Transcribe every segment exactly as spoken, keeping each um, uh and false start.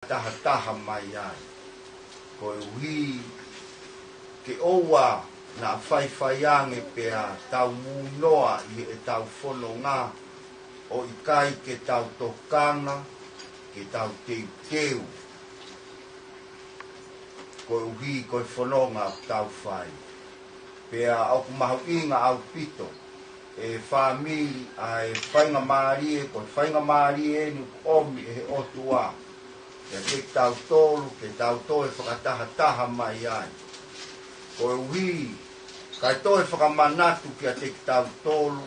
fakatahataha mai ai. Koeʻuhi ke ʻoua naʻa faifai ange pea tau mūnoa ʻi heʻetau fononga ʻo ʻikai ke tau tokanga, ke tau teuteu koeʻuhi ko e fononga ʻoku tau fai. Pea ʻoku mahuʻinga ʻaupito ʻe fāmili ʻa e faingamālie, ko e faingamālie eni ʻoku ʻomi ʻe he ʻOtua kiate kitautolu ke tau toe fakatahataha mai ai. Koeʻuhi kae toe fakamanatu kiate kitautolu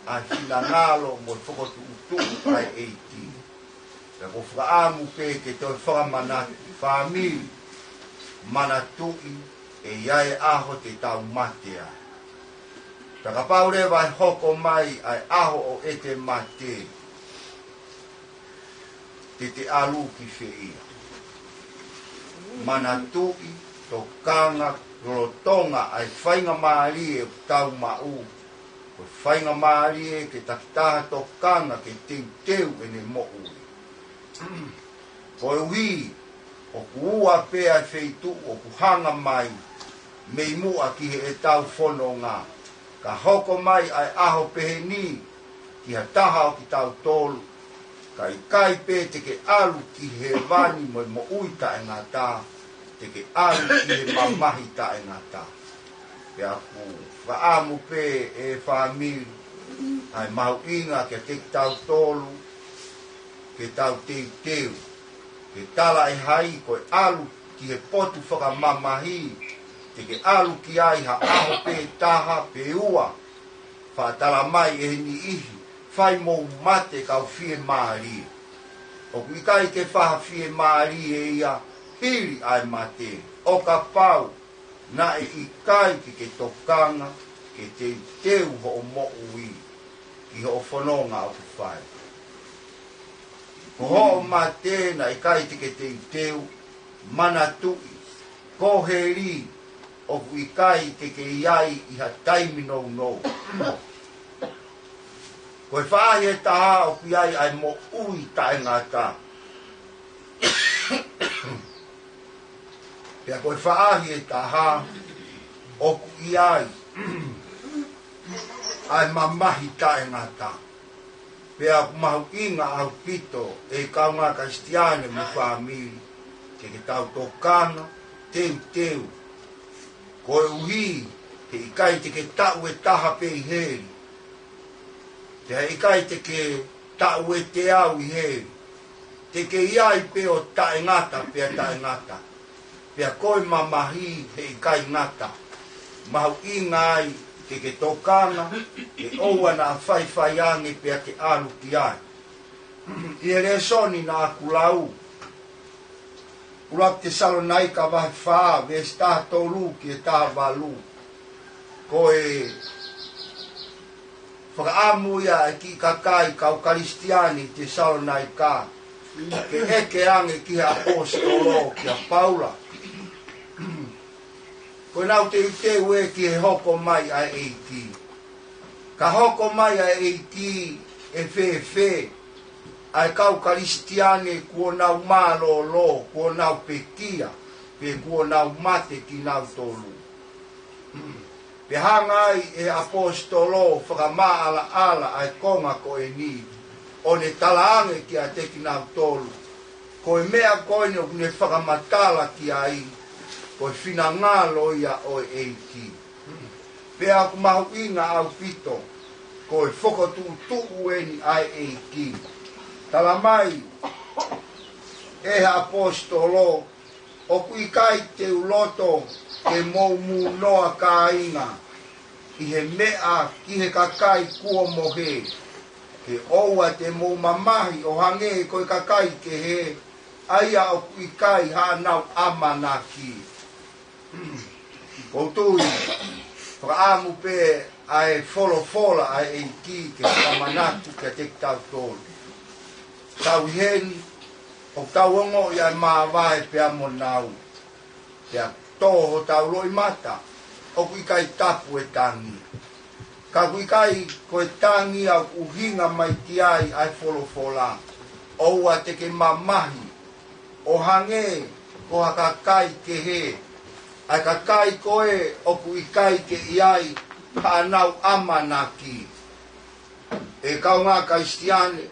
ʻa e finangalo mo e fokotuʻutuʻu ʻa e ʻEiki. Pea ʻoku ou fakaʻamu pē ke toe fakamanatu, fāmili, manatuʻi ʻe ʻi ai e ʻaho te tau mate ai. Pea kapau leva ʻe hoko mai ʻa e ʻaho ʻo ʻete mate, te te ʻalu ki fē ia? Manatuʻi, tokanga, lolotonga ʻa e faingamālie ʻoku tau maʻu, ko e faingamālie ke takitaha tokanga ke teuteu ʻene moʻui. Koeʻuhi ʻoku ua pē ʻa e feituʻu ʻoku hanga mai mei muʻa ki heʻetau fononga. Ka hoko mai ʻa e ʻaho pehē ni ki ha taha ʻo kitautolu, ka ʻikai pē te ke ʻalu ki hēvani mo e moʻui taʻengata, te ke ʻalu ki he mamahi taʻengata. Pea ʻoku ou fakaʻamu pē ʻe fāmili ʻa e mahuʻinga kiate kitautolu ke tau teuteu. Ke tala ʻe hai ko e ʻalu ki he potu fakamamahi, te ke ʻalu ki ai ha ʻaho pē taha pe ua, faʻa tala mai ʻe he niʻihi, fai mou mate kau fiemālie. ʻOku ʻikai ke faʻa fiemālie ia hili ʻa e mate, ʻo kapau naʻe ʻikai ke ke tokanga ke teuteu hoʻo moʻui ki hoʻo fononga ʻoku fai. Ko hoʻo mate naʻe ʻikai te ke teuteu, manatuʻi, ko heli ʻoku ʻikai te ke ʻi ai ʻi ha taimi nounou. Ko e faʻahi ʻe taha ʻoku ʻi ai ʻa e moʻui taʻengata. Pea ko e faʻahi ʻe taha ʻoku ʻi ai ʻa e mamahi taʻengata. Pea ʻoku mahuʻinga ʻaupito ʻe kaungā Kalisitiane mo e fāmili ke, ke tau tokanga, teuteu. Koeʻuhi he ʻikai te ke taʻu ʻe taha pē ʻi heli. Pea ʻikai te ke taʻu ʻe teau ʻi heli. Te ke ʻi ai pē ʻo taʻengata pea taʻengata. Pea ko e mamahi he ʻikai ngata. Mahuʻinga ai ke ke tokanga, ke ʻoua naʻa faifai ange pea ke ʻalu ki ai. ʻI he lēsoni naʻa ku lau, ʻUluaki Tesalonaika vahe fā, veesi taha tolu ki he taha valu. Ko e fakaʻamu ia ʻa e kiʻi kakai kau Kalisitiane ʻi Tesalonaika ke ʻeke ange ki he ʻaposetolo kia Paula. Ko ʻenau teuteu ē ki he hoko mai ʻa e ʻEiki. Ka hoko mai ʻa e ʻEiki ʻe fēfē ʻa e kau Kalisitiane kuo nau mālōlō, kuo nau pekia, pe kuo nau mate kinautolu. Pea hanga ai ʻe he ʻaposetolo ʻo fakamaʻalaʻala ʻa e konga ko eni, ʻo ne talaange kiate kinautolu, ko e meʻa ko eni ʻoku ne fakamatala ki ai, ko e finangalo ia ʻo e ʻEiki. Pea ʻoku mahuʻinga ʻaupito, ko e fokotuʻutuʻu eni ʻa e ʻEiki. Tala mai ʻe he ʻaposetolo, ʻoku ʻikai te u loto ke mou mūnoa kāinga ʻi he meʻa ki he kakai kuo mohe, ke ʻoua te mou mamahi ʻo hangē ko e kakai kehe, ʻa ia ʻoku ʻikai haʻanau ʻamanaki. ʻOku ou tui, fakaʻamu pē ʻa e folofola ʻa e ʻEiki ke fakamanatu kiate kitautolu. Tau ʻi heni, ʻoku tau ongoʻi ʻa e māvae pea mo nau. Pea tō hotau loʻimata, ʻoku ʻikai tapu e tangi. Ka ʻoku ʻikai ko e tangi ʻa ʻuhinga mai ki ai ʻa e folofola, ʻoua te ke mamahi ʻO hangē ko ha kakai kehe, ʻa e kakai ko ē ʻoku ʻikai ke ʻi ai haʻanau ʻamanaki. ʻE kaungā Kalisitiane,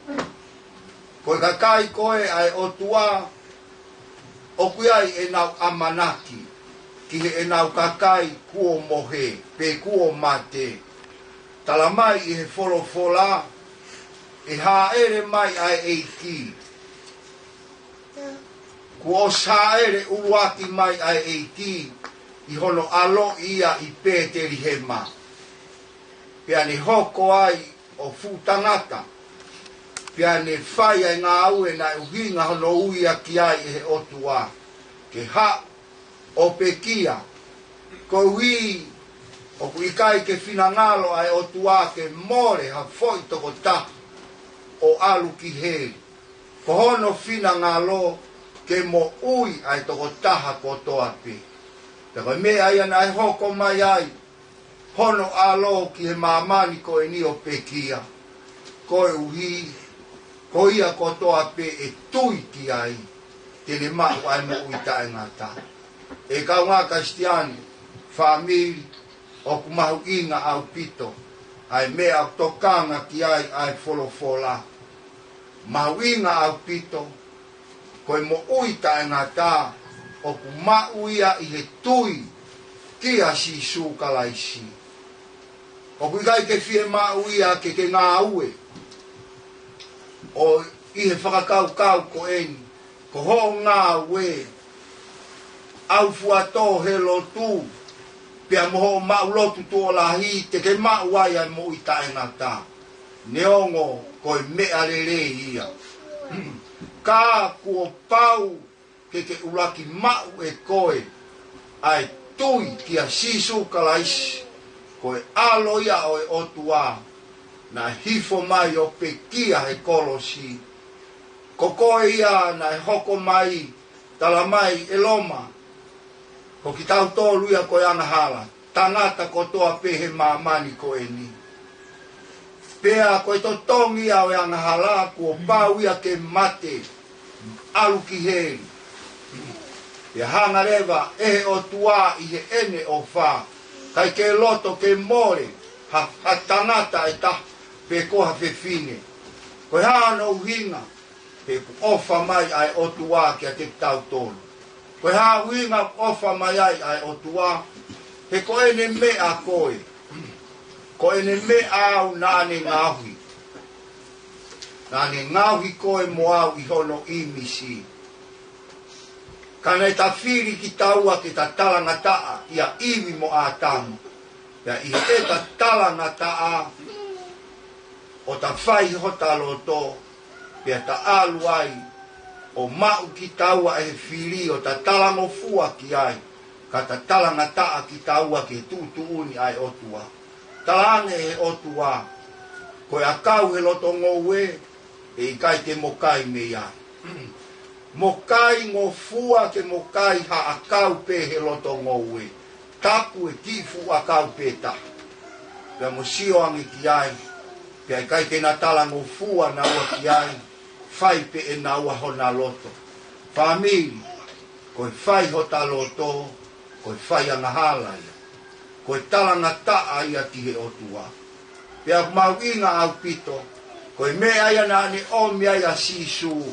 ko e kakai ko ē ʻa e ʻOtua, ʻoku ʻi ai ʻenau ʻamanaki ki heʻenau kakai kuo mohe, pe kuo mate. Tala mai ʻi he folofola, ʻe hāʻele mai ʻa e ʻEiki. Kuo ʻosi hāʻele ʻuluaki mai ʻa e ʻEiki ʻi hono ʻaloʻi ia ʻi Pētelihema. Pea ne hoko ai ʻo fuʻu tangata. Pea ne fai ʻa e ngāue naʻe ʻuhinga hono ui ia ki ai ʻe he ʻOtua. Ke haʻu ʻo pekia. Koeʻuhi ʻoku ʻikai ke finangalo ʻa e ʻOtua ke mole ha foʻi tokotaha ʻo ʻalu ki heli. Ko hono finangalo ke moʻui ʻa e tokotaha kotoa pē. Pea ko e meʻa ia naʻe hoko mai ai hono ʻAlo ki he māmani ko eni ʻo pekia. Koeʻuhi ko ia kotoa pē ʻe tui ki ai, te ne maʻu ʻa e moʻui taʻengata. ʻE kaungā Kalisitiane, fāmili, ʻoku mahuʻinga ʻaupito ʻa e meʻa ʻoku tokanga ki ai ʻa e folofola. Mahuʻinga ʻaupito, ko e moʻui taʻengata ʻoku maʻu ia ʻi he tui kia Sīsū Kalaisi. ʻOku ʻikai ke fiemaʻu ia ke ke ngāue. ʻO ʻi he fakakaukau ko eni, ko hoʻo ngāue, ʻaufuatō he lotu, pea mo hoʻo maʻu lotu tuʻo lahi, te ke maʻu ai ʻa e moʻui taʻengata. Neongo ko e meʻa lelei ia. Ka kuo pau ke ke ʻuluaki maʻu ʻe koe ʻa e tui kia Sīsū Kalaisi, ko e ʻAlo ia ʻo e ʻOtua, naʻe hifo mai ʻo pekia he kolosi. Ko koe ia naʻe hoko mai, tala mai ʻe Loma, ko kitautolu ia ko e angahala, tangata kotoa pē he māmani ko eni. Pea ko e totongi ia ʻo e angahala, kuo pau ia ke mate, ʻalu ki heli. Pea hanga leva ʻe he ʻOtua ʻi heʻene ʻofa, ʻikai ke loto ke mole ha, ha tangata ʻe taha, pe ko ha fefine. Ko e hā hono ʻuhinga? He ʻoku ʻofa mai ʻa e ʻOtua kiate kitautolu. Ko e hā ʻuhinga ʻoku ʻofa mai ai ʻa e ʻOtua? He ko ʻene meʻa koe. Ko ʻene meʻa au naʻa ne ngaohi. Naʻa ne ngaohi koe mo au ʻi hono ʻīmisi. Ka naʻe ta fili kitaua ke ta talangataʻa ʻia ʻIvi mo ʻĀtama. Pea ʻi heʻeta talangataʻa, ʻo ta fai hota loto, pea ta ʻalu ai ʻo maʻu kitaua ʻe he fili ʻo ta talangofua ki ai, ka ta talangataʻa kitaua ki he tuʻutuʻuni ʻa e ʻOtua. Talaange ʻe he ʻOtua, ko e ʻakau he loto ngoue, ʻe ʻikai te mo kai mei ai. Mo kai ngofua ke mo kai ha ʻakau pē he loto ngoue. Taku e kiʻi fuʻu ʻakau pē taha. Pea mo sio ange ki ai. Pea ʻikai ke na talangofua naua ki ai. Fai pē ʻe naua hona loto. Fāmili, ko e fai hota loto, ko e fai angahala ia. Ko e talangataʻa ia ki he ʻOtua. Pea mahuʻinga ʻaupito, ko e meʻa ia naʻa ne ʻomi ai ʻa Sīsū,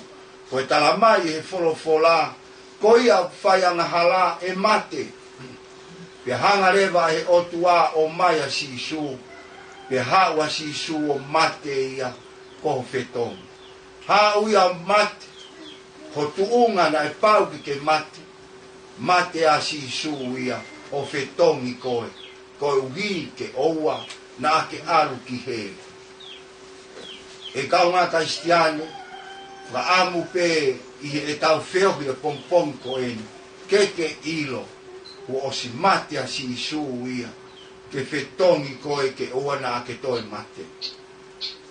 ko e tala mai ʻe he folofola, ko ia ʻoku fai angahala ʻe mate. Pea hanga leva ʻe he ʻOtua ʻo ʻomai ʻa Sīsū, pea haʻu ʻa Sīsū ʻo mate ia ko ho fetongi. Haʻu ia ʻo mate, ho tuʻunga naʻe pau ke ke mate, mate ʻa Sīsū ia ʻo fetongi koe, koeʻuhi ke ʻoua naʻa ke ʻalu ki heli. ʻE kaungā Kalisitiane, fakaʻamu pē ʻi heʻetau feohi ʻo e pongipongi ko eni, ke ke ʻilo, kuo ʻosi mate ʻa Sīsū ia, ke fetongi koe ke ʻoua naʻa ke toe mate.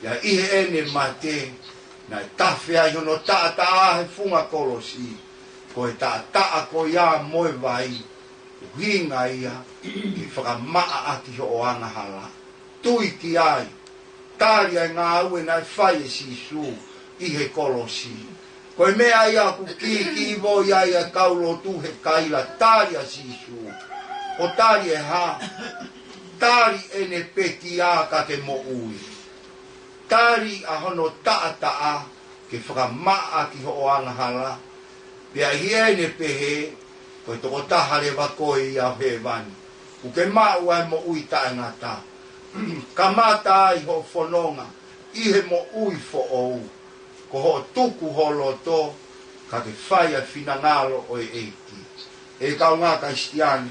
Pea ʻi heʻene mate, naʻe tafe ai hono taʻataʻa he funga kolosi, ko e taʻataʻa ko ia mo e vai, ʻuhinga ia, ke fakamaʻa ʻaki hoʻo angahala. Tui ki ai, tali ʻa e ngāue naʻe fai ʻe Sīsū ʻi he kolosi. Ko e meʻa ia ʻoku kiʻi kiʻi vo ia ʻa e kau lotu he kaila tali ʻa Sīsū. ʻO tali ʻe hā? Tali ʻene pekia ka ke moʻui. Tali ʻa hono taʻataʻa ke fakamaʻa ki hoʻo angahala. Pea ʻi heʻene pehē, ko e tokotaha leva koe ia ʻo hēvani. ʻOku ke maʻu ʻa e moʻui taʻengata. Kamata ai hoʻo fononga ʻi he moʻui foʻou. Ko hoʻo tuku ho loto, ka ke fai ʻa e finangalo ʻo e ʻEiki. ʻE kaungā Kalisitiane,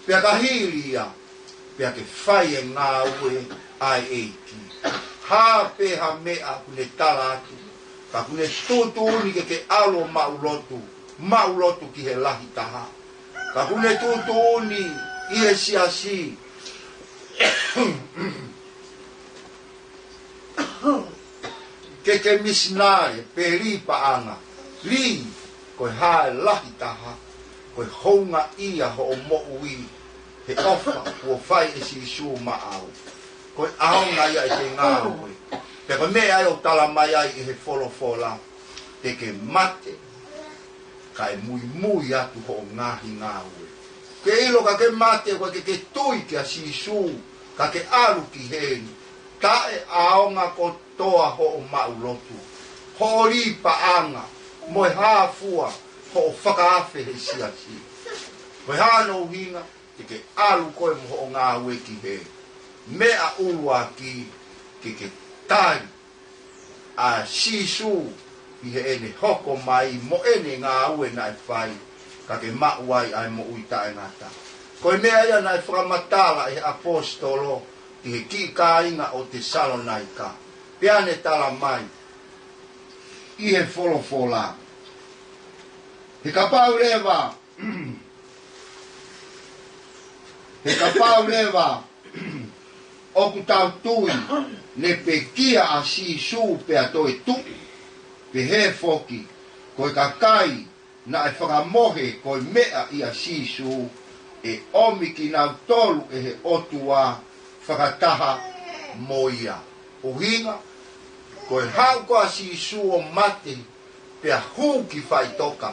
pea ka hili ia, pea ke fai e ngāue ʻa e ʻEiki. Hā pē ha meʻa ʻoku ne tala atu, ka ʻoku ne tuʻutuʻuni ke ke ʻalu ʻo maʻu lotu, maʻu lotu ki he lahi taha. Ka ʻoku ne tuʻutuʻuni ʻi he siasi ke ke misinale pe lī paʻanga. Lī, ko e hā e lahi taha, ko e houngaʻia hoʻo moʻui he ʻofa kuo fai ʻe Sīsū maʻau. Ko e ʻaonga ia ʻete ngāue. Pea ko e meʻa ia ʻoku tala mai ai ʻe he folofola, te ke mate kae muimui atu hoʻo ngaahi ngāue. Ke ʻilo ka ke mate, ʻoku ʻikai ke ke tui kia Sīsū, ka ke ʻalu ki heli. Taʻeʻaonga kotoa hoʻo maʻu lotu, hoʻo lī paʻanga, mo e hā fua hoʻo fakaafe he siasi. Ko e hā hono ʻuhinga? Te ke ʻalu koe mo hoʻo ngāue ki heli. Meʻa ʻuluaki, ke ke tali ʻa Sīsū ʻi heʻene hoko mai mo ʻene ngāue naʻe fai, ka ke maʻu ai ʻa e moʻui taʻengata. Ko e meʻa ia naʻe fakamatala ʻe he ʻaposetolo ki he kiʻi kāinga ʻo Tesalonaika. Pea ne tala mai ʻi he folofola, he kapau leva, he kapau leva ʻoku tau tui ne pekia ʻa Sīsū pea toetuʻu, pehē foki, ko e kakai naʻe fakamohe ko e meʻa ʻia Sīsū, ʻe ʻomi kinautolu ʻe he ʻOtua fakataha mo ia. ʻUhinga, ko e haʻu ko ē ʻa Sīsū ʻo mate, pea hū ki faʻitoka.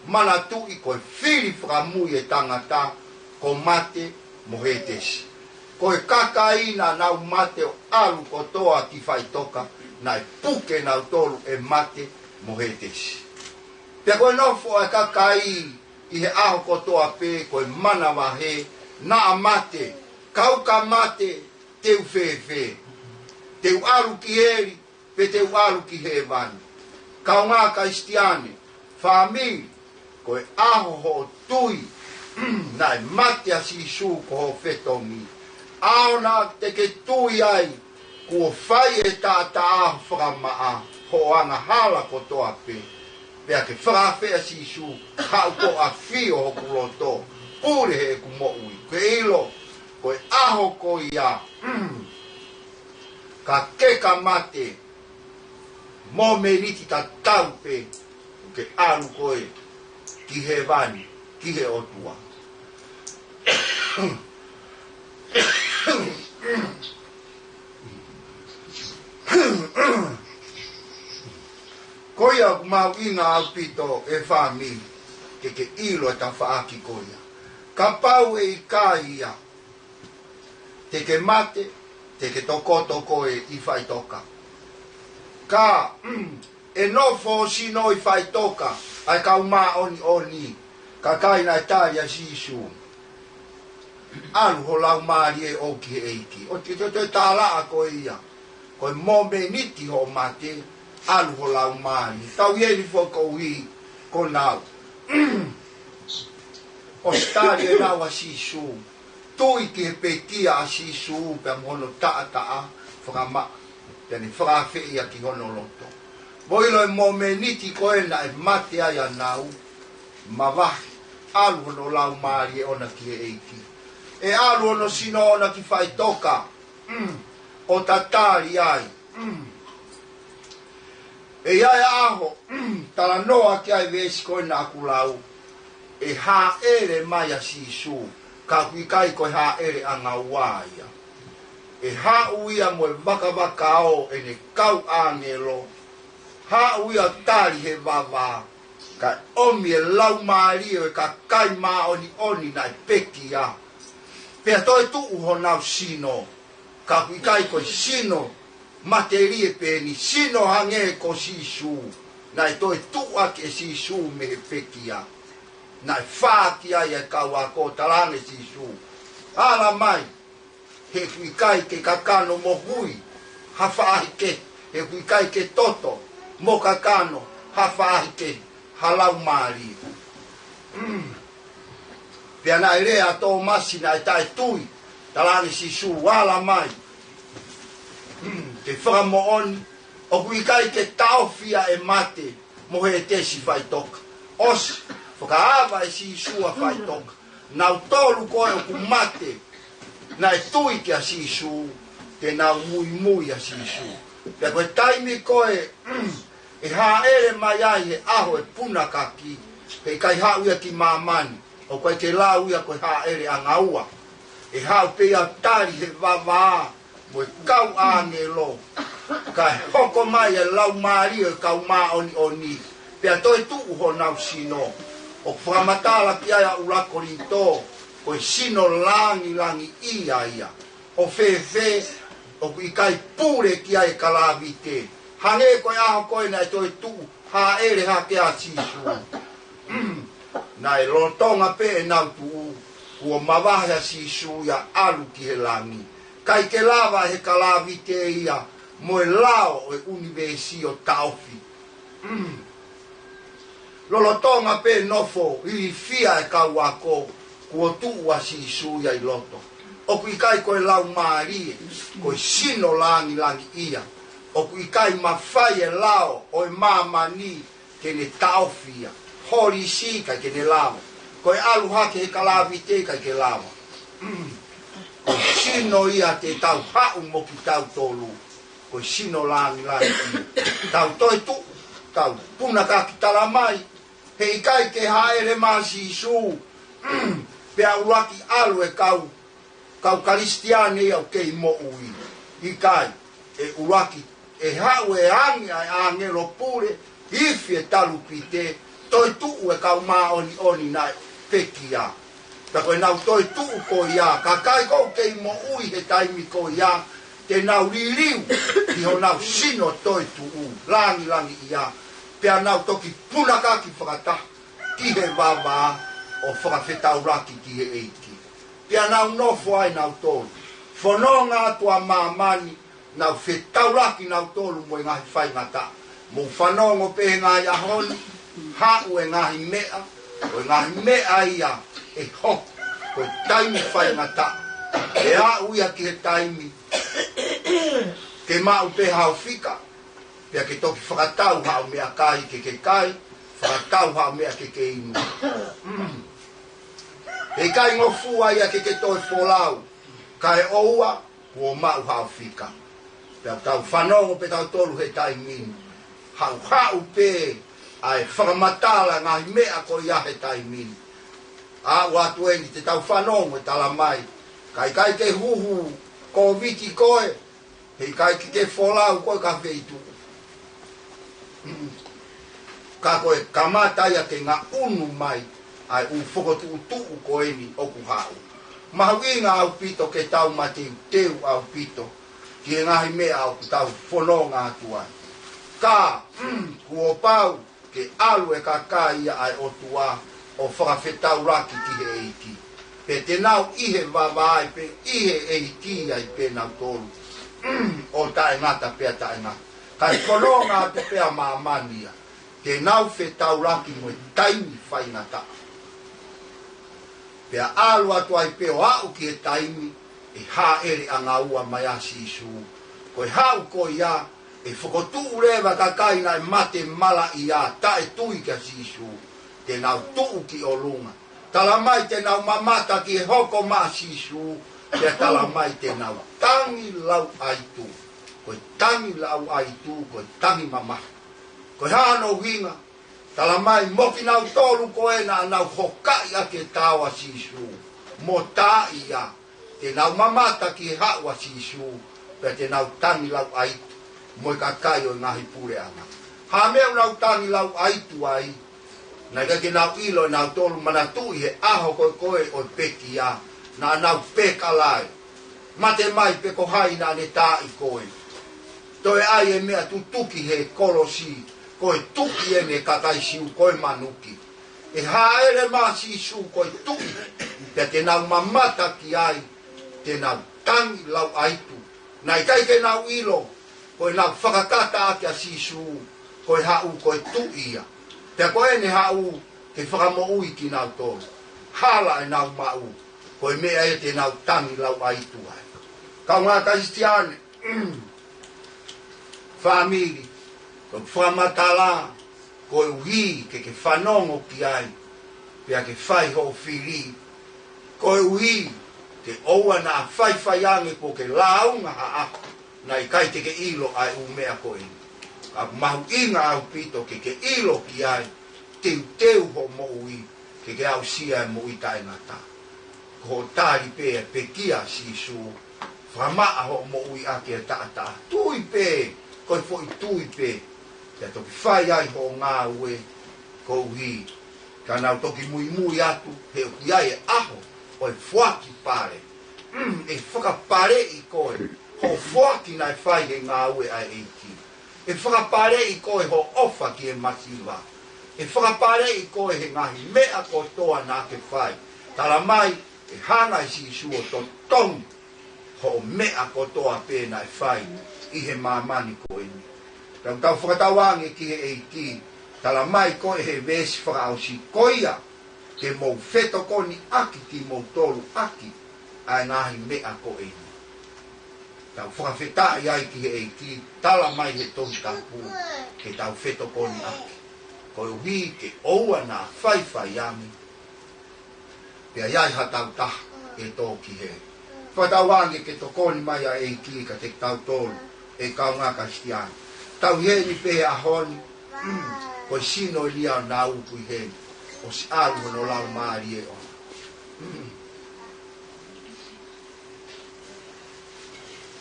Manatuʻi ko e fili fakamui e tangata, ko mate mo Hētesi. Ko e kakai naʻa nau mate ʻo ʻalu kotoa ki faʻitoka, naʻe puke nautolu ʻe mate mo Hētesi. Pea ko e nofo ʻa e kakai ʻi he ʻaho kotoa pē ko e manavahē, naʻa mate, kau ka mate, te u fēfē? Te u ʻalu ki heli, pe te u ʻalu ki hēvani? Kaungā Kalisitiane, fāmili, ko e ʻaho hoʻo tui naʻe mate ʻa Sīsū ko hoʻo fetongi. ʻAho naʻa te ke tui ai kuo fai ʻe he taʻataʻa ho fakamaʻa hoʻo angahala kotoa pē, pea ke fakaafe ʻa Sīsū, haʻu koe ʻo ʻafio hoku loto, pule heʻeku moʻui. Ke ʻilo, ko e ʻaho ko ia, ka ke ka mate, mōmeniti tatau pē, ʻoku ke ʻalu koe ki hēvani, ki he ʻOtua. Ko ia ʻoku mahuʻinga ʻaupito, ʻe fāmili, ke ke ʻilo e tafaʻaki ko ia. Kapau ʻe ʻikai ia, te ke mate, te ke tokoto koe ʻi faʻitoka. Ka, ʻe nofo ho sino ʻi faʻitoka ʻa e kau māʻoniʻoni, kakai naʻe tali ʻa Sīsū. ʻAlu ho laumālie ʻo ki he ʻEiki. ʻOua te ke toe tālaʻa koe ia. Ko e mōmeniti hoʻo mate, ʻalu ho laumālie. Tau ʻi heni foki koeʻuhi ko nau ʻosi tali ʻe nau ʻa Sīsū. Tui ki he pekia ʻa Sīsū pea mo hono taʻataʻa fakamaʻa, pea ne fakaafeʻi ia ki hono loto. Mou ʻilo, ʻi he mōmeniti ko ē naʻe mate ai ʻa nau, mavahe, ʻalu hono laumālie ʻona ki he ʻEiki. ʻE ʻalu hono sino ʻona ki faʻitoka, ʻo tatali ai. ʻE ʻi ai e ʻaho, talanoa ki ai e veesi ko ē naʻa ku lau, ʻe hāʻele mai ʻa Sīsū, ka ʻoku ʻikai ko e hāʻele ʻanga ua ia. ʻE haʻu ia mo e vakavakao ʻene kau ʻāngelo, haʻu ia ʻo tali he vavā, kae ʻomi e laumālie ʻo e kakai māʻoniʻoni naʻe pekia. Pea toe tuʻu honau sino, ka ʻoku ʻikai ko e sino matelie pē eni, sino hangē ko Sīsū, naʻe toe tuʻu ʻaki ʻe Sīsū mei he pekia. Naʻe fā ki ai e kau ako, talaange Sīsū: Ala mai, he ʻoku ʻikai ke kakano mo hui ha faʻahikehe, he ʻoku ʻikai ke toto mo kakano ha faʻahikehe ha laumālie. Pea naʻe lea ʻa Tōmasi naʻe taʻetui, talaange Sīsū: Ala mai, te u fakamoʻoni, ʻoku ʻikai ke taʻofi ia ʻe mate mo heʻetesi faʻitoka. ʻOsi, fakaava ʻe Sīsū ʻa faʻitoka. Nautolu ko ē ʻoku mate naʻe tui kia Sīsū, te nau muimui ʻa Sīsū. Pea ko e taimi ko ē ʻe hāʻele mai ai he ʻaho e punakaki, he ʻikai haʻu ia ki māmani, ʻoku ʻikai ke lau ia ko e hāʻele ʻanga ua. ʻE haʻu pē ia ʻo tali he vavā mo e kau ʻāngelo, kae hoko mai e laumālie ʻo e kau māʻoniʻoni, pea toe tuʻu honau sino. ʻOku fakamatala ki ai ʻa ʻuluaki Kolinitō, ko e sino langilangiʻia ia. ʻO fēfē? ʻOku ʻikai pule ki ai e kalavite. Hangē ko e ʻaho ko ē naʻe toe tuʻu hāʻele hake ai ʻa Sīsū, naʻe lolotonga pē ʻenau tuʻu, kuo mavahe ʻa Sīsū ia ʻalu ki he langi. ʻIkai ke lava ʻe he kalavite ia mo e lao ʻo e ʻunivēsi ʻo taʻofi. Lolotonga pē nofo ilifia e kau ako, kuo tuʻu ʻa Sīsū ia ʻi loto. ʻOku ʻikai ko e laumālie, ko e sino langilangiʻia. ʻOku ʻikai mafai e lao ʻo e māmani ke ne taʻofi ia. Holisi, ʻikai ke ne lava. Ko e ʻalu hake he kalavite, ʻikai ke lava. Ko e sino ia te tau haʻu mo kitautolu, ko e sino langilangiʻia. Tau toe tuʻu, tau punakaki, tala mai, he ʻikai ke hāʻele mai ʻa Sīsū pea ʻuluaki ʻalu e kau, kau Kalisitiane ia ʻoku kei moʻui. ʻIkai, ʻe ʻuluaki, ʻe haʻu e angi ʻa e ʻāngelo pule, ifi e talupite, toe tuʻu e kau māʻoniʻoni naʻe pekia. Pea ko ʻenau toe tuʻu ko ia, kakai ʻoku kei moʻui he taimi ko ia, te nau liliu ʻi honau sino toe tuʻu langilangiʻia, pea nau toki punakaki fakataha ki he vavā ʻo fakafetaulaki ki he ʻEiki. Pea nau nofo ai nautolu, fononga atu ʻa māmani, nau fetaulaki nautolu mo e ngaahi faingataʻa. Mou fanongo pē he ngaahi ʻaho ni, haʻu e ngaahi meʻa, ko e ngaahi meʻa ia ʻe hoko, ko e taimi faingataʻa. ʻE aʻu ia ki he taimi ke maʻu pē haʻo fika, pea ke toki fakatau haʻo meʻakai ke ke kai, fakatau haʻo meʻa ke ke inu. ʻE ʻikai ngofua ia ke ke toe folau, kae ʻoua kuo maʻu haʻo fika. Pea tau fanongo pē tautolu he taimi ni, haʻuhaʻu pē ʻa e fakamatala ngaahi meʻa ko ia he taimi ni. Aʻu atu eni te tau fanongo ʻe tala mai, ka ʻikai ke huhu Kōviti koe, he ʻikai ke ke folau koe ka feituʻu. Ka ko e kamata ia ke ngaʻunu mai ʻa e ʻū fokotuʻutuʻu ko eni ʻoku haʻu. Mahuʻinga ʻaupito ke tau mateuteu ʻaupito ki he ngaahi meʻa ʻoku tau fononga atu ai. Ka kuo pau ke ʻalu e kakai ia ʻa e ʻOtua ʻo fakafetaulaki ki he ʻEiki. Pea te nau ʻi he vavā ai pē, ʻi he ʻEiki ai pē nautolu ʻo taʻengata pea taʻengata. Kae fononga atu pē ʻa māmani ia, te nau fetaulaki mo e taimi faingataʻa. Pea ʻalu atu ai pē ʻo aʻu ki he taimi ʻe hāʻele ʻanga ua mai ai ʻa Sīsū. Ko e haʻu ko ia, ʻe fokotuʻu leva e kakai naʻe mate malaʻia taʻetui kia Sīsū, te nau tuʻu ki ʻolunga. Tala mai te nau mamata ki he hoko mai ʻa Sīsū, pea tala mai te nau tangi lauʻaitū. Ko e tangi lauʻaitū, ko e tangi mamahi. Ko e hā hono ʻuhinga? Tala mai mo kinautolu ko ē naʻa nau hokaʻi ʻaki e tao ʻa Sīsū mo taaʻi ia, Te nau mamata ki he haʻu ʻa Sīsū, pea te nau tangi lauʻaitu, mo e kakai ʻo e ngaahi puleʻanga. Hā e meʻa ʻoku nau tangi lauʻaitu ai? Naʻe ʻikai ke nau ʻilo ʻe nautolu, manatuʻi he ʻaho ko ē ko ē ʻo e pekia, naʻa nau peka lahi. Mate mai pe ko hai naʻa ne taaʻi koe. Toe ʻai e meʻa tutuki he kolosi, ko e tuʻi eni e kakai Siu, ko e manuki. ʻE hāʻele mai ʻa Sīsū ko e tuʻi, pea te nau mamata ki ai, te nau tangi lauʻaitu. Naʻe ʻikai ke nau ʻilo, ko ʻenau fakakata ʻaki ʻa Sīsū, ko e haʻu ko e tuʻi ia. Pea ko ʻene haʻu ke fakamoʻui kinautolu. Hala ʻenau maʻu, ko e meʻa ia te nau tangi lauʻaitu ai. Kaungā Kalisitiane, fāmili, ko e fakamatala, koeʻuhi ke ke fanongo ki ai, pea ke fai hoʻo fili, koeʻuhi ke ʻoua naʻa faifai ange kuo ke lāunga ha ʻaho, naʻe ʻikai te ke ʻilo ʻa e ʻū meʻa ko eni. Ka ʻoku mahuʻinga ʻaupito ke ke ʻilo ki ai, teuteu hoʻo moʻui, ke ke aʻusia e moʻui taʻengata. Ko hoʻo tali pē e pekia ʻa Sīsū, fakamaʻa hoʻo moʻui ʻaki e taʻataʻa. Tui pē, ko e foʻi tui pē, pea toki fai ai hoʻo ngāue, koeʻuhi ka nau toki muimui atu, he ʻoku ʻi ai e ʻaho ʻo e foaki pale. ʻE fakapaleʻi koe hoʻo foaki naʻe fai he ngāue ʻa e ʻEiki. ʻE fakapaleʻi koe hoʻo ʻofa ki he masiva. ʻE fakapaleʻi koe he ngaahi meʻa kotoa naʻa ke fai. Talamai, ʻe hanga ʻe Sīsū ʻo totongi hoʻo meʻa kotoa pē naʻe fai ʻi he māmani ko eni. Tau tau fakatauange ki he ʻEiki, talamai ko ē he veesi fakaʻosi, ko ia, ke mou fetokoniʻaki kimoutolu ʻaki ʻa e ngaahi meʻa ko eni. Tau fakafetaʻi ai ki he ʻEiki, talamai he Tohi Tapu, ke tau fetokoniʻaki. Koeʻuhi ke ʻoua naʻa faifai ange, pea ʻi ai hatau taha ʻe tō ki hē. Fakatauange ke tokoni mai ʻa e ʻEiki kiate kitautolu, ʻe kaungā Kalisitiane. Tau ʻi heni pē he ʻaho ni, ko e sino eni ia ʻo Nauku ʻi heni, ʻosi ʻalu hono laumālie ʻoʻona.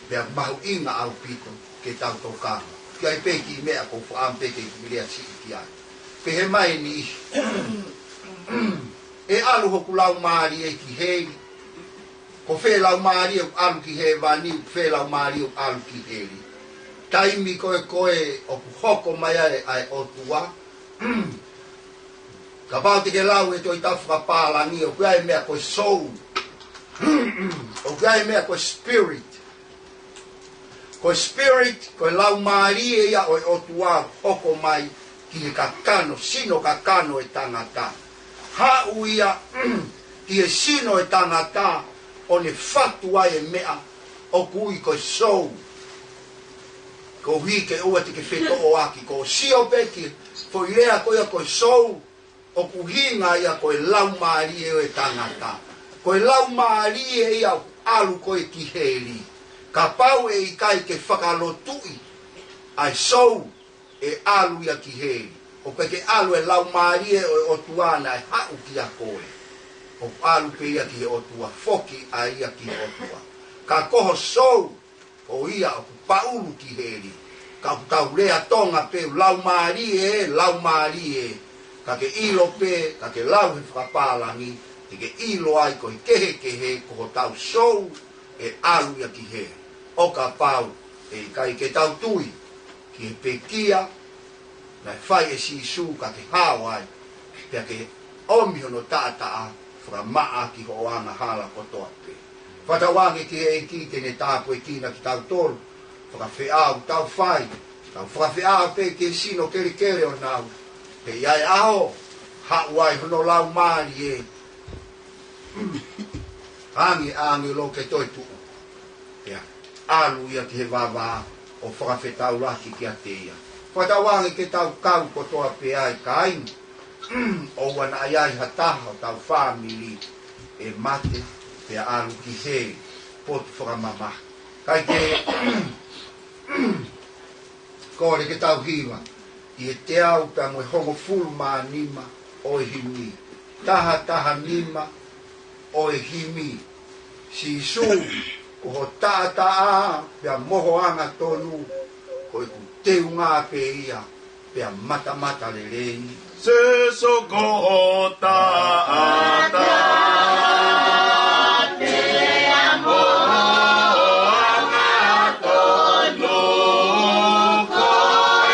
Pea mahuʻinga ʻaupito ke tau tokanga. ʻIkai pē ki he meʻa ko e fakaʻamu pē ke kiʻi lea siʻi ki ai. Pehē mai ni, ʻe ʻalu hoku laumālie ki heli. Ko fē laumālie ʻoku ʻalu ki hēvani, ko fē laumālie ʻoku ʻalu ki heli. Taimi ko ē ko ē ʻoku hoko mai ai ʻa e ʻOtua, kapau te ke lau e Tohi Tapu fakapālangi, ʻoku ʻi ai e meʻa ko e soul. ʻOku ʻi ai e meʻa ko e spirit. Ko e spirit, ko e laumālie ia ʻo e ʻOtua ʻoku hoko mai ki he kakano, sino kakano e tangata. Haʻu ia ki he sino e tangata, ʻo ne fatu ai e meʻa ʻoku ui ko e soul. Koeʻuhi ke ʻoua te ke fetoʻoaki, ko e sio pē ki he foʻi lea ko ia ko e soul, ʻoku ʻuhinga ia ko e laumālie ʻo e tangata. Ko e laumālie ia ʻoku ʻalu ko ē ki heli. Kapau ʻe ʻikai ke fakalotuʻi ʻa e soul, ʻe ʻalu ia ki heli. ʻOku ʻikai ke ʻalu e laumālie ʻo e ʻOtua naʻe haʻu kia koe. ʻOku ʻalu pē ia ki he ʻOtua, foki ʻa ia ki he ʻOtua. Ka ko ho soul, ko ia ʻoku paʻulu ki heli. Ka ʻoku tau lea Tonga pē, laumālie, laumālie. Ka ke ʻilo pē, ka ke lau he fakapālangi, te ke ʻilo ai ko e kehekehe, ko hotau soul ʻe ʻalu ia ki heli. ʻO kapau ʻe ʻikai ke tau tui ki he pekia naʻe fai ʻe Sīsū, ka ke hao ai, pea ke ʻomi hono taʻataʻa, fakamaʻa ki hoʻo angahala kotoa pē. Fakatauange ki he ʻEiki ke ne tāpuekina kitautolu, fakafeʻao ʻoku tau fai, tau fakafeʻao pē ki he sino kelekele ʻo Nauku. Pea ʻi ai e ʻaho, haʻu ai hono laumālie, ange, ange lo ke toe tuʻu. Pea ʻalu ia ki he vavā ʻo fakafetaulaki kiate ia. Fakatauange ke tau kau kotoa pē ai, kāinga, ʻoua naʻa ʻi ai ha taha ʻo hotau fāmili ʻe mate, pea ʻalu ki heli, potu fakamamahi. Kae kehe, kole ke tau hiva ʻi he teau pea mo e hongofulu mā nima ʻo e himi. Taha taha nima ʻo e himi. Sīsū, ko ho taʻataʻa pea mo ho angatonu, ko ʻeku teunga pē ia, pea matamatalelei. Sīsū ko ho taʻataʻa pea mo ho angatonu, ko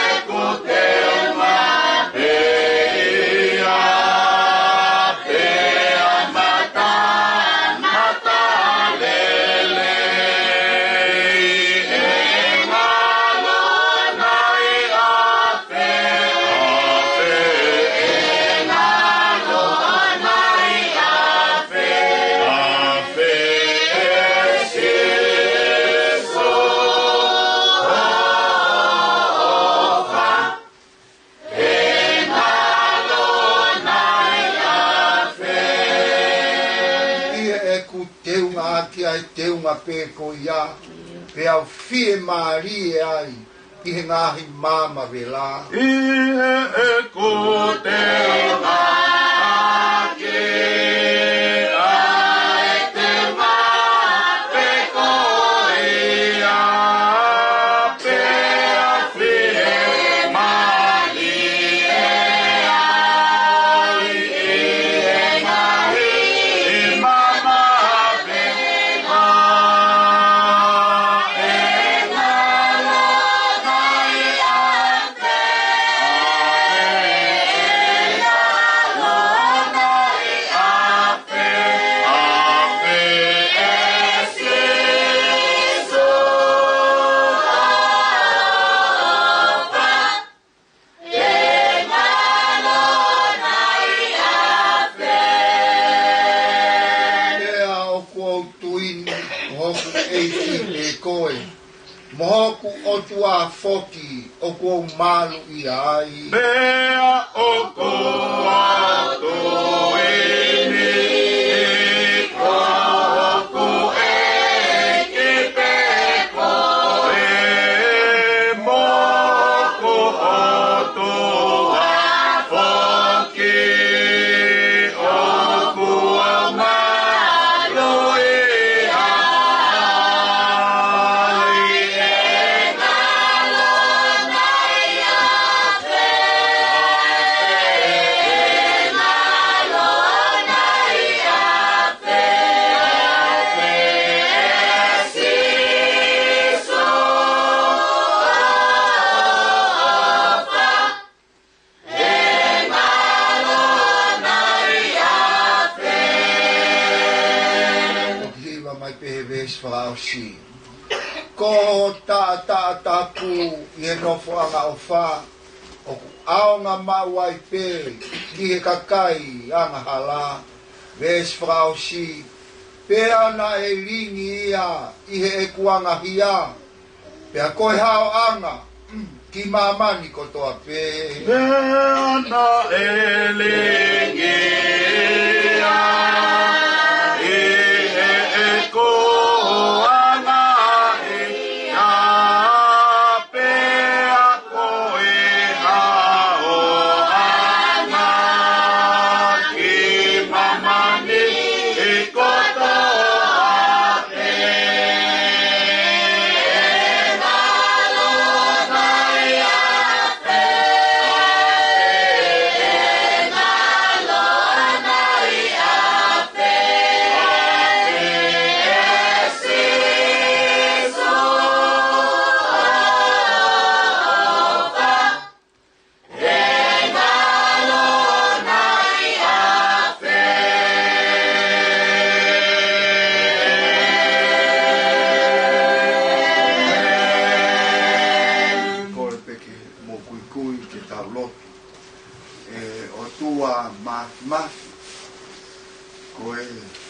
ʻeku teunga pē ia, pea matamatalelei. ʻE ngalo nai ʻa ʻI heʻeku teunga ʻaki ʻa e teunga pē ko ia, peá u fiemālie ai ʻi he ngaahi maama vela. ʻI heʻeku teunga ʻaki ʻa e teunga pē ko ia, peá u fiemālie ai ʻi he ngaahi maama vela. Pea ʻoku ou tui ni ko hoku ʻEiki pē koe, mo hoku ʻOtua foki ʻoku ou maluʻi ai. Pea ʻoku ou tui ni ko hoku ʻEiki pē koe, mo hoku ʻOtua foki ʻoku ou maluʻi ai. ʻOku hiva mai pē he veesi fakaʻosi: Ko ho taʻataʻa tapu ʻi he nofoʻanga ʻofa, ʻoku ʻaonga maʻu ai pē ki he kakai angahala. Veesi fakaʻosi: Pea naʻe lingi ia ʻi heʻeku anga hia, pea ko e haoʻanga ki māmani kotoa pē. Pea naʻe lingi ia ʻi heʻeku anga hia, pea ko e haoʻanga ki māmani kotoa pē. Kole pē ke mou kuikui ke tau lotu. ʻE ʻOtua Māfimafi, ko e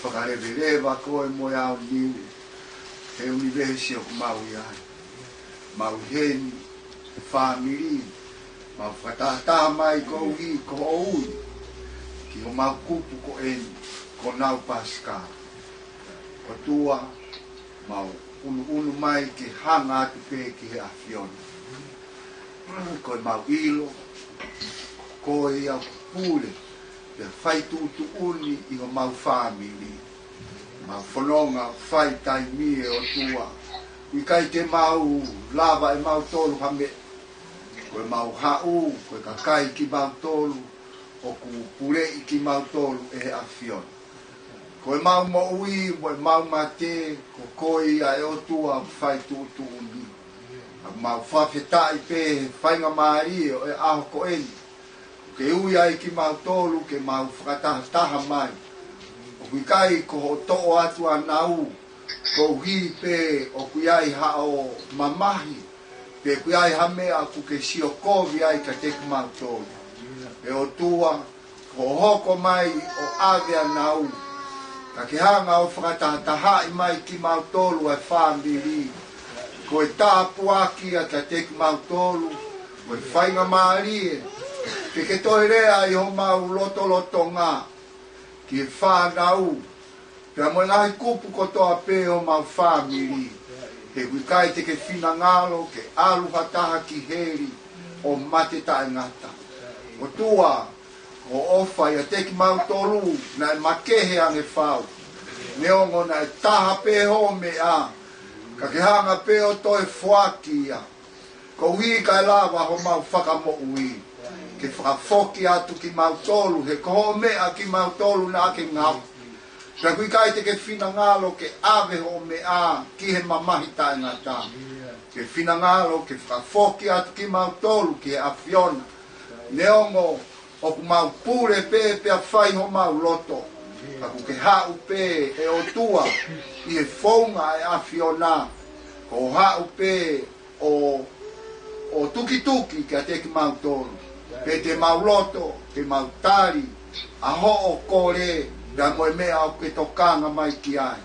Fakaleveleva koe mo e aoniu he ʻunivēsi ʻoku mau ʻi ai. Mau ʻi heni, fāmili, mau fakatātā mai koeʻuhi ko hoʻo ui ki homau kupu ko eni, ko Nau Pasika. ʻOtua, mau ʻunuʻunu mai ke hanga atu pē ki he ʻAfiona. Ko e mau ʻilo, ko ia ʻoku pule, pea fai tuʻutuʻuni ʻi homau fāmili. Mau fononga fai taimi, ʻe ʻOtua. ʻOku ʻikai te mau lava ʻe mautolu ha meʻa. Ko ʻemau haʻu, ko e kakai kimautolu, ʻoku puleʻi kimautolu ʻe he ʻAfiona. Ko ʻemau moʻui, mo ʻemau mate, ko koe ia ʻe ʻOtua ʻoku fai tuʻutuʻuni. ʻOku mau fakafetaʻi pē he faingamālie ʻo e ʻaho ko eni. Ke ui ai kimautolu, ke mau fakatahataha mai. ʻOku ʻikai ko hoʻo toʻo atu ʻa Nau, koeʻuhi pē ʻoku ʻi ai haʻo mamahi, pe ʻoku ʻi ai ha meʻa ʻoku ke sio kovi ai kiate kimautolu. ʻE ʻOtua, ko hoʻo hoko mai ʻo ʻave ʻa Nau, ka ke hanga ʻo fakatahatahaʻi mai kimautolu ʻa e fāmili. Ko e tāpuaki ia kiate kimautolu, ko e faingamālie ke ke toe lea ʻi homau lotolotonga ki he fānau, pea mo e ngaahi kupu kotoa pē ʻo homau fāmili. He ʻoku ʻikai te ke finangalo ke ʻalu ha taha ki heli ʻo mate taʻengata. ʻOtua, ko hoʻo ʻofa ʻiate kimautolu naʻe makehe ange fau. Neongo naʻe taha pē hoʻo meʻa, ka ke hanga pē ʻo toe foaki ia, koeʻuhi kae lava homau fakamoʻui. Ke fakafoki atu kimautolu, he ko hoʻo meʻa kimautolu naʻa ke ngaohi. Pea ʻoku ʻikai te ke finangalo ke ʻave hoʻo meʻa ki he mamahi taʻengata. Ke finangalo ke fakafoki atu kimautolu ki he ʻAfiona. Neongo ʻoku mau pule pē pea fai homau loto, ka ʻoku ke haʻu pē ʻe ʻOtua ʻi he founga ʻa e ʻAfiona. Ko hoʻo haʻu pē ʻo, ʻo tukituki kiate kimautolu. Pea te mau loto, te mau tali ʻa hoʻo kole, pea mo e meʻa ʻoku ke tokanga mai ki ai.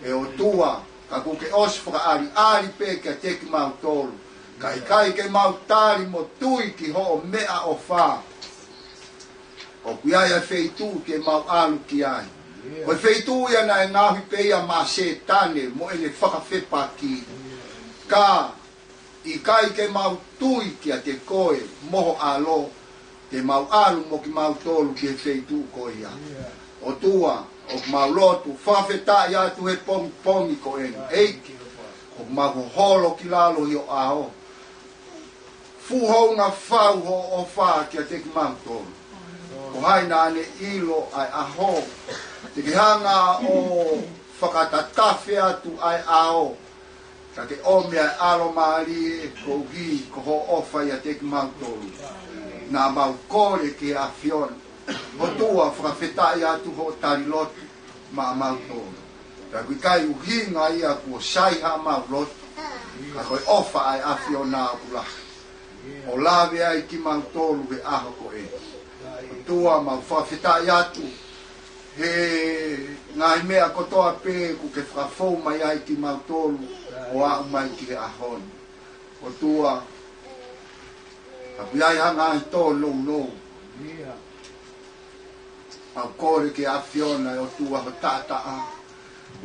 ʻE ʻOtua, ka ʻoku ke ʻosi fakaʻaliʻali pē kiate kimautolu, ka ʻikai ke mau tali mo tui ki hoʻo meʻaʻofa, ʻoku ʻi ai ʻa e feituʻu ke mau ʻalu ki ai. Ko e feituʻu ia naʻe ngaohi pē ia maʻa Sētane mo ʻene fakafepaki. Ka ʻikai ke mau tui kiate koe mo ho ʻAlo, te mau ʻalu mo kimautolu ki he feituʻu ko ia. ʻOtua, ʻoku mau lotu fakafetaʻi atu he pongipongi ko eni. ʻEiki, ʻoku mau hoholo ki lalo ʻi ho ʻao. Fuʻu hounga fau hoʻo ʻofa kiate kimautolu. Ko hai naʻa ne ʻilo ʻa e ʻaho te ke hanga ʻo fakatatafe atu ʻa e ʻao, ka ke ʻomi ʻa e ʻalomālie koeʻuhi ko hoʻo ʻofa ʻiate kimautolu. Naʻa mau kole ki he ʻAfiona. ʻOtua, fakafetaʻi atu hoʻo tali lotu maʻa mautolu. Pea ʻoku ʻikai ʻuhinga ia kuo sai haʻamau lotu, ka ko e ʻofa ʻa e ʻAfiona ʻoku lahi, ʻo lave ai kimautolu he ʻaho ko eni. ʻOtua, mau fakafetaʻi atu he ngaahi meʻa kotoa pē ʻoku ke fakafou mai ai kimautolu ʻo aʻu mai ki he ʻaho ni. ʻOtua, ʻoku ʻi ai ha ngaahi tōnounou, mau kole ki he ʻAfiona, ʻe ʻOtua, ho taʻataʻa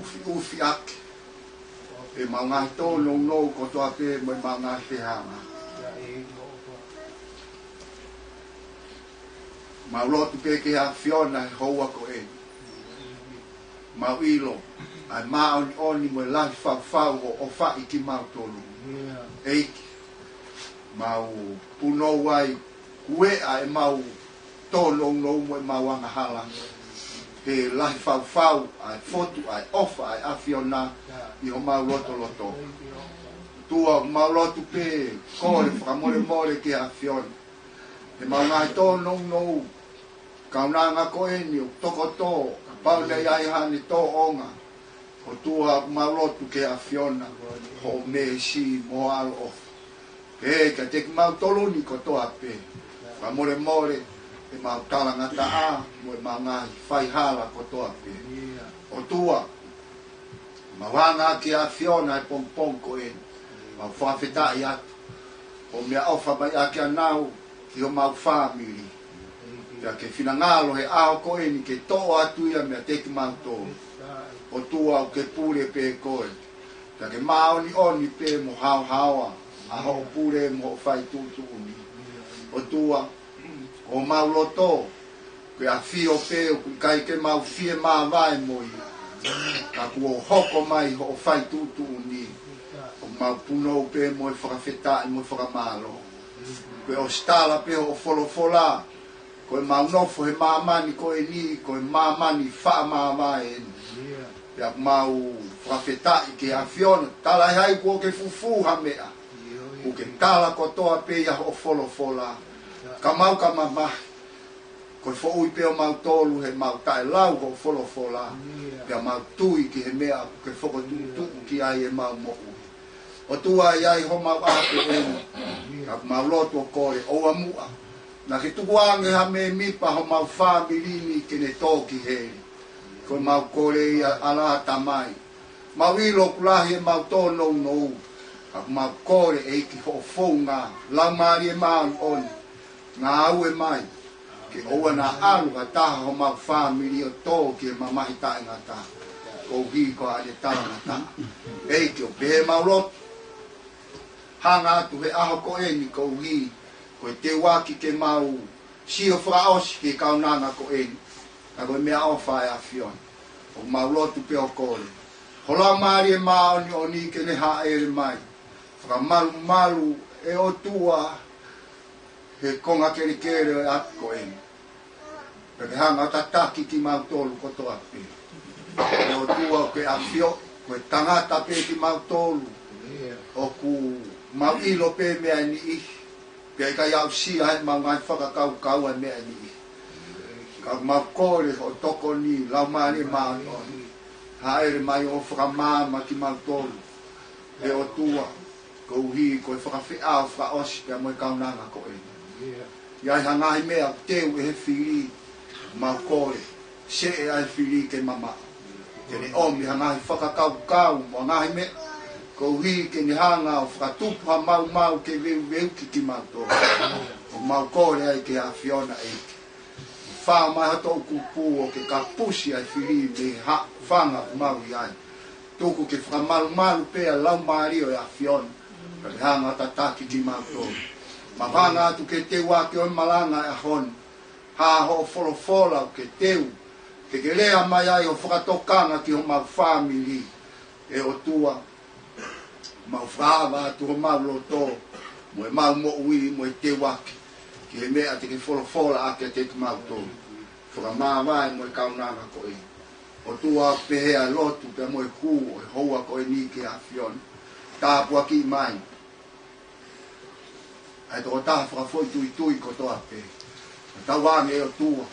ʻufiʻufi ʻaki ʻemau ngaahi tōnounou kotoa pē mo ʻemau ngaahi fehaʻamaki. Mau lotu pē ki he ʻAfiona he houa ko eni. Mau ʻilo ʻa e māʻoniʻoni mo e lahi faufau hoʻo ʻofaʻi kimautolu. ʻEiki, mau punou ai, kueʻa ʻemau tōnounou mo ʻemau angahala he lahi faufau ʻa e fotu ʻa e ʻofa ʻa e ʻAfiona ʻi homau lotoloto. ʻOtua, mau lotu pē, kole fakamolemole ki he ʻAfiona he ʻemau ngaahi tōnounou, kaunanga ko eni ʻoku tokotō, kapau naʻe ʻi ai haʻane tōʻonga. ʻOtua, mau lotu ki he ʻAfiona hoʻo meesi mo ho ʻaloʻofa ke kiate kimautolu ni kotoa pē. Fakamolemole ʻemau talangataʻa mo ʻemau ngaahi faihala kotoa pē. ʻOtua, mau hanga ki he ʻAfiona he pongipongi ko eni. Mau fakafetaʻi atu hoʻo meʻaʻofa mai ʻaki ʻa Nau ki homau fāmili. Pea ke finangalo he ʻaho ko eni ke toʻo atu ia meiate kimautolu. ʻOtua, ʻoku ke pule pē koe. Pea ke māʻoniʻoni pē mo haohaoa ʻa hoʻo pule mo hoʻo fai tuʻutuʻuni. ʻOtua, ko homau loto, ko e ʻafio pē, ʻoku ʻikai ke mau fie māvae mo ia. Ka kuo hoko mai hoʻo fai tuʻutuʻuni, ʻoku mau punou pē mo e fakafetaʻi mo e fakamālō. Ko e ʻosi tala pē hoʻo folofola, ko ʻemau nofo he māmani ko eni, ko e māmani fakamāvae eni. Pea ʻoku mau fakafetaʻi ki he ʻAfiona, tala ʻe hai kuo ke fufū ha meʻa, kuo ke tala kotoa pē ia hoʻo folofola. Ka mau ka mamahi, ko e foʻui pē ʻo mautolu heʻemau taʻelau hoʻo folofola. Pea mau tui ki he meʻa kuo ke fokotuʻutuʻu ki ai ʻemau moʻui. ʻOtua, ʻi ai homau ʻapi eni, ka ʻoku mau lotu ʻo kole ʻoua muʻa naʻa ke tukuange ha mēmipa homau fāmili ni ke ne tō ki heli. Ko ʻemau kole ia, ʻAla, Tamai. Mau ʻilo ʻoku lahi ʻemau tōnounou, ka ʻoku mau kole, ʻEiki, hoʻo founga Laumālie Māʻoniʻoni, ngāue mai ke ʻoua naʻa ʻalu ha taha homau fāmili ʻo tō ki he mamahi taʻengata, koeʻuhi ko ʻene talangataʻa. ʻEiki, ʻoku pehē ʻemau lotu, hanga atu he ʻaho ko eni koeʻuhi ko e teuaki ke mau sio fakaʻosi ki he kaunanga ko eni, ka ko e meʻaʻofa ʻa e ʻAfiona. ʻOku mau lotu pē ʻo kole ho Laumālie Māʻoniʻoni ke ne hāʻele mai, fakamalumalu, ʻe ʻOtua, he konga kelekele ʻo e ʻapi ko eni. Pea ke hanga ʻo tataki kimautolu kotoa pē. ʻE ʻOtua, ʻoku ke ʻafioʻi ko e tangata pē kimautolu. ʻOku mau ʻilo pē meʻa ʻe niʻihi, pea ʻikai aʻusia heʻemau ngaahi fakakaukau ʻa e meʻa ʻe niʻihi. Ka ʻoku mau kole hoʻo tokoni, Laumālie Māʻoniʻoni, hāʻele mai ʻo fakamaama kimautolu, ʻe ʻOtua, koeʻuhi ko e fakafeʻao fakaʻosi pea mo e kaunanga ko eni. ʻI ai ha ngaahi meʻa ʻoku teu ʻe he fili, mau kole, seʻe ʻa e fili ke mamaʻo, ke ne ʻomi ha ngaahi fakakaukau mo ha ngaahi meʻa, koeʻuhi ke ne hanga ʻo fakatupu ha maumau ke veuveuki kimautolu. ʻOku mau kole ai ki he ʻAfiona, ʻEiki, fai mai ha toʻukupu ʻo ke kapusi ʻa e fili mei he haʻu fanga ʻoku mau ʻi ai. Tuku ke fakamalumalu pē ʻa e Laumālie ʻo e ʻAfiona, ka ke hanga ʻo tataki kimautolu. Mau hanga atu ki he teuaki ʻo e malanga ʻo e ʻaho ni, ha hoʻo folofola ʻoku ke teu, ke ke lea mai ai ʻo fakatokanga ki homau fāmili, ʻe ʻOtua. Mau fakaava atu homau loto, mo ʻemau moʻui, mo e teuaki ki he meʻa te ke folofola ʻaki kiate kimautolu, fakamāvae mo e kaunanga ko eni. ʻOtua, ʻoku pehē ʻa e lotu pea mo e hū ʻo e houa ko eni ki he ʻAfiona. Tāpuakiʻi mai ʻa e tokotaha fakafoʻituitui kotoa pē. Tauange, ʻe ʻOtua,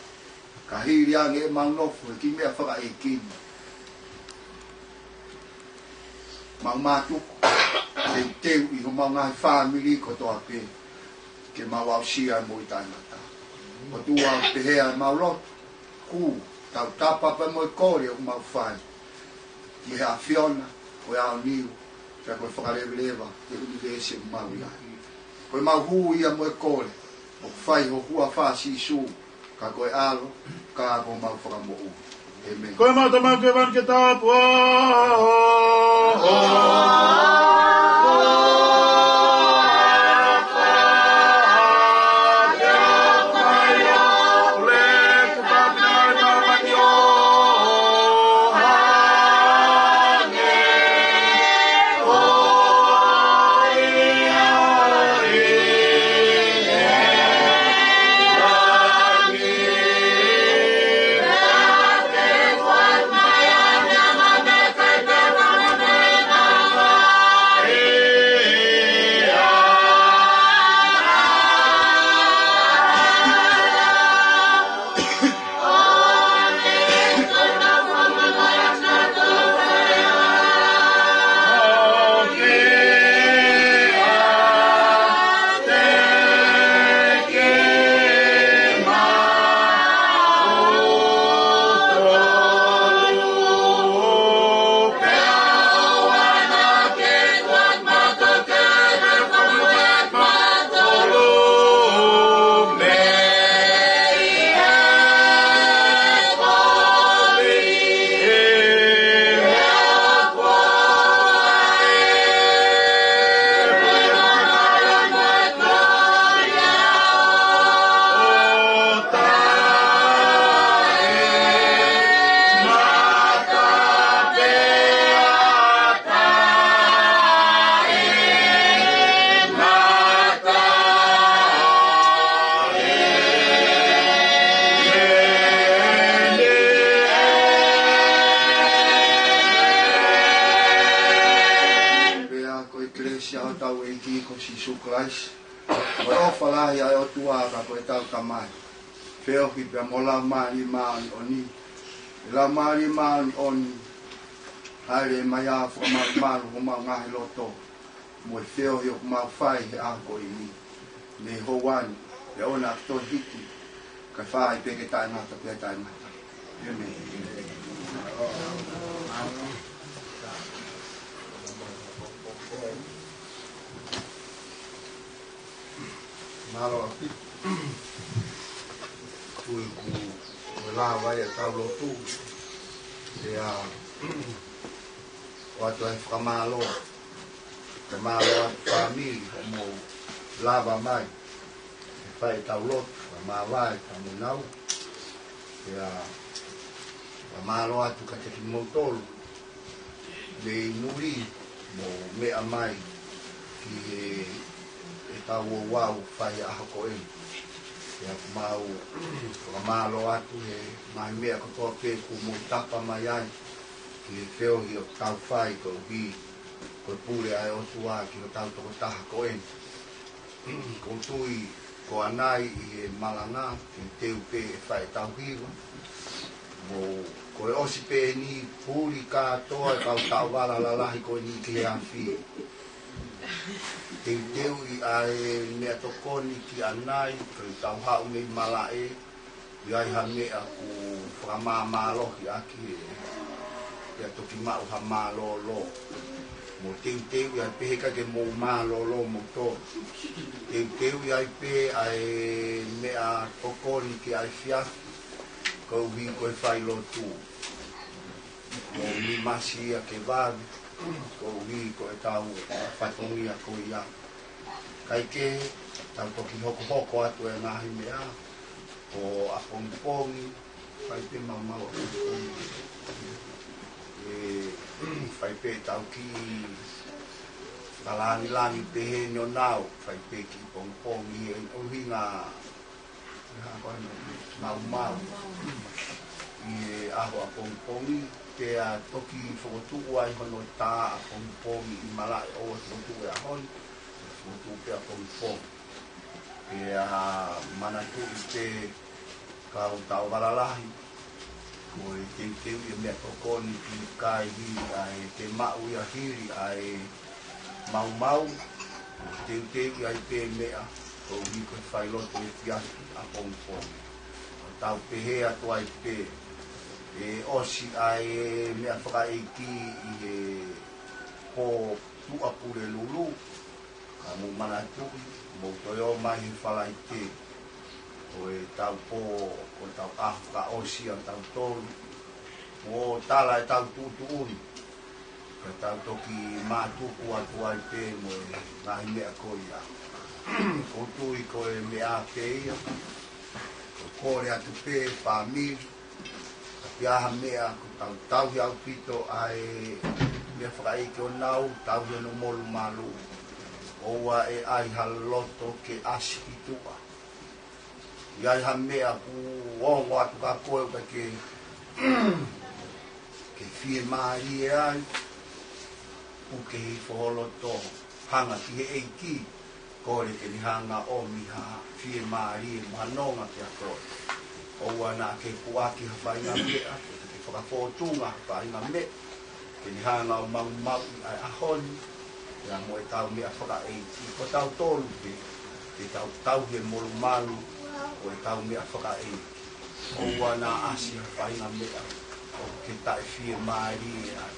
ka hili ange ʻemau nofo he kiʻi meʻa fakaʻeiki ni, mau mātuku, teuteu ʻi homau ngaahi fāmili kotoa pē, ke mau aʻusia e moʻui taʻengata. ʻOtua, ʻoku pehē ʻa ʻemau lotu, hū, tautapa pea mo e kole ʻoku mau fai ki he ʻAfiona, ko e aoniu, pea ko e fakaleveleva ʻo e ʻunivēsi ʻoku mau ʻi ai. Ko ʻemau hū ia mo e kole, ʻoku fai ʻi ho huafa, Sīsū, ka ko e ʻAlo, ka ko homau Fakamoʻui. ʻĒmeni. Ko ʻemau Tamai ʻoku ʻi hēvani, ke tāpuhā ho Sīsū Kalaisi, ko e ʻofa lahi ʻa e ʻOtua ka ko ʻetau Tamai, feohi pea mo e Laumālie Māʻoniʻoni. ʻE Laumālie Māʻoniʻoni, hāʻele mai ʻo fakamalumalu homau ngaahi loto, mo e feohi ʻoku mau fai he ʻaho ko eni. Mei he houa ni, pea ʻo aʻu ki he hiki, kae fai pē ke taʻengata pea taʻengata. ʻĒmeni. Mālō ʻaupito. Tuku ke u lava ʻo tau lotu. Pea ʻoatu ai e fakamālō. Fakamālō atu fāmili, hoʻomou lava mai ke fai ʻetau lotu, fakamāvae, fakamānava. Pea fakamālō atu kiate kimoutolu mei muli, hoʻomou meʻa mai ki he, ʻetau ouau fai ʻaho ko eni. Pea ʻoku mau fakamālō atu he ngaahi meʻa kotoa pē kuo mou tapa mai ai ki he feohi ʻoku tau fai koeʻuhi ko e pule ʻa e ʻOtua ki hotau tokotaha ko eni. ʻOku ou tui ko ʻanai ʻi he malanga, teuteu pē ʻe fai ʻetau hiva. Mo ko e ʻosi pē eni, puli kātoa e kau taʻovala lalahi ko eni ki he afi. Teuteuʻi ʻa e meʻatokoni ki ʻanai, ko e tau haʻu mei malaʻe, ʻi ai ha meʻa ʻoku fakamāmālohi ʻaki ē, pea toki maʻu ha mālōlō. Mo teuteuʻi ai pē he ʻikai ke mou mālōlō moutolu. Teuteuʻi ai pē ʻa e meʻatokoni ki he efiafi, koeʻuhi ko e fai lotu. Mo mimasi ia ke vave, koeʻuhi ko ʻetau fatongia ko ia. Kae kehe, tau toki hokohoko atu e ngaahi meʻa, ko ʻapongipongi, fai pē maumau ʻapongipongi. ʻE, fai pē ʻetau kiʻi fakalāngilangi pehē ni ʻo nau, fai pē kiʻi pongipongi, ʻe ʻuhinga, ʻe hā ko ē, maumau. ʻI he ʻaho ʻapongipongi, pea toki fokotuʻu ai hono tā ʻapongipongi ʻi malaʻe, ʻoua ʻe fokotuʻu he ʻaho ni, fokotuʻu pē ʻapongipongi. Pea manatuʻi pē kau taʻovala lahi, ko e teuteuʻi e meʻatokoni ki he kai hili ʻa e, ke maʻu ia hili ʻa e maumau, teuteuʻi ai pē meʻa, koeʻuhi ko e fai lotu efiafi ʻapongipongi. ʻO tau pehē atu ai pē, ʻe ʻosi ʻa e meʻa fakaʻeiki ʻi he pō Tuʻapulelulu, ka mou manatuʻi, mou toe ō mai he Falaite. Ko ʻetau pō, ko ʻetau ʻaho fakaʻosi ʻa tautolu. Mo tala ʻetau tuʻutuʻuni. Ka tau toki mātuku atu ai pē mo e ngaahi meʻa ko ia. ʻOku ou tui ko e meʻa pē ia. ʻOku ou kole atu pē fāmili. Ka ʻi ai ha meʻa ʻoku tau tauhi ʻaupito ʻa e meʻa fakaʻeiki ʻo nau, tauhi hono molumalu. ʻOua ʻe ʻai ha loto ke ʻasi ki tuʻa. ʻI ai ha meʻa ʻoku ongo atu kia koe ʻoku ke, ke fiemālie ai, ʻoku ke hifo ho loto, hanga ki he ʻEiki, kole ke ne hanga ʻomi ha fiemālie mo ha nonga kia koe. ʻOua naʻa ke puʻaki ha faʻahinga meʻa, ke ke fakafōtunga ha faʻahinga meʻa, ke ne hanga ʻo maumauʻi ʻa e ʻaho ni, ia mo ʻetau meʻa fakaʻeiki. Ko tautolu pē, ke tau tauhi e molumalu ʻo ʻetau meʻa fakaʻeiki. ʻOua naʻa ʻasi ha faʻahinga meʻa, ʻoku ke taʻefiemālie ai.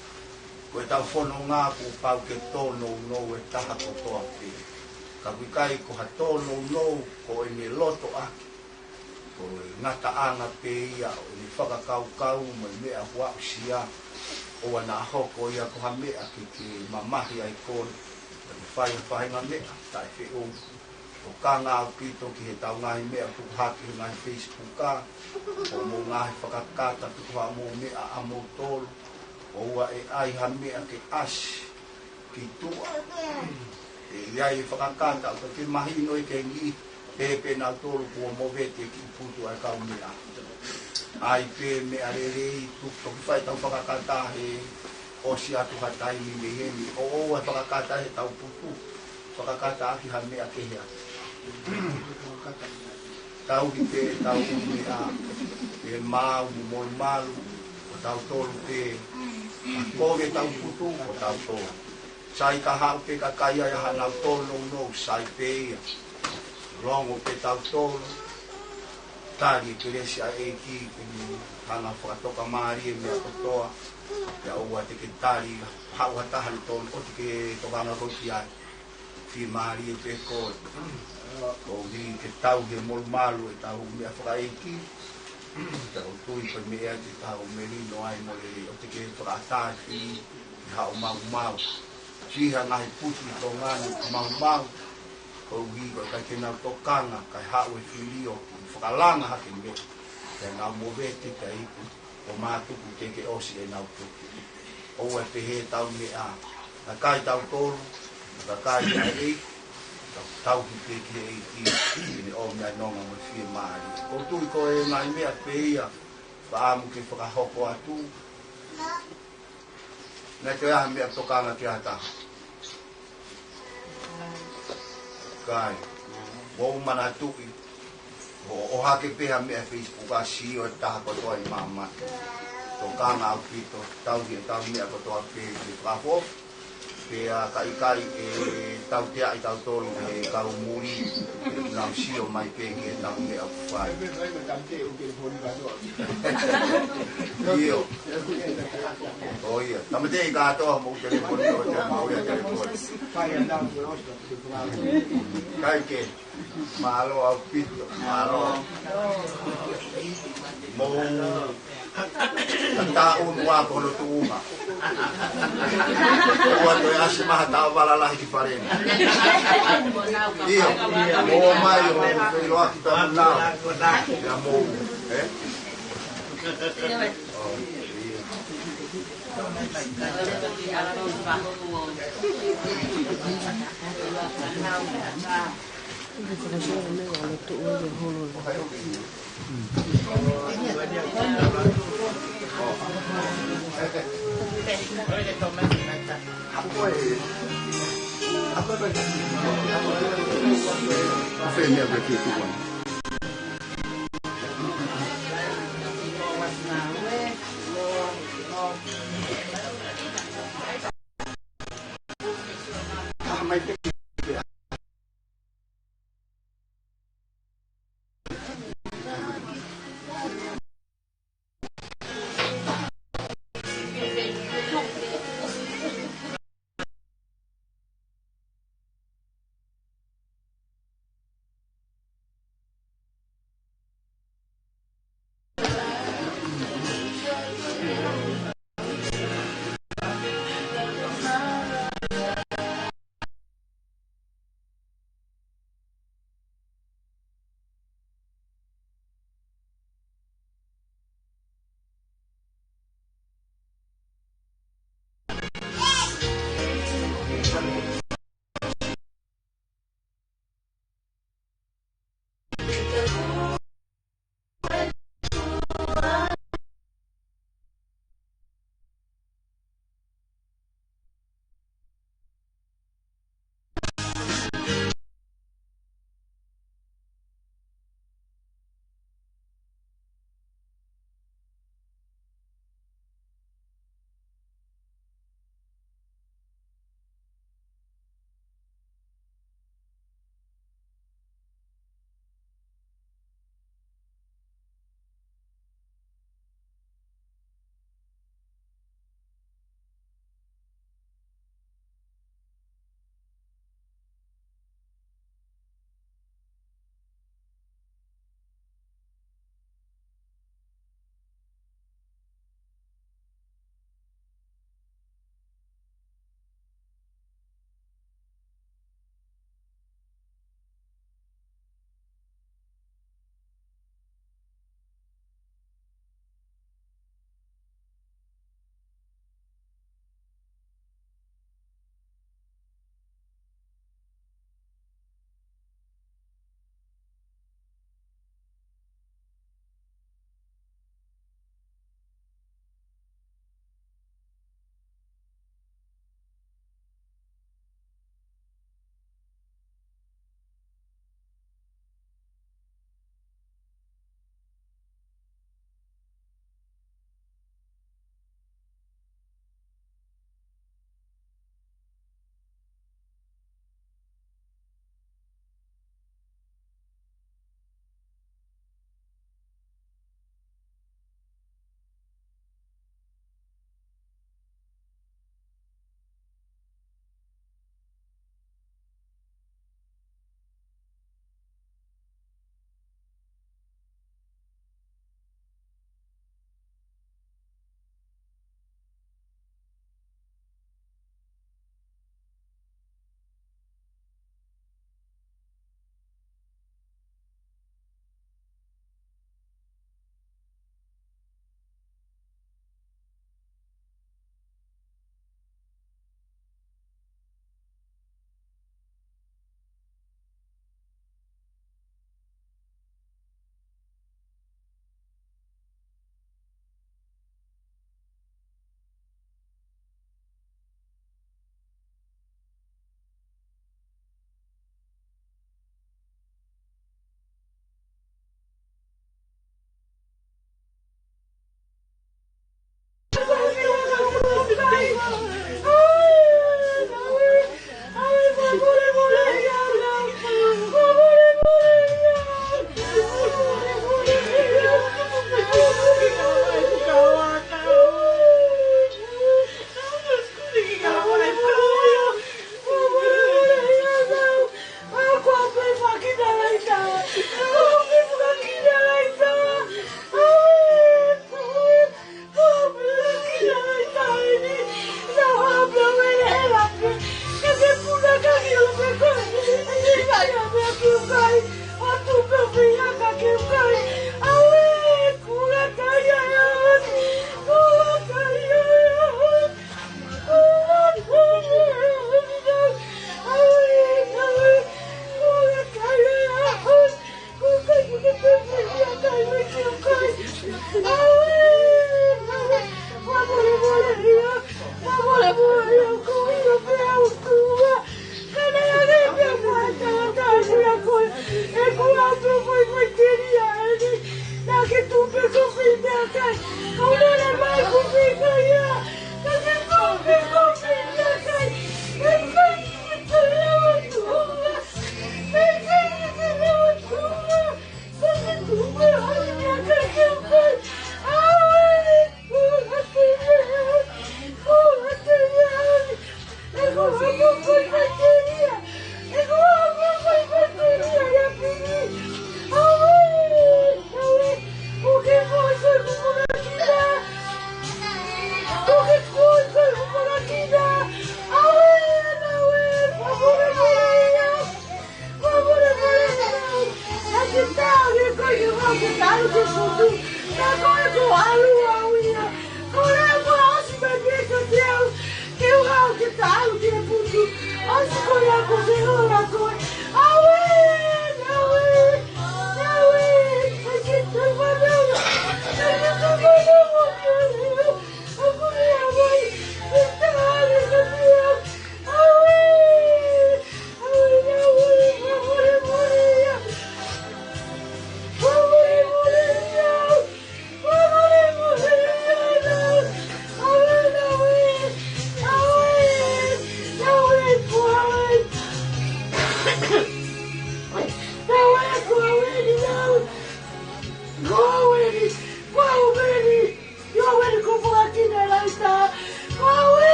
Ko ʻetau fononga kuo pau ke tōnounou e taha kotoa pē. Ka ʻoku ʻikai ko ha tōnounou ko ʻene loto ʻaki, ko e ngataʻanga pē ia ʻo ʻene fakakaukau mo e meʻa ʻoku aʻusia. ʻOua naʻa hoko ia ko ha meʻa ke ke mamahi ai koe, ʻo ke fai ha faʻahinga meʻa taʻefeʻunga. ʻOku kanga ʻaupito ki heʻetau ngaahi meʻa tuku hake he ngaahi Facebook, ʻa hoʻomou ngaahi fakakata tuku haʻamou meʻa ʻamoutolu. ʻOua ʻe ʻai ha meʻa ke ʻasi ki tuʻa. ʻE ʻi ai e fakakata, ʻoku ke mahino ʻe ke ngi, pē pē nautolu kuo movete ki putu ʻa e kau meʻa. ʻAi pē meʻa lelei, tuku toki fai ʻetau fakakata he ʻosi atu ha taimi mei heni, ʻo ʻoua ʻe fakakata heʻetau putu. fakakata ʻaki ha meʻa kehe ʻa. Tauhi pē ʻetau meʻa, ʻe maau mo molumalu, ʻo tautolu pē, ʻa kovi ʻetau putu, ʻo tautolu. Sai ka haʻu pē kakai ʻa ia haʻanau tōnounou, sai pē ia. Longo pē tautolu, tali e kelesi ʻa e ʻEiki, ke ne hanga fakatoka mālie meʻa kotoa, pea ʻoua te ke tali, haʻu ha taha ne tōnounou, ʻoua te ke tokanga koe ki ai. Fiemālie pē koe. Koeʻuhi ke tauhi e molumalu ʻetau meʻa fakaʻeiki. Tau tui ko e meʻa ia te tau melino ai mo lelei, ʻoua te ke fakaʻatā e fili ʻi haʻo maumau. Fiha ngaahi putu ʻi Tonga ni ʻoku maumau. Koeʻuhi ko e ʻikai ke nau tokanga, kae haʻu e fili ʻo fakalanga hake meʻa. Pea nau movete pea iku, ʻo mātuku teʻeki ʻosi ʻenau tuku. ʻOua ʻe pehē ʻetau meʻa, kakai tautolu, kakai ʻa e ʻEiki, tau tauhi pē ki he ʻEiki, ke ne ʻomi ʻa e nonga mo e fiemālie. ʻOku ou tui ko e ngaahi meʻa pē ia, fakaʻamu ke fakahoko atu, naʻe toe ʻi ai ha meʻa tokanga ki ha taha. Kai. Mou manatuʻi. ʻO, ʻohake pē ha meʻa Facebook ʻa sio e taha kotoa ʻi māmani. Tokanga ʻaupito, tauhi ʻetau meʻa kotoa pē ke fakafoʻou. Pea ka ʻikai ʻe tauteaʻi tautolu ʻe he kau muli, ʻe nau sio mai pē ki heʻetau meʻa ʻoku fai. ʻIo. ʻOia. Tāmateʻi kātoa mou telefoni, ʻo te mou ia telefoni. Kai ke. Mālō ʻaupito. Mālō. Mou. Ka taʻu ua ko hono tuʻunga. ʻOua toe ʻasi mai ha taʻovala lahi ki fale ni. ʻIo. Mou ō mai ʻo feʻiloaki pea mo nau. Ia mou. Ē?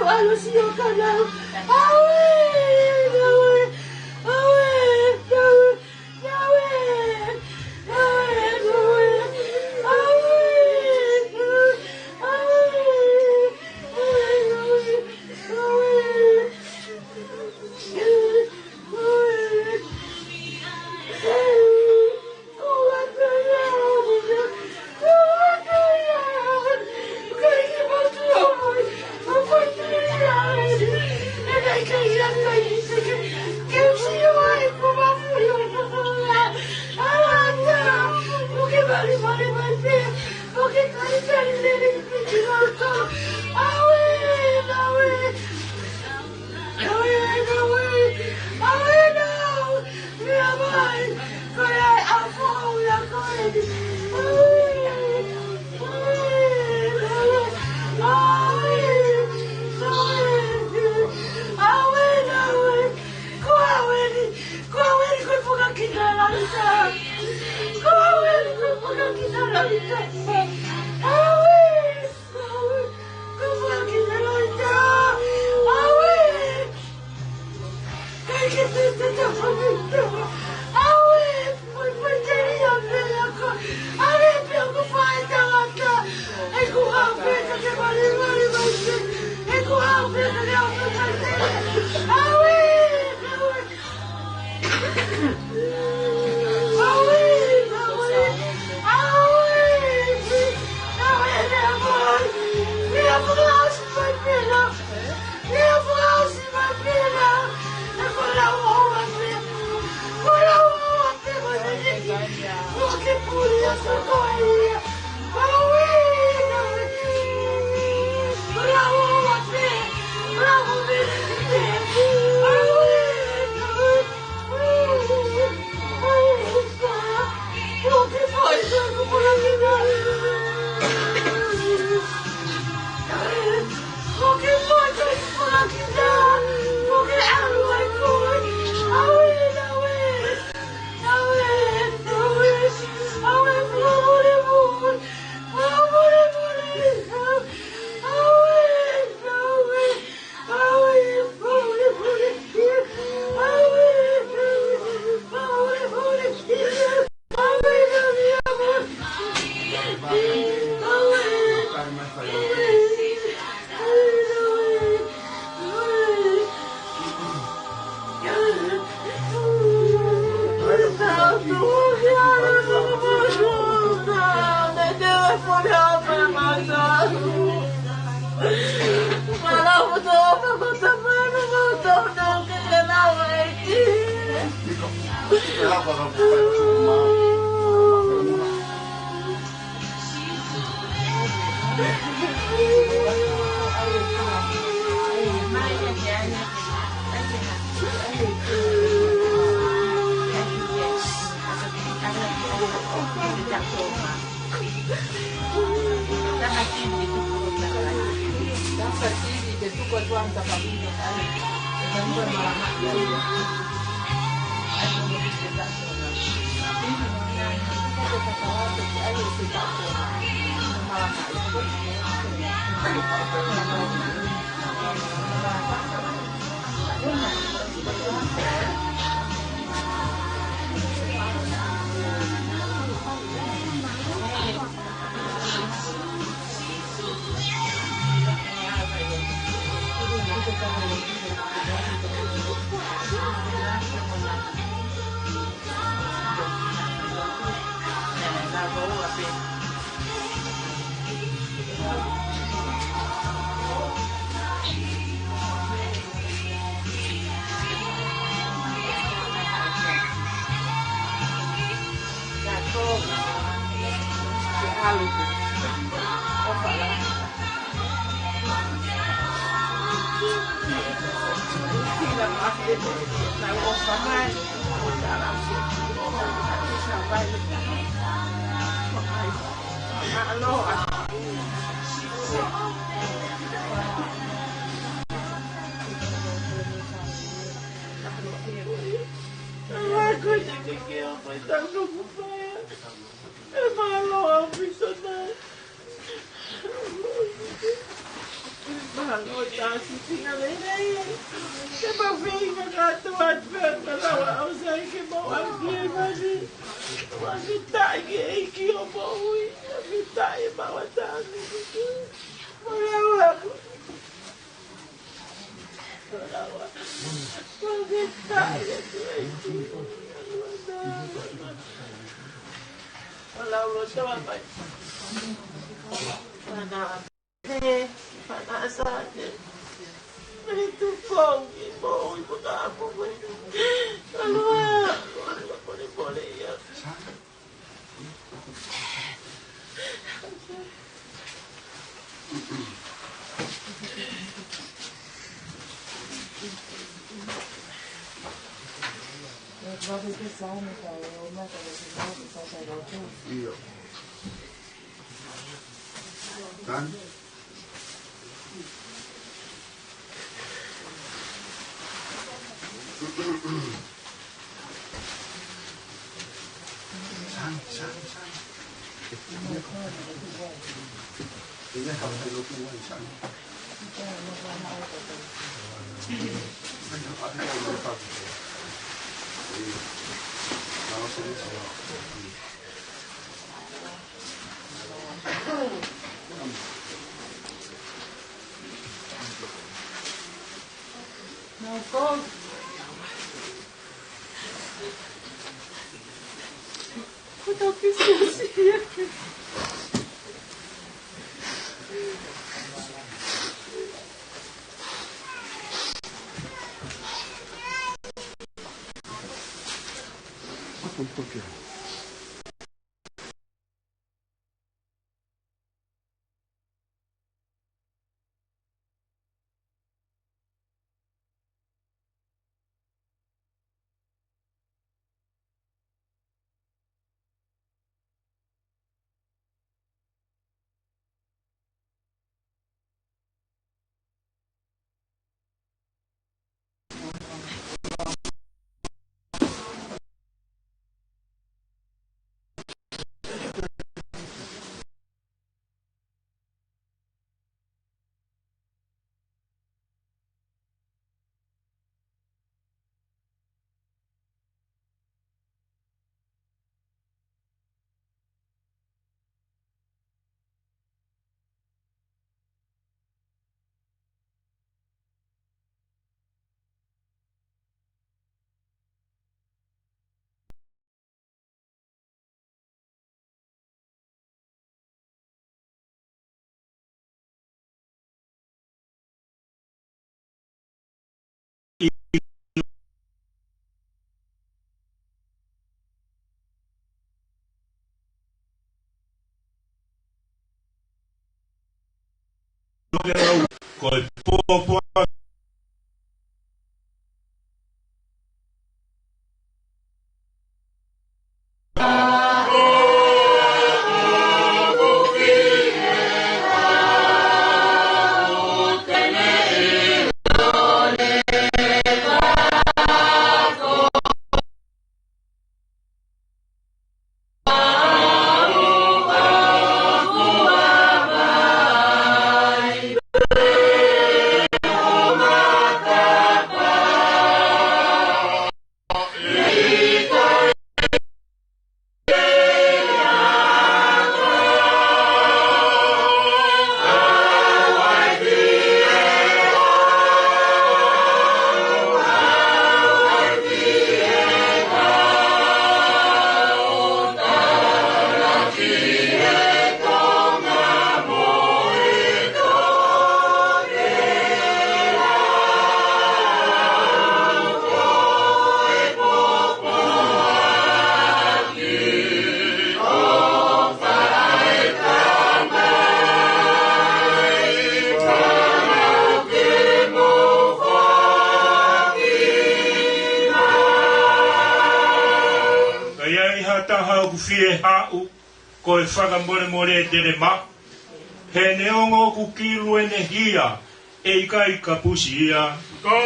ʻAlu sio ka nau. Aue, aue, aue, aue, aue, aue, aue. Aue, aue, aue, aue, aue, meʻa mai, ko e ʻaho ia ko eni. Aue, aue, aue, aue, aue, aue, ko au eni, ko au eni ko e Puakākī Taʻelalita. Ko au eni ko e Puakākī Taʻelalita. Aue, aue, ko e Puakākī Taʻelalita. Aue. Sīpinga lelei. Ke mau feinga kātoa atu pē ʻo lava ʻo sai ke mau ʻalu ki hēvani. Fakafetaʻi ki he ʻEiki ʻo moʻui. Fakafetaʻi mau ata atu. Mau lau aku. Mau lau aku. Fakafetaʻi atu ʻEiki. Mau lau loto mai. Mana. Te, fana sate. Mei Tupou ki Moʻui Makaʻapu mai. Aloha, aloha, aloha, pole, pole, ia. Ia. Kan? Sang, sang, sang. Ini harus dilakukan, sang. Kalau sini semua. Ko e pōpoaki. Ka ʻi ai ha taha ʻoku fie haʻu, ko e fakamolemole te ne maʻu. He neongo ʻoku kilu ʻene hia, ʻe ʻikai kapusi ia. Ka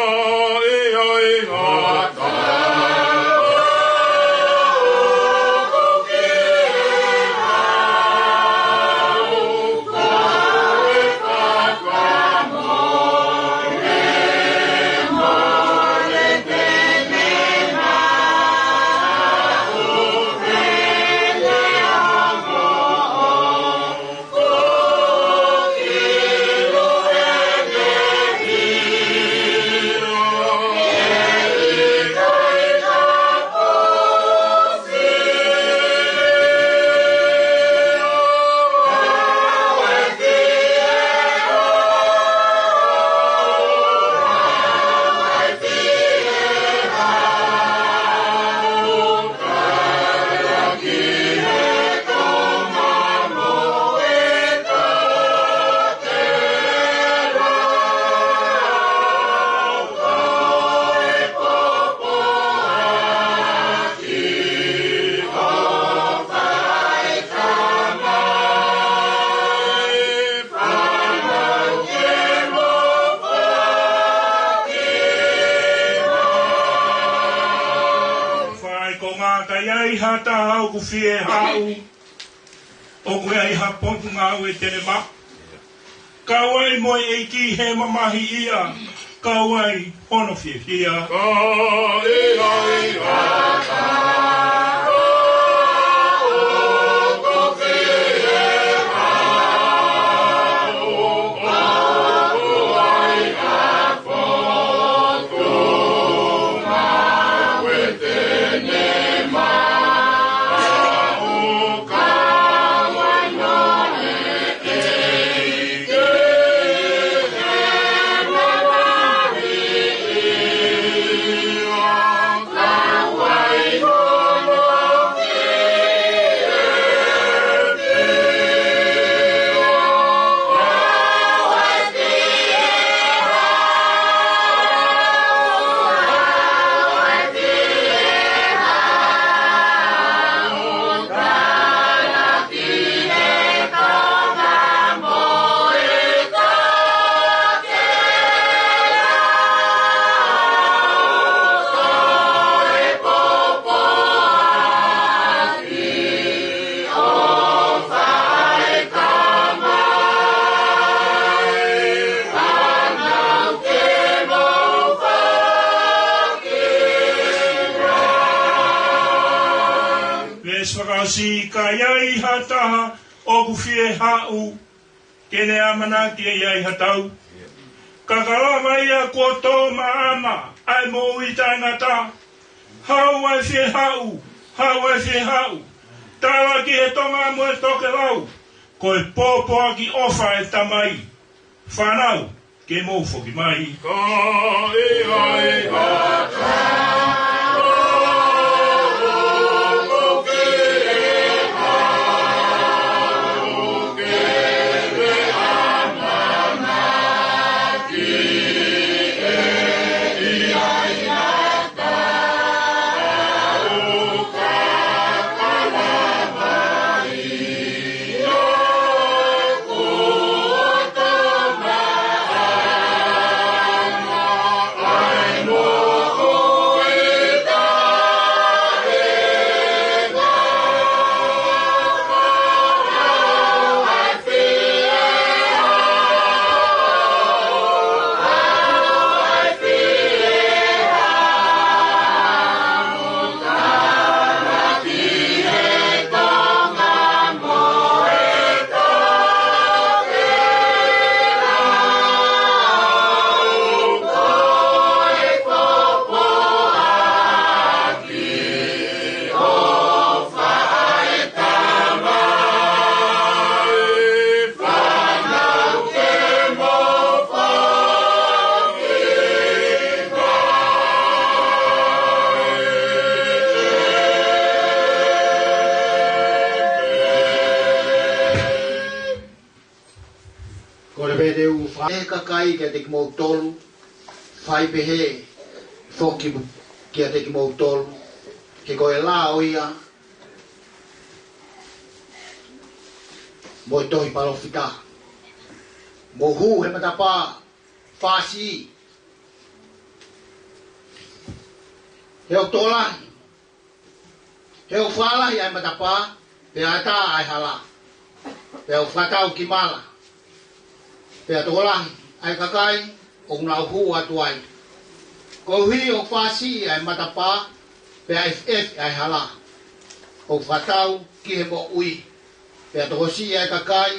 ʻi ai ha taha ʻi ha taha ʻoku fie haʻu, ʻoku ʻi ai ha potungāue te ne maʻu. Kau ai mo e ʻEiki he mamahi ia, kau ai hono fiefia. Ka ʻi ai ha taha ʻoku fie haʻu, ʻoku ʻi ai ha potungāue te ne maʻu. Veesi fakaʻosi, ka ʻi ai ha taha ʻoku fie haʻu, ke ne ʻamanaki ʻe ʻi ai ha tau. Ka ka lava ia kuo tō maʻana ʻa e moʻui taʻengata. Haʻu ʻa e fie haʻu, haʻu ʻa e fie haʻu. Tala ki he tonga mo e tokelau, ko e pōpoaki ʻofa ʻa e Tamai. Fānau, ke mou foki mai. Ka ʻi ai ha taha ʻoku fie haʻu, ke ne ʻamanaki ʻe ʻi ai ha tau. Ka ka lava ia kuo tō maʻana ʻa e moʻui taʻengata. Kole pē te u fai kakai kiate kimoutolu, fai pehē foki kiate kimoutolu, he ko e lao ia mo e tohi palōfita. Mou hū he matapā, fāsiʻi, he ʻoku tokolahi, he ʻoku fālahi ʻa e matapā, pea ʻatā ʻa e hala, pea ʻoku fakatau ki mala, pea tokolahi ʻa e kakai ʻoku nau hū atu ai. Koeʻuhi ʻoku fāsiʻi ʻa e matapā, pea ʻefiʻefi ʻa e hala, ʻoku fakatau ki he moʻui, pea tokosiʻi ʻa e kakai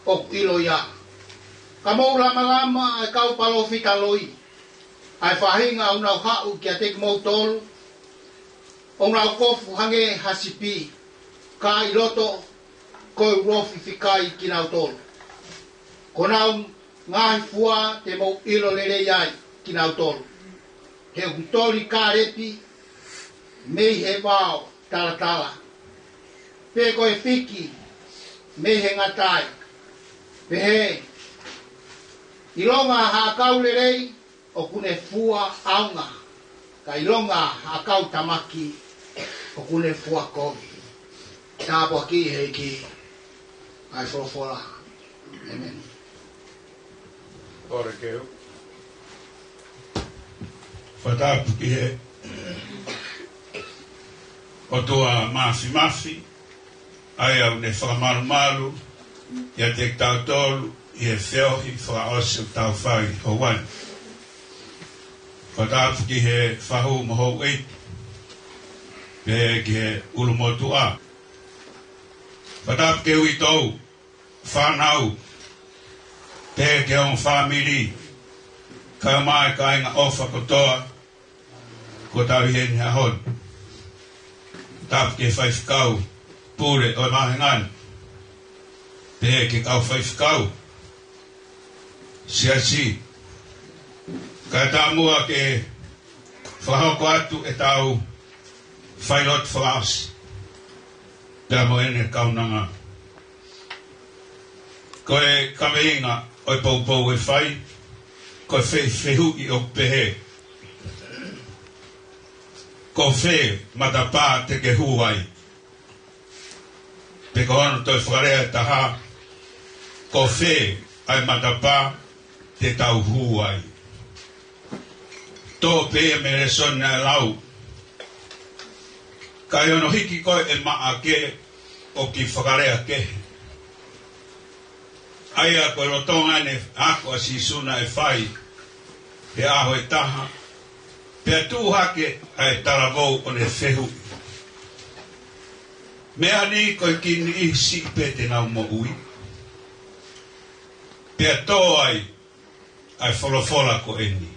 ʻoku ʻilo ia. Ka mou lamalama ʻa e kau palōfita loi, ʻa e faʻahinga ʻoku nau haʻu kiate kimoutolu, ʻoku nau kofu hangē ha sipi, ka ʻi loto ko e ulofi fikai kinautolu. Ko honau ngaahi fua te mou ʻilo lelei ai kinautolu. He ʻoku toli kālepi mei he vao talatala, pe ko e fiki mei he ngatai. Pehē, ʻilonga ha ʻakau lelei ʻoku ne fua ʻaonga, ka ʻilonga ha ʻakau tamaki ʻoku ne fua kovi. Tāpuakiʻi ʻe he ʻEiki ʻa e folofola. ʻĒmeni. Kole ke u fakatapu ki he ʻOtua Māfimafi, ʻa ia ʻoku ne fakamalumalu ʻiate kitautolu ʻi he feohi fakaʻosi ʻoku tau fai ʻi he houa ni. Fakatapu ki he fahu mo e houʻeiki, pehē ki he ʻulumotuʻa. Fakatapu ki he uitou, fānau, pehē ki he ongo fāmili, kae ʻumaʻā e kāinga ʻofa kotoa kuo tau ʻi heni he ʻaho ni. Tapu ki he faifekau pule ʻo e vāhenga ni, pehē ki he kau faifekau siasi, kae ʻatā muʻa ke fakahoko atu ʻetau failotu fakaʻosi pea mo ʻene kaunanga. Ko e kaveinga ʻo e poupou ʻe fai, ko e fe-, fehuʻi ʻoku pehē: Ko fē matapā te ke hū ai? Pe ko hono toe fakalea ʻe taha, ko fē ʻa e matapā te tau hū ai? Tō pē ia mei he lēsoni naʻe lau. Ka ʻi hono hiki ko ē ʻe Maʻake ʻo e kiʻi fakalea kehe, ʻa ia ko e lolotonga ʻene ako ʻa Sīsū naʻe fai he ʻaho ʻe taha, pea tuʻu hake ʻa e talavou ʻo ne fehuʻi: Meʻa ni, ko e kiʻi niʻihi siʻi pē te nau moʻui? Pea tō ai ʻa e folofola ko eni,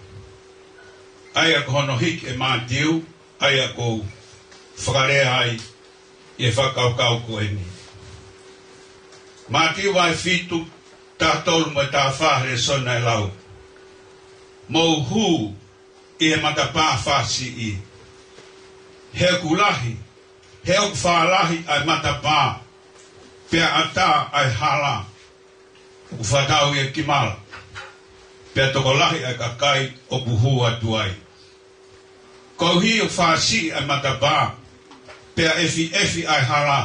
ʻa ia ko hono hiki ʻe Mātiu, ʻa ia ʻoku ou fakalea ai ʻi he fakakaukau ko eni. Mātiu vahe fitu, taha tolu mo e taha fā he lēsoni naʻe lau: Mou hū ʻi he matapā fāsiʻi, he ʻoku lahi, he ʻoku fālahi ʻa e matapā, pea ʻatā ʻa e hala ʻoku fakatau ia ki mala, pea tokolahi ʻa e kakai ʻoku hū atu ai. Koeʻuhi ʻoku fāsiʻi ʻa e matapā, pea ʻefiʻefi ʻa e hala,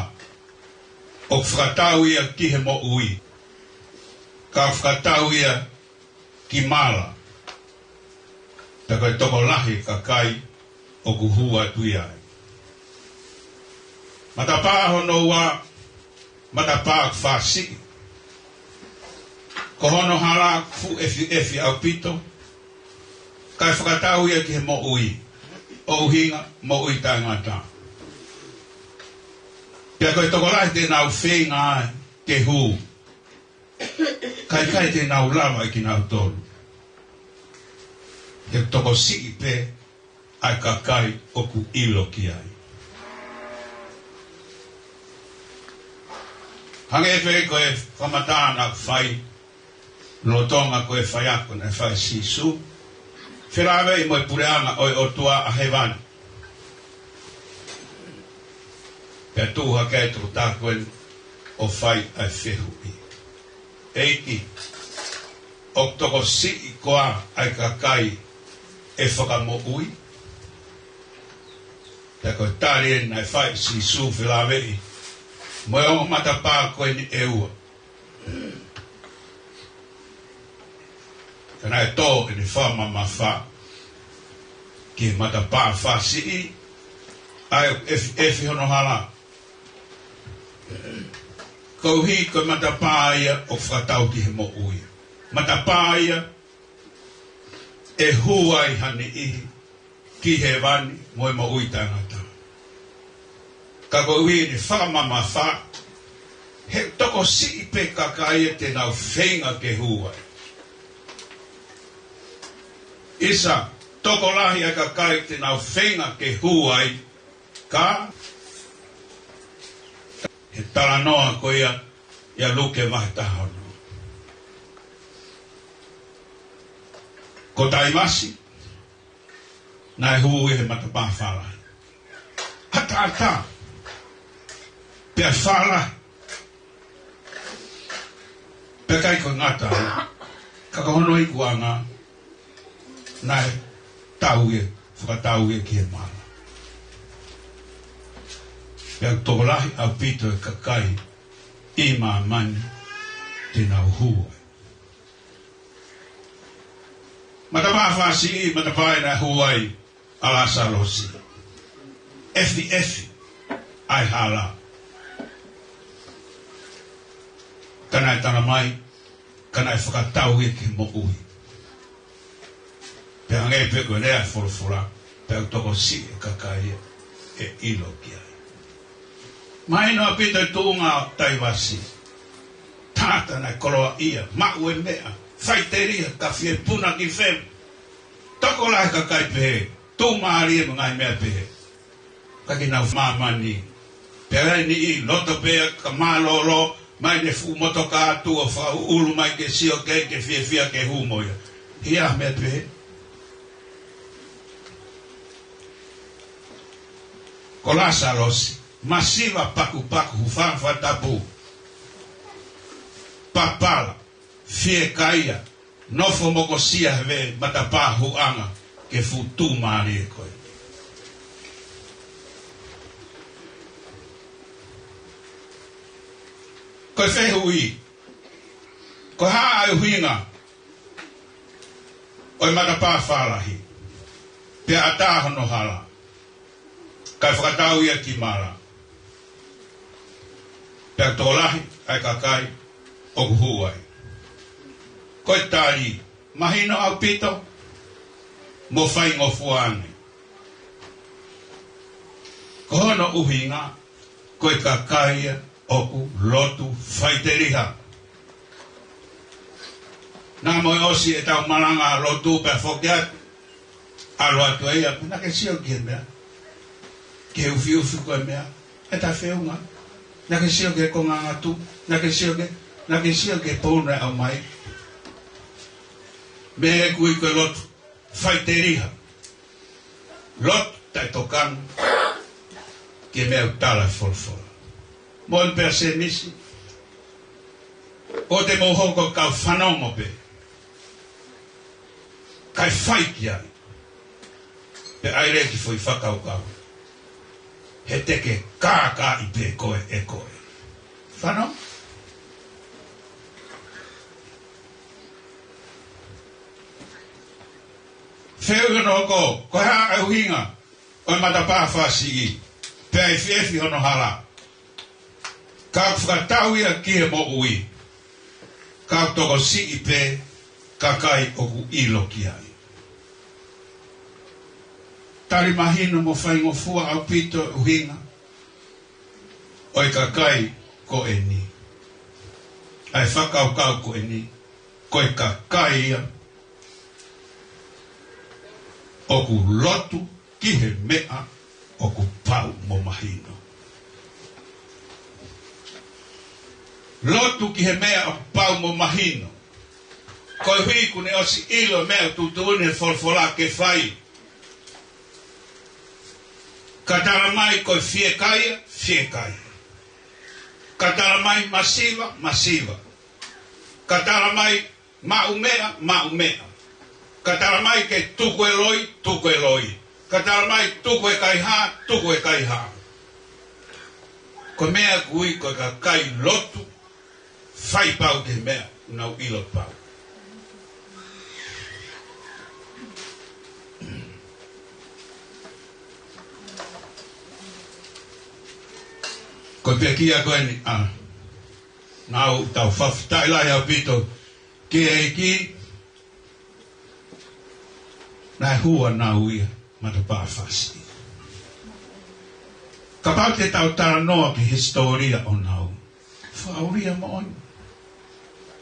ʻoku fakatau ia ki he moʻui, ka ʻoku fakatau ia ki mala, pea ko e tokolahi e kakai ʻoku hū atu ia ai. Matapā hono ua, matapā ʻoku fāsiʻi. Ko hono hala ʻoku fuʻu ʻefiʻefi ʻaupito, kae fakatau ia ki he moʻui, ʻo ʻuhinga moʻui taʻengata. Pea ko e tokolahi te nau feinga ai ke hū, ka ʻikai te nau lava ʻe kinautolu, he ʻoku tokosiʻi pē ʻa e kakai ʻoku ʻilo ki ai. Hangē pē ko e fakamatala naʻe fai lolotonga ko e faiako naʻe fai ʻe Sīsū, felāveʻi mo e puleʻanga ʻo e ʻOtua ʻa hēvani. Pea tuʻu hake ʻa e tokotaha ko eni ʻo fai ʻa e fehuʻi: ʻEiki, ʻoku tokosiʻi koā ʻa e kakai ʻe fakamoʻui? Pea ko e tali eni naʻe fai ʻe Sīsū felāveʻi mo e ongo matapā ko eni ʻe ua. Ka naʻe tō ʻene fakamamafa ki he matapā fāsiʻi, ʻa ia ʻoku ʻefiʻefi hono hala. Koeʻuhi ko e matapā ia ʻoku fakatau ki he moʻui. Matapā ia ʻe hū ai ha niʻihi ki hēvani mo e moʻui taʻengata. Ka koeʻuhi ʻene fakamamafa, he ʻoku tokosiʻi pē kakai ia te nau feinga ke hū ai. ʻIsa, tokolahi ʻa e kakai te nau feinga ke hū ai, ka he talanoa ko ia ʻia Luke vahe taha ono. Ko Taimasi, naʻe hū ia he matapā fālahi. ʻAtaʻatā, pea fālahi, pea ʻikai ko e ngata ai, ka ko hono ikuʻanga, naʻe tau ia, fakatau ia ki he mala. Pea ʻoku tokolahi ʻaupito e kakai ʻi māmani te nau hū ai. Matapā fāsiʻi, matapā ia naʻe hū ai ʻa Lāsalosi. ʻEfi, ʻefi. ʻa e hala. Ka naʻe tala mai, ka naʻe fakatau ia ki he moʻui. Pea hangē pē ko e lea ʻa e folofola, pea ʻoku tokosiʻi ʻe he kakai ia ʻe ʻilo ki ai. Mahino ʻaupito e tuʻunga ʻo Taivasi. Tangata naʻe koloaʻia, maʻu e meʻa, faʻiteliha, ka fie puna ki fē. Tokolahi e kakai pehē, tuʻumālie mo e ngaahi meʻa pehē. Ka ke nau māmani. Pea ʻi ai e niʻihi loto pē ia ka mālōlō, mai ʻene fuʻu motokā ʻo fakaʻuʻulu mai ke sio ki ai ke fiefia ke hū mo ia. Hia meʻa pehē. Ko Lasalosi, masiva pakupaku, hūfanga he fakatapu, papala, fiekaia, nofo mokosia he veʻe matapā huʻanga ki he fuʻu tuʻumālie ko ē. Ko e fehuʻi, ko e hā ʻa e ʻuhinga ʻo e matapā fālahi, pea ʻatā hono hala, kae fakatau ia ki mala, pea tokolahi ʻa e kakai ʻoku hū ai? Ko e tali, mahino ʻaupito mo faingofua ange. Ko hono ʻuhinga, ko e kakai ia ʻoku lotu faʻiteliha. Naʻa mo e ʻosi ʻetau malanga lotu pea foki atu, ʻalu atu ʻa ia, naʻa ke sio ki he meʻa, ki he ufiufi ko e meʻa, ʻe ta feʻunga. Naʻa ke sio ki he konga ngatu, naʻa ke sio ki, naʻa ke sio ki he pou naʻe ʻomai. Meʻa ʻoku ui ko e lotu faʻiteliha. Lotu taʻetokanga ki he meʻa ʻoku tala ʻe he folofola. Moʻoni pē ʻa Sēmisi, ʻoua te mou hoko ko e kau fanongo pē, kae fai ki ai. Pea ʻai leva e kiʻi foʻi fakakaukau. He te ke kākaaʻi pē koe ʻe koe. Fanongo. Fehuʻi hono hoko, ko e hā e ʻuhinga ʻo e matapā fāsiʻi, pea efiʻefi hono hala, ka ʻoku fakatau ia ki he moʻui, ka ʻoku tokosiʻi pē kakai ʻoku ʻilo ki ai? Tali mahino mo faingofua ʻaupito e ʻuhinga ʻo e kakai ko eni, ʻa e fakakaukau ko eni, ko e kakai ia ʻoku lotu ki he meʻa ʻoku pau mo mahino. Lotu ki he meʻa ʻoku pau mo mahino. Koeʻuhi kuo ne ʻosi ʻilo e meʻa ʻoku tuʻutuʻuni ʻe he folofola ke fai. Ka tala mai ko e fiekaia, fiekaia. Ka tala mai masiva, masiva. Ka tala mai maʻu meʻa, maʻu meʻa. Ka tala mai ke tuku e loi, tuku e loi. Ka tala mai tuku e kaihā, tuku e kaihā. Ko e meʻa ʻoku ui ko e kakai lotu faipau ki he meʻa ʻoku nau ʻilo pau. Ko e pekia ko eni, ʻa, naʻa tau fakafetaʻi lahi ʻaupito ki he ʻEiki, naʻe hū ʻa Nau ia matapā fāsiʻi. Kapau te tau talanoa ki he hisitōlia ʻo Nau, fakaʻulia moʻoni.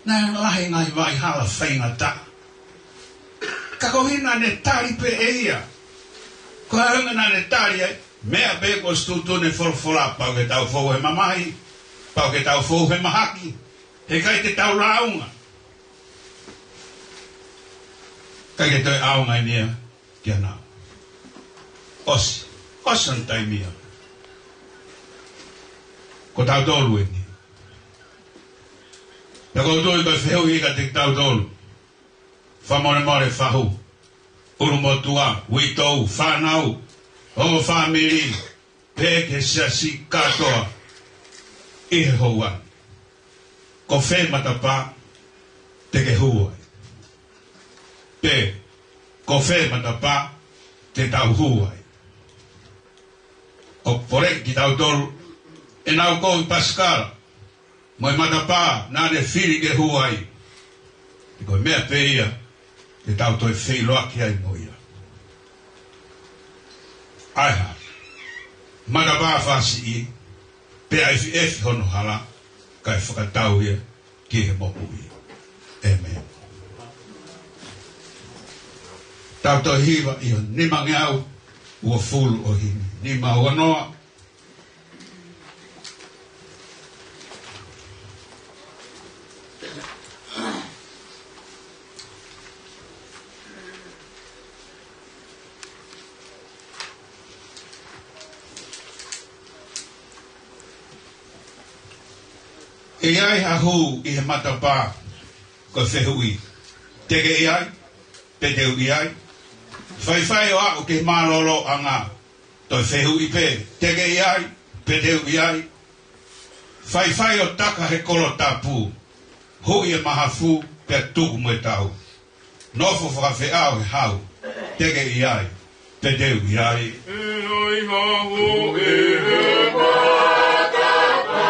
Naʻe lahi e ngaahi vaʻa hala faingataʻa. Ka ko e ʻuhinga naʻa ne tali pē ʻe ia. Ko e ʻuhinga naʻa ne tali ai, meʻa pē kuo ʻosi tuʻutuʻuni ʻe he folofola, pau ke tau fou he mamahi, pau ke tau fou he mahaki, heʻikai te tau lāunga. ʻIkai ke toe ʻaonga eni ia kia Nau. ʻOsi, ʻosi hono taimi ia. Ko tautolu eni. Pea ko u tui ko e fehuʻi kiate kitautolu, fakamolemole, fahu, ʻulumotuʻa, uitou, fānau, ongo fāmili, pea ki he siasi kātoa ʻi he houa ni. Ko fē matapā te ke hū ai? Pe ko fē matapā te tau hū ai? ʻoku poleʻi kitautolu ʻenau kovi pasikala mo e matapā naʻa ne fili ke hū ai. He ko e meʻa pē ia ke tau toe feʻiloaki ai mo ia. ʻA e hā? Matapā fāsiʻi, pea ʻefiʻefi hono hala, kae fakatau ia ki he moʻui. ʻĒmeni. Tau toe hiva ʻi he nimangeau uofulu ʻo e himi. Nima ua noa. ʻE ʻi ai ha hū ʻi he matapā, ko e fehuʻi, te ke ʻi ai, pe te u ʻi ai? Faifai ʻo aʻu ki he mālōlōʻanga, toe fehuʻi pē, te ke ʻi ai, pe te u ʻi ai? Faifai ʻo taka he kolo tapu, huʻi e mahafu, pea tuku mo e tau. Nofo fakafeʻao he hau, te ke ʻi ai, pe te u ʻi ai? ʻE ʻi ai ha hū ʻi he matapā,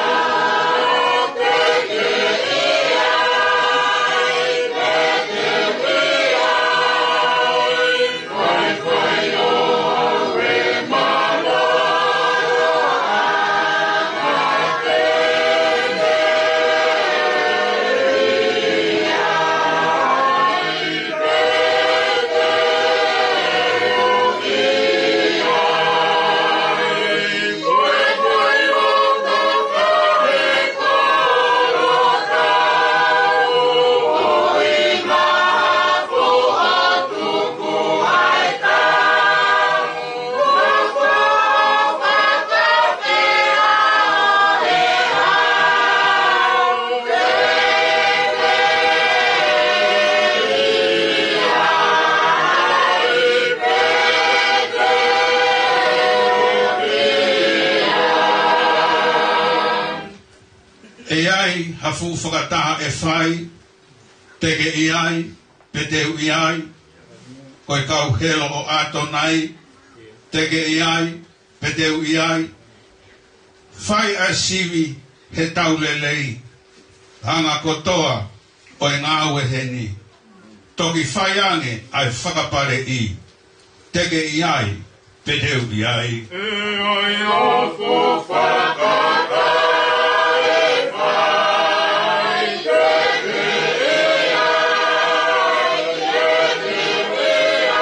te ke ʻi ai, pe te u ʻi ai? Faifai ʻo aʻu ki he mālōlōʻanga, te ke ʻi ai, ʻe ʻi ai ha fuʻu fakataha ʻe fai, te ke ʻi ai, pe te u ʻi ai? Ko e kau helo ʻo ʻAtonai, te ke ʻi ai, pe te u ʻi ai? Fai ʻa e sivi he tau lelei, anga kotoa ʻo e ngāue heni. Toki fai ange ʻa e fakapaleʻi, te ke ʻi ai, pe te u ʻi ai? ʻE ʻi ai ha fuʻu fakataha ʻe fai, te ke ʻi ai, pe te u ʻi ai?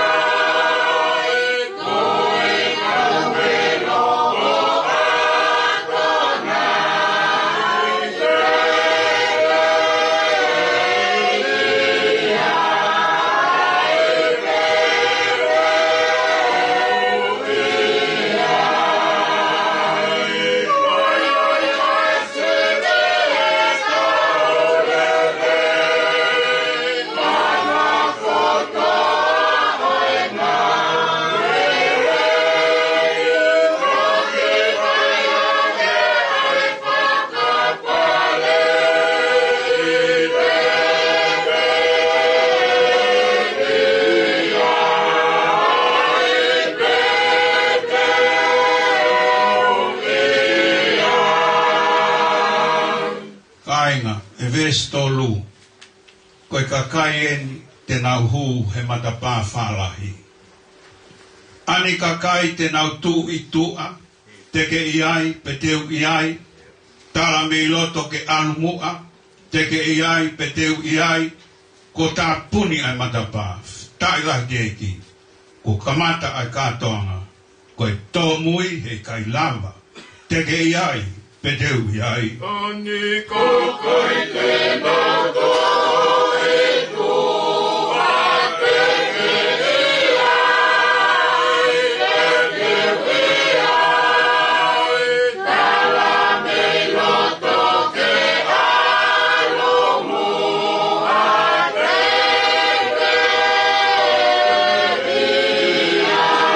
Kāinga, ʻe veesi tolu. Ko e kakai eni te nau hū he matapā fālahi. ʻA e kakai te nau tuʻu ʻi tuʻa, te ke ʻi ai, pe te u ʻi ai? Tala mei loto ke ʻalu muʻa, te ke ʻi ai, pe te u ʻi ai? Kuo tāpuni ʻa e matapā, taʻi lahi ki he ʻEiki. Kuo kamata ʻa e kātoanga, ko e tōmui heʻikai lava, te ke ʻi ai, pe te u ʻi ai? ʻA e kakai te nau tuʻu ʻi tuʻa, te ke ʻi ai, pe te u ʻi ai? Tala mei loto ke ʻalu muʻa, te ke ʻi ai, pe te u ʻi ai?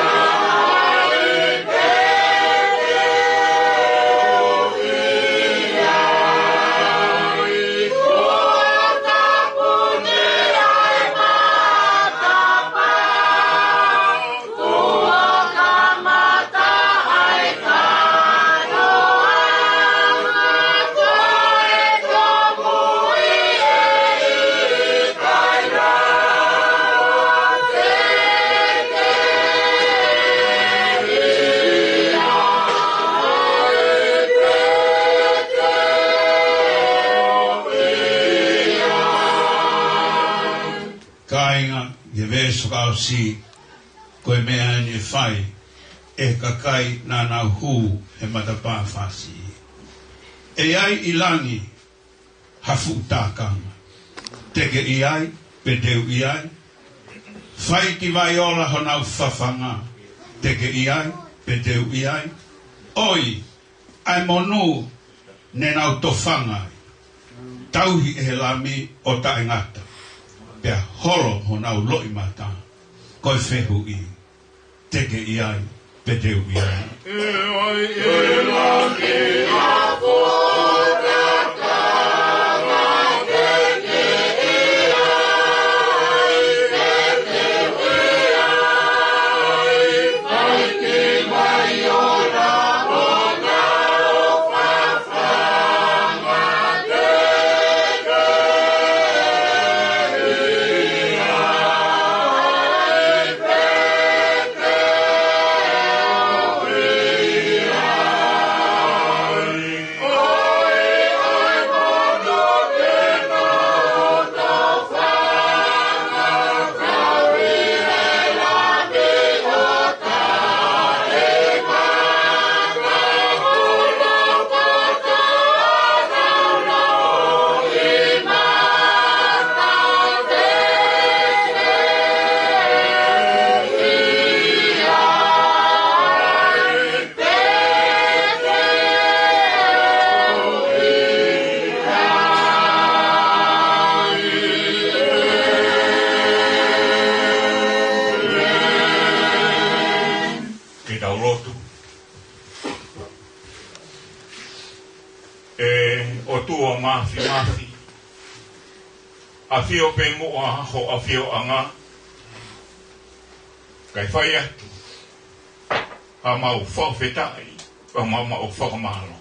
Kāinga, ʻi he veesi fakaʻosi, ko e meʻa eni ʻe fai ʻe he kakai naʻa nau hū he matapā fāsiʻi. ʻE ʻi ai ʻi langi ha fuʻu tākanga? Te ke ʻi ai, pe te u ʻi ai? Fai ki Vaiola honau fafanga? Te ke ʻi ai, pe te u ʻi ai? ʻOi, ʻa e monū ne nau tofanga ai, tauhi ʻe he Lami ʻo taʻengata, pea holo honau loʻimata. Ko e fehuʻi, te ke ʻi ai, pe te u ʻi ai? Ke tau lotu. ʻE ʻOtua Māfimafi, ʻafio pē muʻa ho ʻafioʻanga, kae fai atu ʻa ʻemau fakafetaʻi, ʻa ʻemau fakamālō.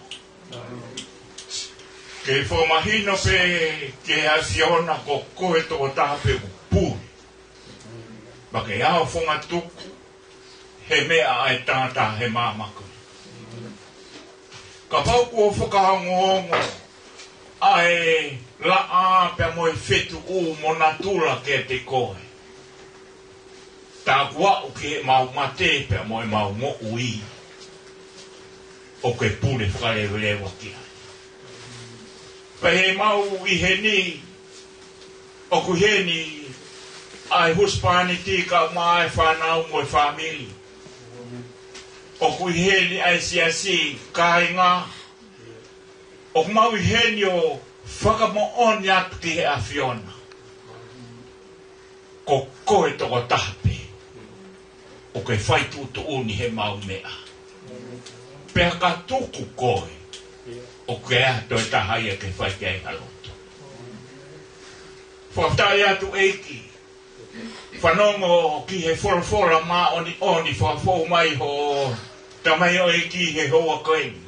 Ke fakamahino pē ki he ʻAfiona ko koe tokotaha pē ʻoku pule. Pea ke ʻaofonga tuku he meʻa ʻa e tangata he māmani. Kapau kuo fakaongoongo ʻa e laʻā pea mo e fetuʻu mo natula kiate koe, tā kuo aʻu ki heʻemau mate pea mo ʻemau moʻui, ʻoku ke pule fakaleveleva ki ai. Pea ʻi heʻemau ʻi heni, ʻoku ʻi heni ʻa e husepāniti kae ʻumaʻā e fānau mo e fāmili. ʻOku ʻi heni ʻa e siasi, kāinga. ʻOku mau ʻi heni ʻo fakamoʻoni atu ki he ʻAfiona, ko koe tokotaha pē ʻoku ke fai tuʻutuʻuni heʻemau meʻa. Pea ka tuku koe, ʻoku ke ʻi ai ha toe taha ia ke fai ki ai ha lotu. Fakafetaʻi atu ʻEiki, fanongo ki he folofola māʻoniʻoni fakafou mai hoʻo tamaioʻeiki he houa ko eni.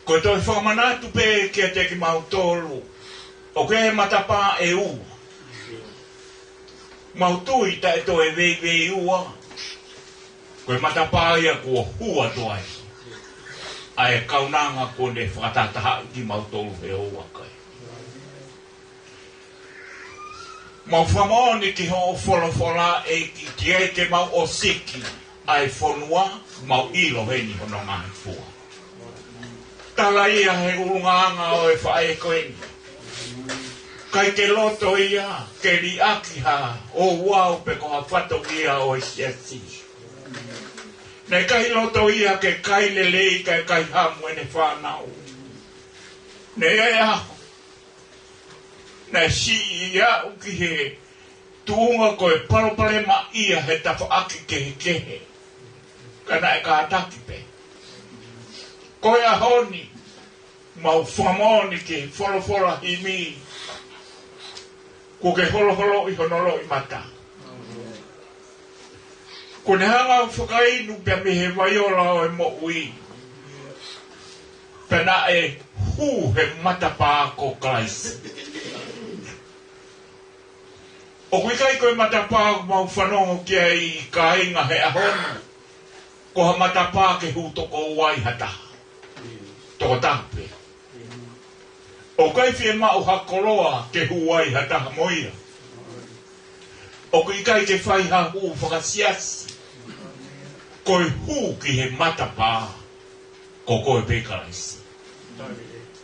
Ko e toe fakamanatu pē kiate kimautolu, ʻoku ʻi ai e matapā ʻe ua. Mau tui taʻe toe veiveiua, ko e matapā ia kuo hū atu ai ʻa e kaunanga kuo ne fakatahatahaʻi kimautolu he houa ko eni. Mau fakamoʻoni ki hoʻo folofola ʻEiki, ʻoku ʻikai ke mau ʻosiki ʻa e fonua, mau ʻilo heni hono ngaahi fua. Tala ia he ʻulungaanga ʻo e faʻē ko eni. ʻIkai ke loto ia ke liʻaki ha ouau pe ko ha fatongia ʻo e siasi. Naʻe ʻikai loto ia ke kai lelei kae kaihamu ʻene fānau. Naʻe ʻi ai e ʻaho naʻe siʻi aʻu ki he tuʻunga ko e palopalema ia he tafaʻaki kehekehe, ka naʻe kātaki pē. Ko e ʻaho ni, mau fakamoʻoni ki he folofola himi, kuo ke holoholoʻi hono loʻimata. Kuo ne hanga ʻo fakainu pea mei he vaiola ʻo e moʻui, pea naʻe hū he matapā ko Kalaisi. ʻOku ʻikai ko e matapā ʻoku mau fanongo ki ai, kāinga, he ʻaho ni, ko ha matapā ke hū toko ua ai ha taha. Tokotaha pē. ʻOku ʻikai fiemaʻu ha koloa ke hū ai ha taha mo ia. ʻOku ʻikai ke fai ha hū fakasiasi. Ko e hū ki he matapā, ko koe pē Kalaisi.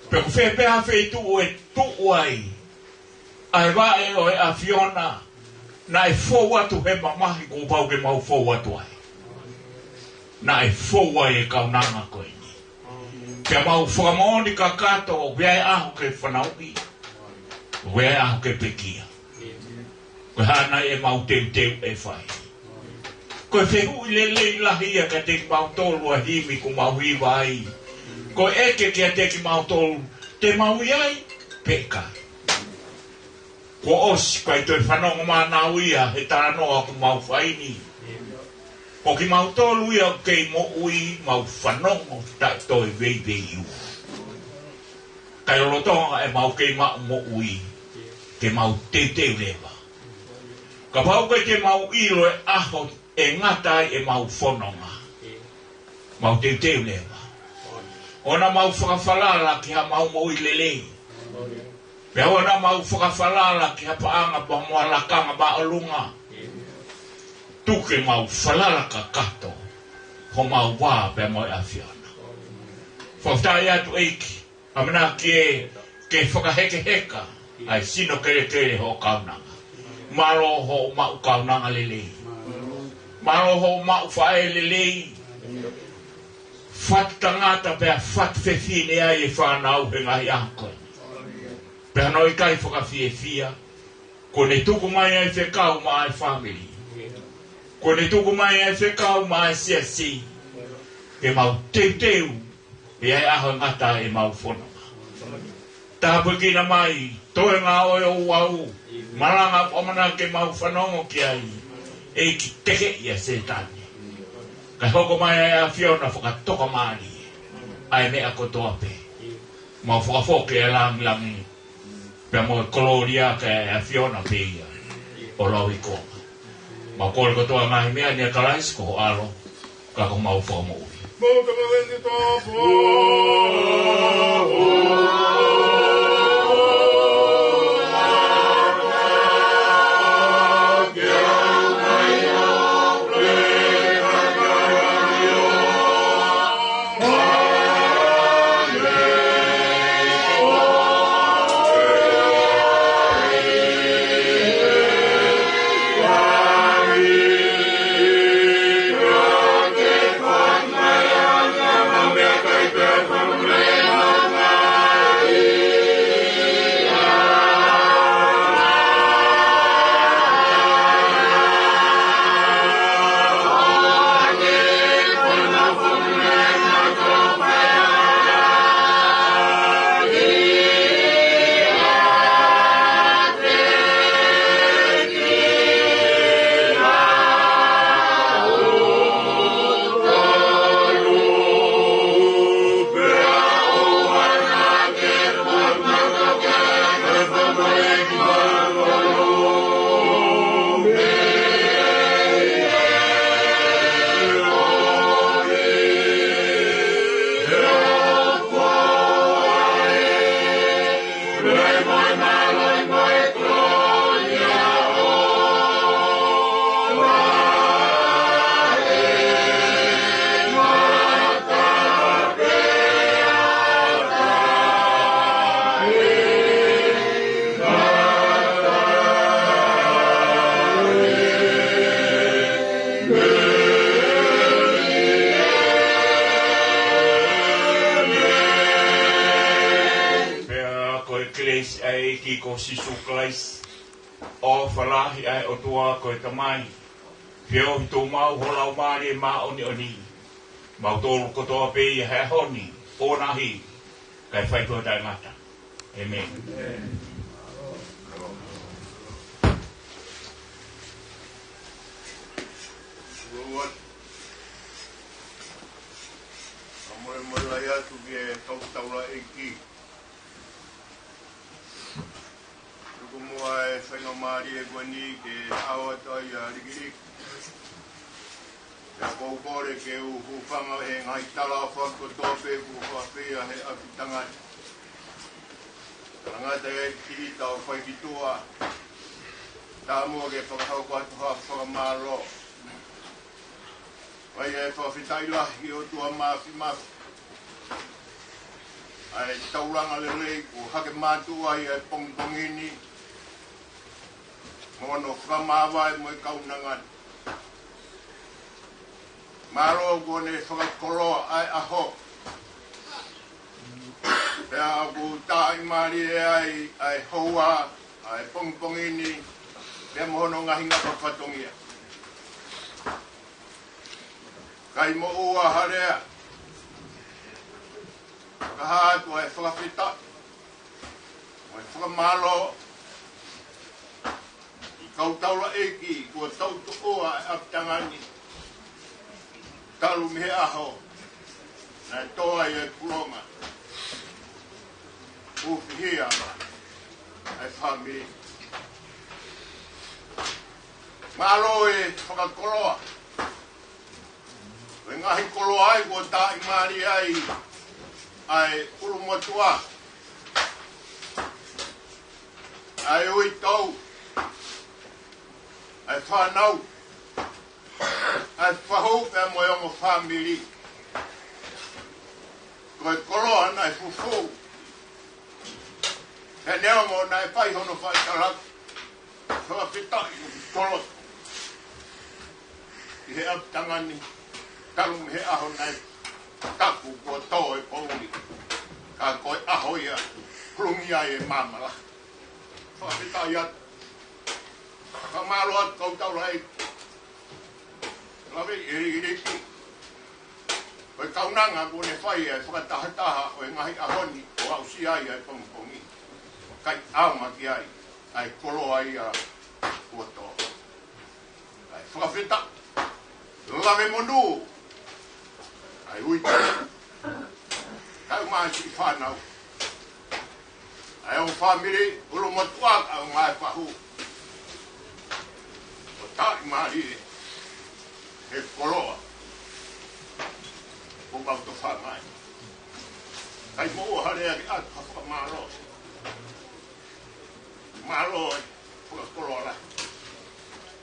Pe ko fē pē ha feituʻu ʻe tuʻu ai ʻa e vaʻe ʻo e ʻAfiona, naʻe fou atu he mamahi kuo pau ke mau fou atu ai. Naʻe fou ai e kaunanga ko eni. Pea mau fakamoʻoni kakato, ʻoku ʻi ai e ʻaho ke fanauʻi, ʻoku ʻi ai e ʻaho ke pekia. Ko e hā nai ʻemau teuteu ʻe fai? Ko e fehuʻi lelei lahi ia kiate kimautolu ʻa e himi kuo mau hiva ai. Ko e ʻeke kiate kimautolu, te mau ʻi ai pe ʻikai? Kuo ʻosi, ʻikai toe fanongo mai nautolu ia he talanoa kuo mau fai ni. Ko kimautolu ia ʻoku kei moʻui, mau fanongo taʻe toe veiveiua. Kae lolotonga ʻemau kei maʻu moʻui, ke mau teuteu leva. Kapau ʻoku ʻikai te mau ʻilo e ʻaho ʻe ngata ai ʻemau fononga, mau teuteu leva. ʻOua naʻa mau fakafalala ki haʻamau moʻui lelei. Pea ʻoua naʻa mau fakafalala ki ha paʻanga pea mo ha lakanga māʻolunga. Tuku ke mau falala kakato homau vā pea mo e ʻAfiona. Fakafetaʻi atu ʻEiki, ʻamanaki ke, ke fakahekeheka ʻa e sino kelekele hoʻo kaunanga. Mālō hoʻo maʻu kaunanga lelei. Mālō hoʻo maʻu faʻē lelei. Fatu tangata pea fatu fefine ai e fānau he ngaahi ʻaho ko eni. Pea naʻe ʻikai fakafiefia, kuo ne tuku mai ʻa e fekau maʻa e fāmili. Kuo ne tuku mai ʻa e fekau maʻa e siasi. Ke mau teuteu, ʻe ʻi ai e ʻaho ʻe ngata ai ʻemau fononga. Tāpuekina mai, toenga ʻo e ouau, malanga ʻoku ʻamanaki ke mau fanongo ki ai, ʻEiki, tekeʻi ʻa Sētane. Kae hoko mai ʻa e ʻAfiona fakatokamālie ʻa e meʻa kotoa pē. Mau fakafoki e langilangi pea mo e kolōlia ki he ʻAfiona pē ia ʻo lauikuonga. Mau kole kotoa e ngaahi meʻa ni ʻia Kalaisi ko ho ʻAlo, ka ko homau Fakamoʻui. Pea ko e kelesi ʻa e ʻEiki ko Sīsū Kalaisi, ʻofa lahi ʻa e ʻOtua ko e Tamai, feohi tumau ho Laumālie Māʻoniʻoni, mautolu kotoa pē ia he ʻaho ni, ʻo nāhi, kae fai pē ʻo taʻengata. ʻĒmeni. Lord, ʻa molemole atu ki he kau taulaʻeiki. Tuku muʻa e faingamālie ko eni ke ʻalu atu ai ʻa Likiliki. Pea ʻoku ou kole ke u hūfanga he ngaahi talaʻofa kotoa pē kuo fai ʻe he ʻapi tangata. Tangata e kiri tau fai ki tuʻa. Taumuʻa ke fakahoko atu ha fakamālō. Fai e fakafetaʻi lahi ki he ʻOtua Māfimafi. ʻA e taulanga lelei kuo hake mātuʻa ai ʻa e pongipongi ni, mo hono fakamāvae mo e kaunanga ni. Mālō kuo ne fakakoloa ʻa e ʻaho. Pea ʻoku tāʻimālie ai ʻa e houa, ʻa e pongipongi ni, pea mo hono ngaahi ngafa fatongia. Kae moʻua ha lea, fakahā atu ʻa e fakafetaʻi mo e fakamālō ki he kau taulaʻeiki kuo tautuʻua ʻa e ʻapitanga ni, talu mei he ʻaho naʻe tō ai e pulonga, hūfihia ʻa e fāmili. Mālō e fakakoloa ʻo e ngaahi koloa ai kuo tāʻimālie ai ʻa e ʻulumotuʻa, ʻa e uitou, ʻa e fānau, ʻa e fahu pea mo e ongo fāmili. Ko e koloa naʻe fufū, pea neongo naʻe fai hono faʻitalaku, fakafetaʻi ʻoku koloa ʻi he ʻapitanga ni, talu mei he ʻaho naʻe taku kuo tō e poʻuli, ka ko e ʻaho ia hulungia ai e māmani. Fakafetaʻi atu. Fakamālō atu kau taulaʻeiki. Lave ʻi he ʻiliki ʻo e kaunanga kuo ne fai e fakatahataha ʻo e ngaahi ʻaho ni ʻo aʻusia ai ʻa e pongipongi. Kae ʻaonga ki ai ʻa e koloa ia kuo tō. ʻA e fakafetaʻi, lave monū, ʻa e uitou, kae ʻumaʻā e siʻi fānau, ʻa e ongo fāmili, ʻulumotuʻa kae ʻumaʻā e fahu, ʻo tāʻimālie he koloa kuo mau tō fāngai. Kae moʻua ha lea ke ʻatu ha fakamālō. Mālō e fakakoloa lahi.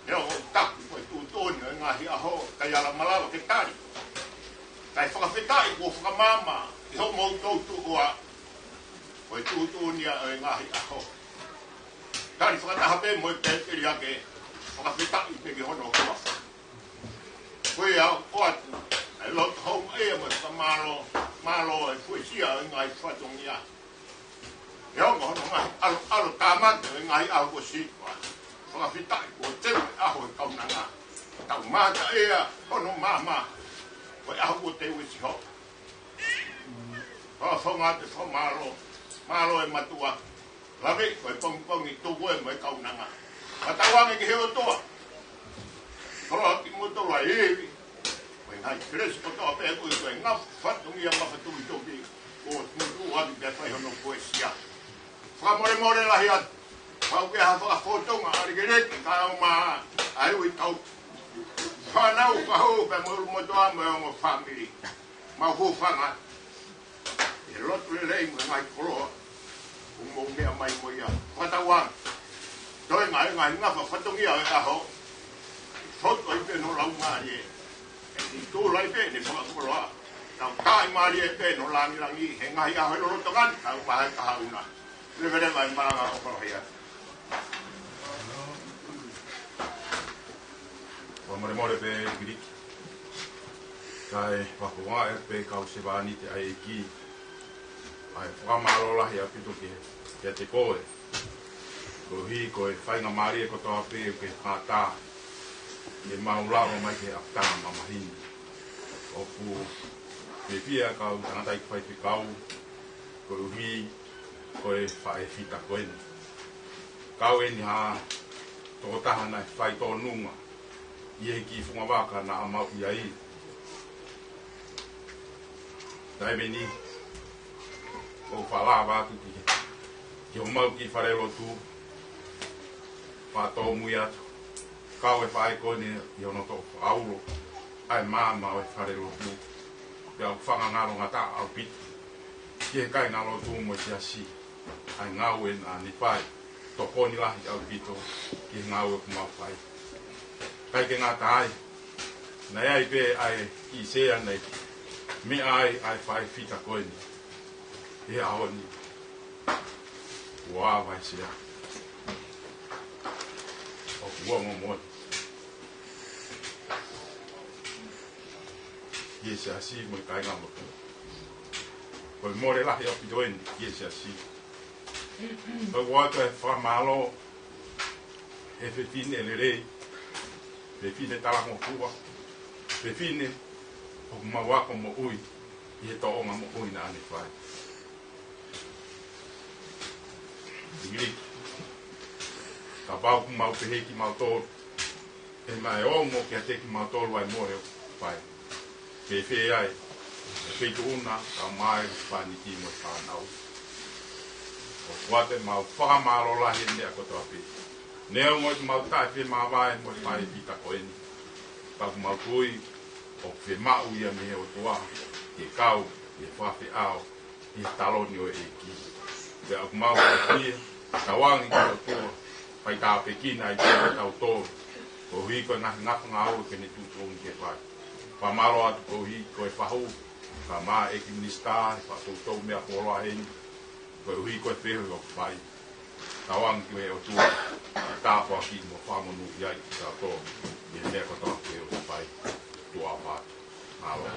Neongo ʻoku taku ko e tuʻutuʻuni ʻo e ngaahi ʻaho, kae ala malava ke tali. Kae fakafetaʻi kuo fakamaama ʻi hoʻomou tautuʻua ko e tuʻutuʻuni ʻo e ngaahi ʻaho. Tali fakataha pē mo e pēteliake, fakafetaʻi pē ki hono huafa. Ko ia ʻoku ʻoatu ʻa e loto houngaʻia mo e fakamālō, mālō e fuesia ʻo e ngaahi fatongia. Neongo hono ngaahi ʻaloʻalo tāmate ʻo e ngaahi ʻaho kuo sīpinga. Fakafetaʻi kuo teu e ʻaho e kaunanga. Tau mātā ia hono maama, ko e ʻaho kuo teu e siho. Fakafofonga atu e fakamālō, mālō e mātuʻa. Lave ko e pongipongi, tuku e mo e kaunanga. Fakatauange ki he ʻOtua. Koloa kimoutolu ʻa e ivi, ko e ngaahi kelesi kotoa pē, ko e, ko e ngafa fatongia, ngafa tukituki, ʻo tuʻutuʻu atu pea fai hono fuesia. Fakamolemole lahi atu, pau ke ha fakafōtunga ʻālikeleki kae ʻumaʻā ʻa e uitou, fānau, fahu pea mo e ʻulumotuʻa mo e ongo fāmili. Mau hūfanga ʻi he lotu lelei mo e ngaahi koloa ʻoku mou meʻa mai mo ia. Fakatauange, toe ngaahi, ngaahi ngafa fatongia ʻo e ʻaho, ʻe fotu ai pē hono laumālie, ʻe tūʻulutui pē ʻene fakakoloa, tau tāʻimālie pē hono langilangi he ngaahi ʻaho ʻe lolotonga ni, tau maha e kahaʻu na. Leveleva e malanga ʻo koloa ia. Fakamolemole pē ʻEiki. Kae fakafofonga atu pē kau sevāniti ʻa e ʻEiki. ʻA e fakamālō lahi ʻaupito ke, kiate koe. Koeʻuhi ko e faingamālie kotoa pē ʻoku ke fakaʻatā ke mau lava mai ki he ʻapitanga mamahi ni. ʻOku fiefia kau tangataʻeiki faifekau, koeʻuhi ko e faʻē fita ko eni. Kau eni ha tokotaha naʻe fai tōnunga ʻi he kiʻi fungavaka naʻa mau ʻi ai. Taimi ni, ʻoku fakalava atu ki, ki homau kiʻi falelotu, fakatōmui atu, kau e faʻē ko eni ʻi hono toʻo fakaulo ʻa e maama ʻo e falelotu. Pea ʻoku fakangalongataʻa ʻaupito ki he kāingalotu mo e siasi ʻa e ngāue naʻa ne fai. tokoni lahi ʻaupito ki he ngāue ʻoku mau fai. ʻIkai ke ngata ai, naʻe ʻi ai pē ʻa e kiʻi sea naʻe meʻa ai ʻa e faifekau ko eni he ʻaho ni. Kuo ava e sea. ʻOku ongo moʻoni ki he siasi mo e kāinga motuʻa. Ko e mole lahi ʻaupito eni ki he siasi. Ko e ʻoatu e fakamālō he fefine lelei, fefine talangofua, fefine ʻoku mau ako moʻui ʻi he tōʻonga moʻui naʻa ne fai. ʻIliki, kapau ʻoku mau pehē kimautolu, ʻe maʻu e ongo kiate kimautolu ʻa e mole ʻoku fai. Fēfē ai e feituʻu na, kae ʻumaʻā e pāniti mo e fānau. ʻOku ʻoatu ʻemau fakamālō lahi he meʻa kotoa pē. Neongo ʻemau taʻefemāvae mo e faifekau ko eni, ka ʻoku mau tui ʻoku fiemaʻu ia mei he ʻOtua ke kau ʻi he fakafeʻao ʻi he taloni ʻo e ʻEiki. Pea ʻoku mau fiefia, tauange ki he ʻOtua, fai tāpuekina ai pē kitautolu, koeʻuhi ko e ngaahi ngafa ngāue ke ne tuʻutuʻuni ke fai. Fakamālō atu koeʻuhi ko e fahu, kae ʻumaʻā e ʻEiki Minisitā, he fakatoutou meʻa fuoloa eni, koeʻuhi ko e feohi ʻoku fai. Tauange ki he ʻOtua, tāpuaki mo fakamonūʻia ai kitautolu, ʻi he meʻa kotoa pē ʻoku fai. Tuʻa ʻofa atu. Mālō.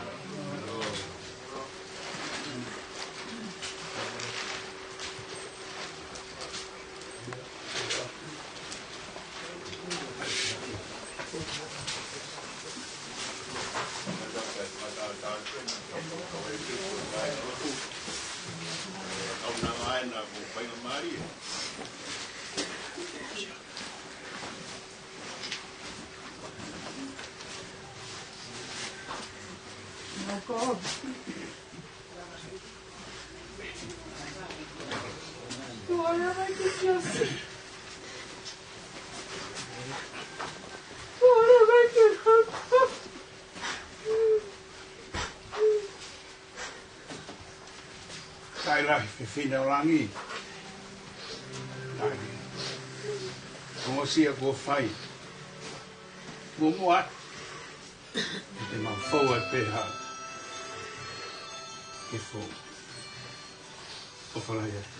Tailahi fefine ʻo langi. Tailahi. Ongosia kuo fai. Muʻomuʻa atu. Te mau fou ai pē ha. Ke fou. ʻOfa lahi atu.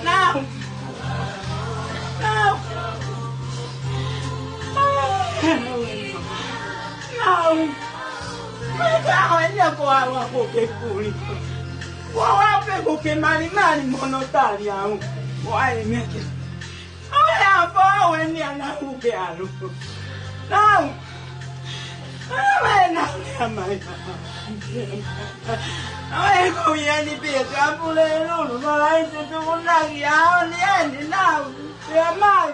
Nau! Nau! Nau! Mai ka hoi ni a ko awa ko ke puli. Ko awa pe ko ke mali mali mono tali au. Ko ai me ke. Awe a po awe ni a nau ke alu. Nau! Awe nau ni a mai. Awe ko ia ni pe te apule lulu. No lai te tu mo nagi a o ni a ni nau. Pe a mai.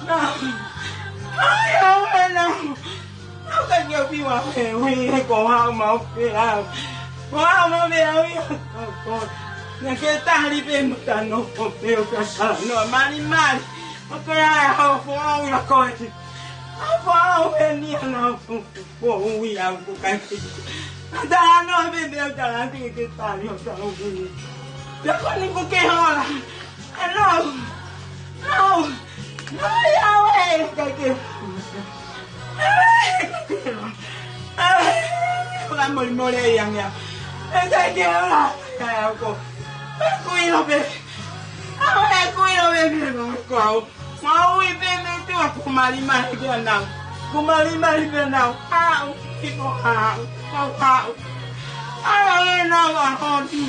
Nau. Ai, au, e nau. Au ka ke opi wa, e, ui, e ko hau mau pe au. Ko hau mau pe au ia. Ko, ko. Na ke tali pe mutano, ko pe o ka sa, no, mali, mali. O ke ai, hau fo au ia ko e. Hau fo au e ni a nau. Ko ui au ko kai. Tala no be be tala ke ke tali o tau ui. Pe ko ni ko ke hola. Hello. No. No ya we kai ke. Hola mole mole yang ya. Kai ke hola. Ya ko. Ko ilo be. Au e ko ilo be be ko. Mau i pe me tu a kumali mai pe nau. Kumali mai pe nau. Au, i ko au, au, au. Au e nau a hoti.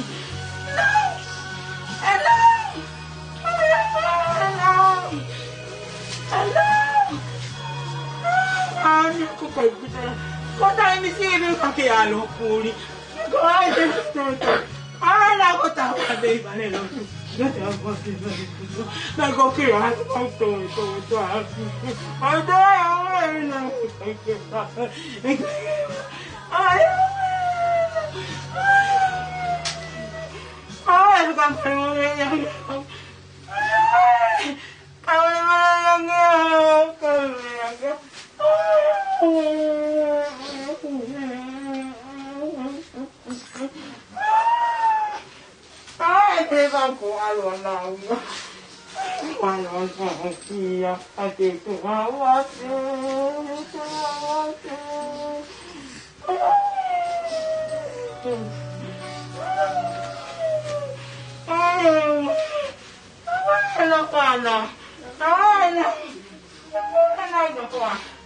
Nau. E nau. E nau. E nau. Au ni ko kai kita. Ko tai mi si ni ka ke alo kuli. Ko ai te tōtō. Ai, na ko tau ka dei vale lo. Na tau ko te vale lo. Na ko ke ai ko tō, tō, tō. Ai, tō, ai, na ko ke. Ai, ai, ai, ka mo mo ya. Ai, ai, ai, ai, ai. Ai, te va ko alo na una. Ko alo na ia, a te tu va wa te, tu va wa te. Ai, ai, ai, ai, ai, ai, ai, ai, ai.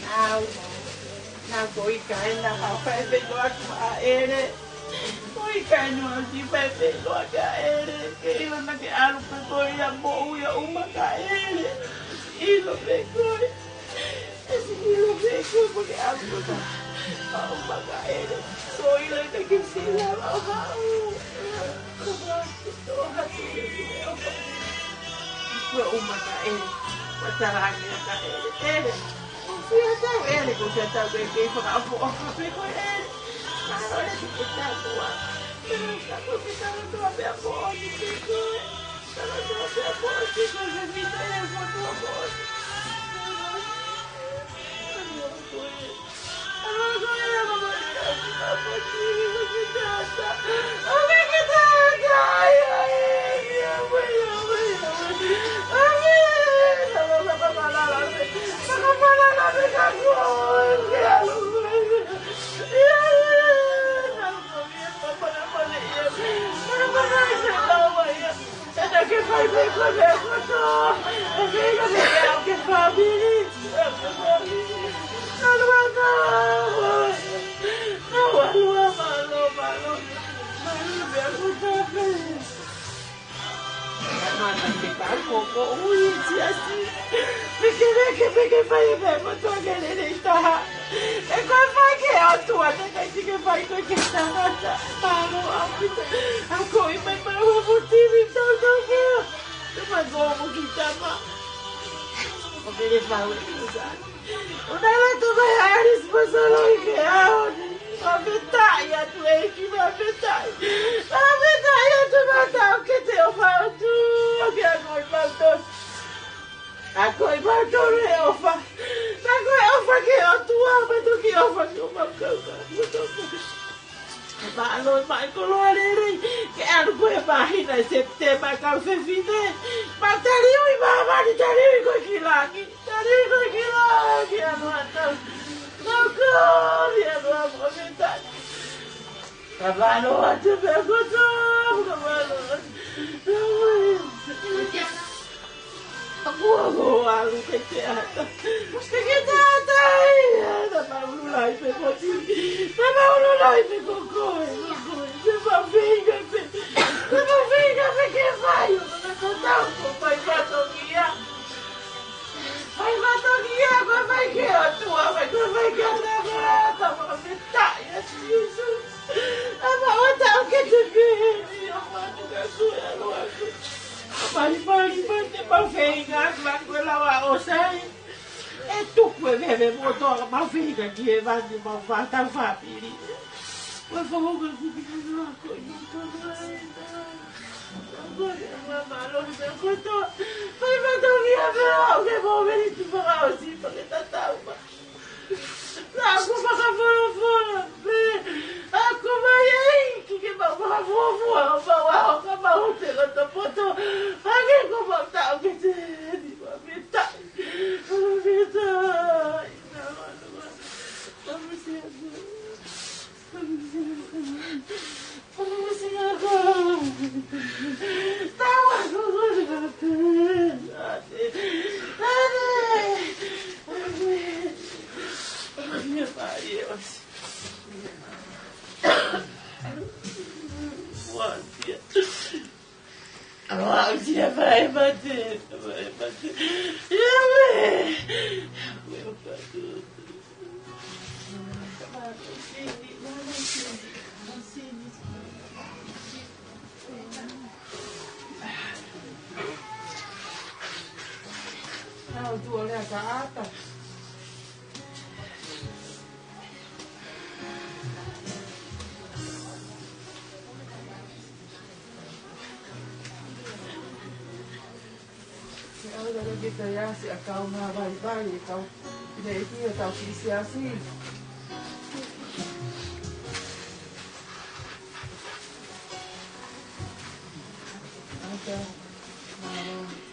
Nau, nau ko ika ena ha fai pē loa ki a ʻEle. Ko ika ena ha fai pē loa ki a ʻEle. Ke ʻilo naʻa ke ʻalu pē ko ia mo ʻuia uma ka ʻEle. ʻIlo pē koe. E si ʻilo pē koe mo ke ʻalu pē ka. Uma ka ʻEle. So ʻilo naʻa ke sila lau hau. Ko ʻeku toʻo atu e ki he ʻofa. Ko e uma ka ʻEle. Ko e talaange ka ʻEle. ʻEle. Ko fē ʻa tau ʻEle, ko fē ʻa tau ke kei fakaʻofoʻofa pē ko ʻEle. Mālō ʻEle ki he tapuaki. Ka ko ke tau toa pē ʻa moʻoni pē koe. Tau toa pē ʻa moʻoni pē koe, fefine ʻe motu ʻa moʻoni. Ena ke fai pē koe meʻa kotoa. Ena ke fai pē koe meʻa ke fāmili. Meʻa ke fāmili. Mālō, mālō. Mālō, mālō, mālō. Mālō, meʻa kotoa pē. Mālō, ke pā ko ko ui siasi. Peke, peke, peke fai meʻa kotoa ke lelei taha. ʻE ko e fai ki he ʻOtua, ʻikai te ke fai koe ki he tangata. Mālō ʻaupito. ʻA ko i mai mai ua mo timi tau tau pea. Te mai ko mo ki tama. ʻO ke le fau e kusa. ʻO na la to mai Alice mo Saloi ke ao ni. Fakafetaʻi atu ʻEiki, fakafetaʻi. Fakafetaʻi atu ma tau ke te o fau tu. Ke ako i mau tau. Ako i mau tau le ʻofa. Ako e ʻofa ki he ʻOtua, ma toki ʻofa ki homau kaukau. Mo tau. Mālō e maʻi koloa lelei, ke ʻalu ko e māhina ʻe Sepitema kau fefine. Ma taliui māmani, taliui ko e ki langi, taliui ko e ki langi, ʻalu atu. Nau kau, ʻalu atu mo me ta. Ka mālō atu pē kotoa, ka mālō atu. Ako, ako, ʻalu ke te ata. Ke ke te ata ia, ta maulu lai pē ko ti. Ta maulu lai pē ko koe, ko koe. Te ma feinga pē. Te ma feinga pē ke fai, ʻo ka ko tau ko fai fatokia. Fai fatokia, ko fai ki he ʻOtua, fai ko fai ki he ʻOtua, ta ma me ta ia Sīsū. ʻA ma o tau ke te pē. ʻEve mo toa ka mau fika ki he vani mau fātau fāpili. Mo e founga kuki hana ko i tonu ai na. Ko e mālō ki he kotoa. Ko e mātau ki he mea au ke mau meni tu fakaʻosi pa ke tatau ma. Na ku fakafolofola pe. Aku mai ai ki ke mau fakafuafua. Mau aho ka mau te loto poto. Ake ko mau tau ke te ni ma me tai. Awa, tia. Awa, tia, vai, mate, vai, mate. Ia, we. We, mate. Nau tuʻu lea ka ata. Ke ʻalu lalo ke taiasi ʻa e kau ngāvaivai ʻe kau pine ʻi ʻetau Kilisimasi. ʻAta, mālō, mālō.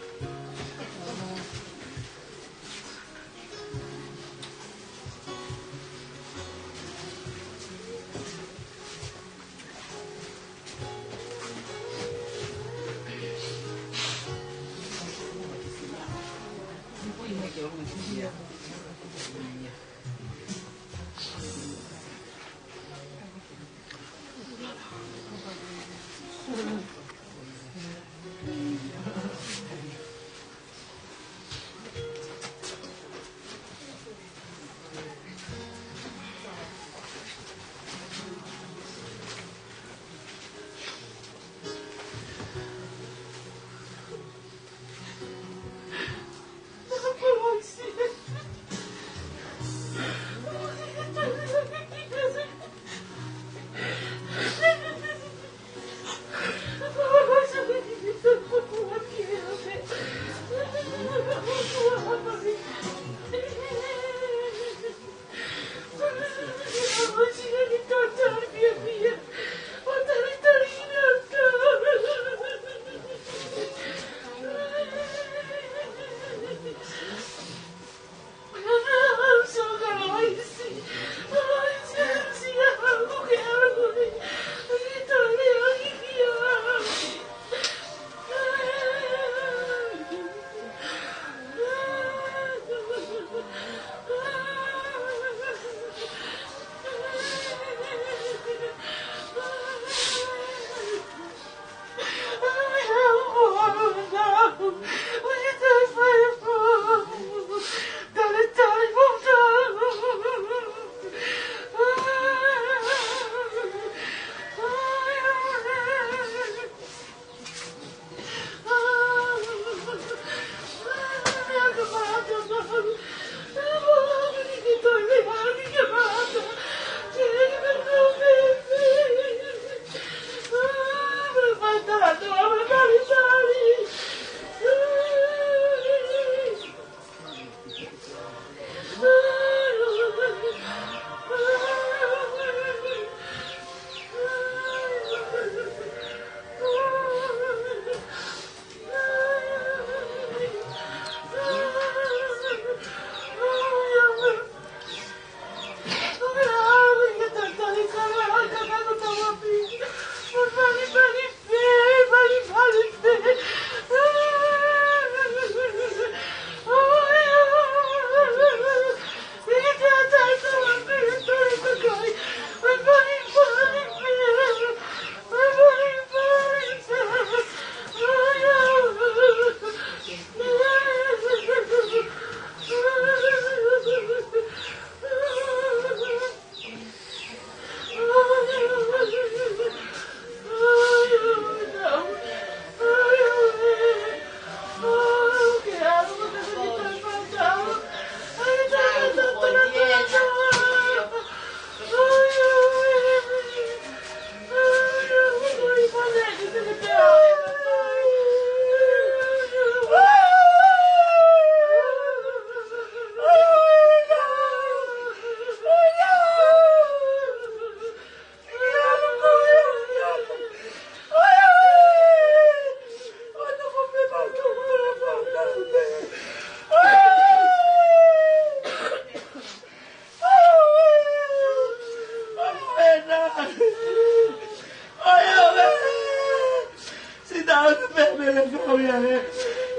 ʻAlu pē mele kau ia he.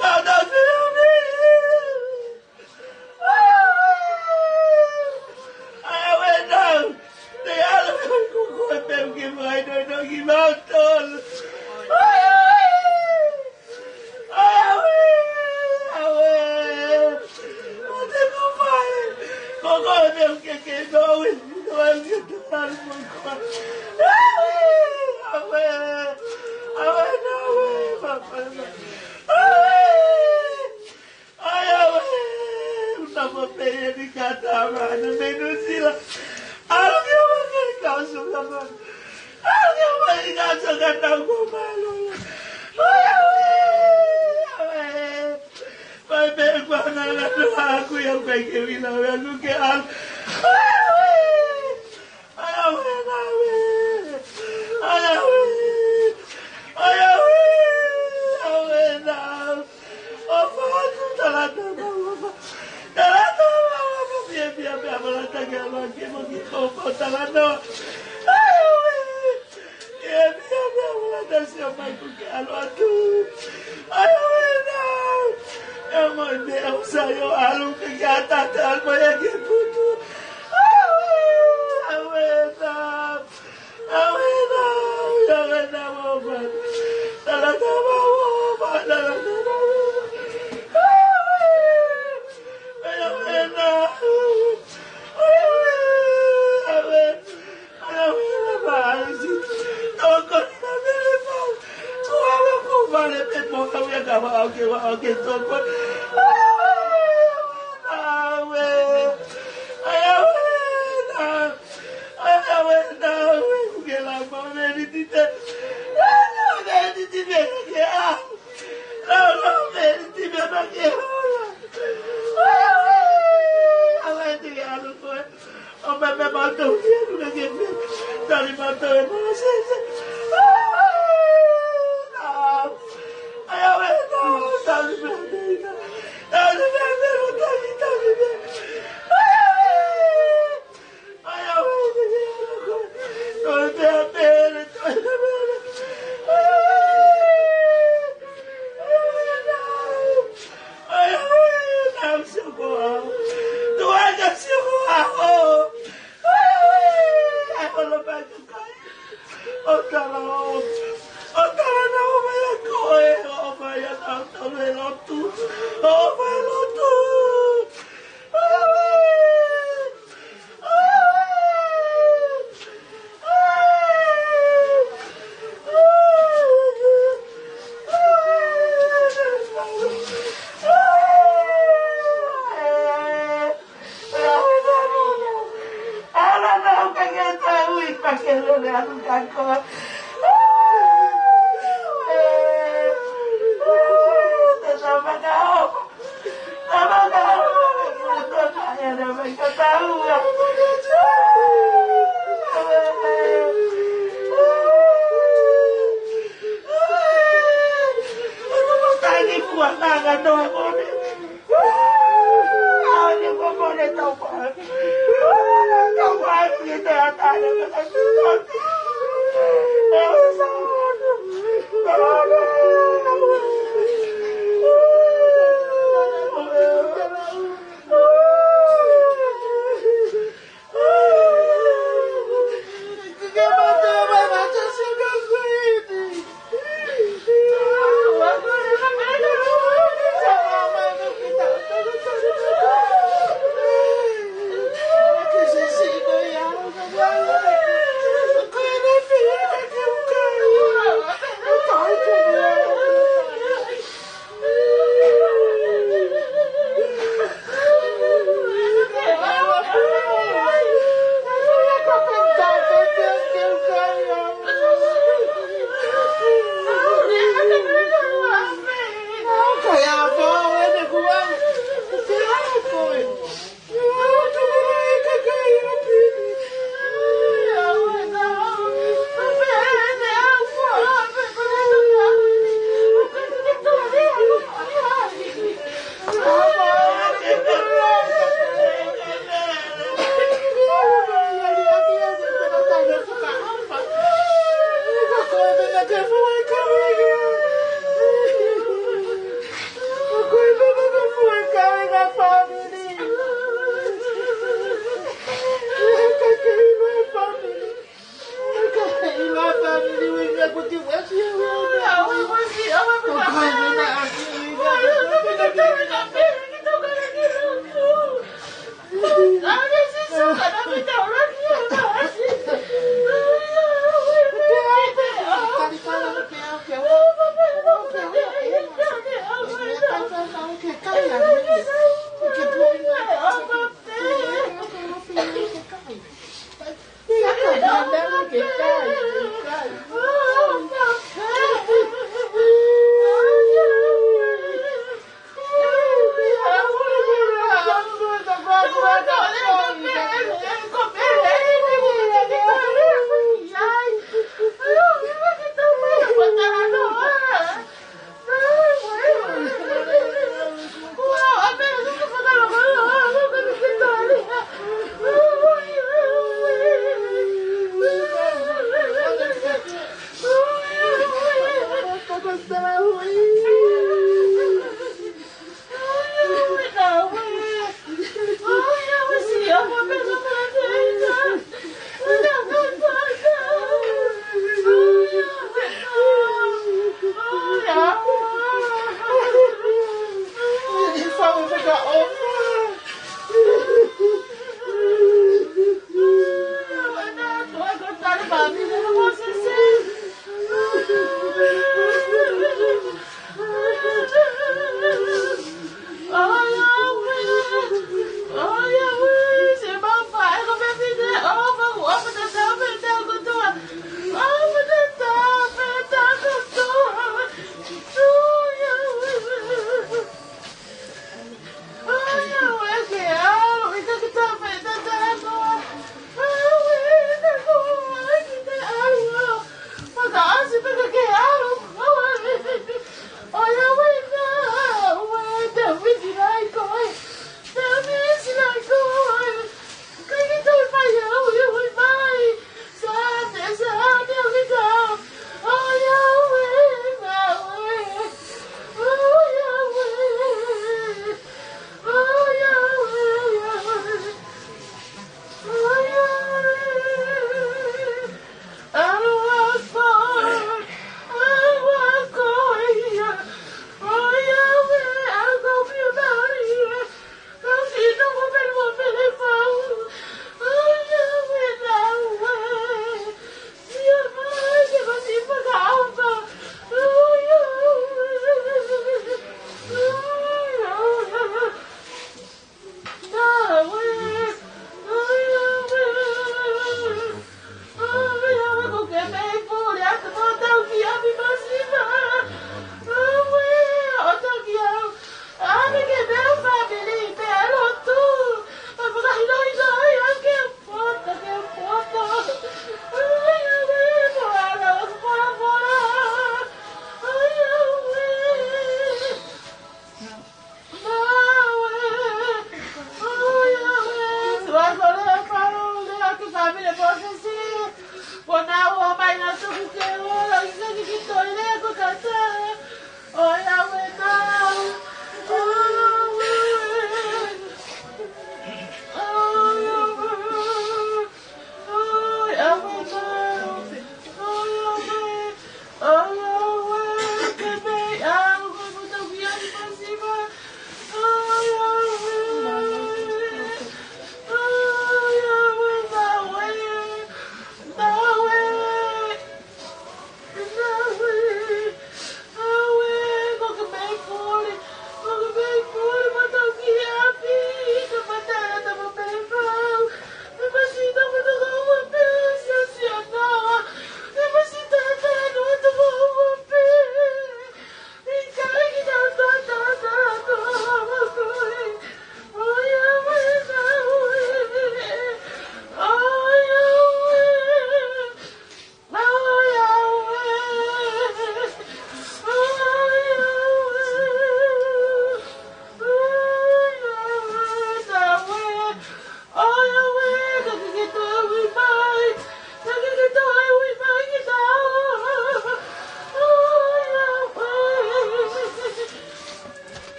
Kau tau pē au nei. ʻAi au ē nau. Te ʻalu pē ko koe pē ke mai noi noi ki mau tolu. ʻAi au ē. ʻAi au ē. ʻAi au ē. ʻO te ko mai. Ko koe pē ke ke noi. Noi ke te ʻalu mo koe. ʻAi au ē. ʻAi au ē. ʻAi au ē nau ē. Papa. ʻAi au ē. ʻAi au ē, ʻuta mo pē ia ni ka tama ana mei Nuʻu Sila. ʻAlu ki ʻapi ke kau suka mana. ʻAlu ki ʻapi ke kau suka tau ko malo. ʻAi au ē, ʻai au ē. Mai pē kua na la no aku ia kai ke vila ʻo aku ke ʻalu. ʻAi au ē. ʻAi au ē, nau ē. ʻAi au ē. ʻAi au ē. ʻAi au ē, nau. ʻOfa atu, talanoa, ʻofa. Talanoa, ʻofa. Fiefia pē ʻa Malata ke ʻalu hake mo ki ko ko talanoa. ʻAi au ē. Fiefia pē ʻa Malata sio mai ko ke ʻalu atu. ʻAi au ē, nau. ʻE mo e meʻa ʻoku sai ʻo ʻalu ke ke ʻatā te ʻalu mai ʻa ke putu. ʻAi au ē, ʻai au ē, nau. ʻAi au ē, nau. ʻAi au ē, nau, ʻofa. Talanoa, ʻofa, talanoa, ʻofa. ʻAi au ē, nau. ʻAi au ē, ʻai au ē. ʻAi au ē, nau, ʻai au ē. Tokoni na mele pau. Ko au ko vale pē mo au ia ka vau ke vau ke tokoni. ʻAi au ē, nau ē. ʻAi au ē, nau. ʻAi au ē, nau ē, kuke la ma meni tite. ʻAi au ē, tite me ke a. Lau, lau, meni tite me ma ke a. ʻAi au ē, ʻai au ē, tite a lu koe. ʻO me me ma tau ki a lu ke me. Tali ma tau e ma se se. ʻAi au ē, nau. ʻAi au ē, nau, tali me me. Tali me me, tali, tali me. ʻAi au ē. ʻAi au ē, te ke ala koe. Toe pea pele, toe pea pele. ʻAi au ē. ʻAi au ē, nau. ʻAi au ē, nau sio ko au. Tuʻa ka sio ko au. ʻAi au ē. ʻAi au ē, nau kai. ʻO tala ʻo. ʻO tala na ʻo mai a koe. ʻO mai a nau tau e lotu. ʻO mai lotu. ʻAi au ē.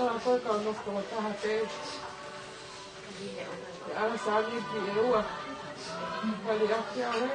Ala ko e kau nofo toko taha pē. Ala sani ki e ua. Kali aki au he.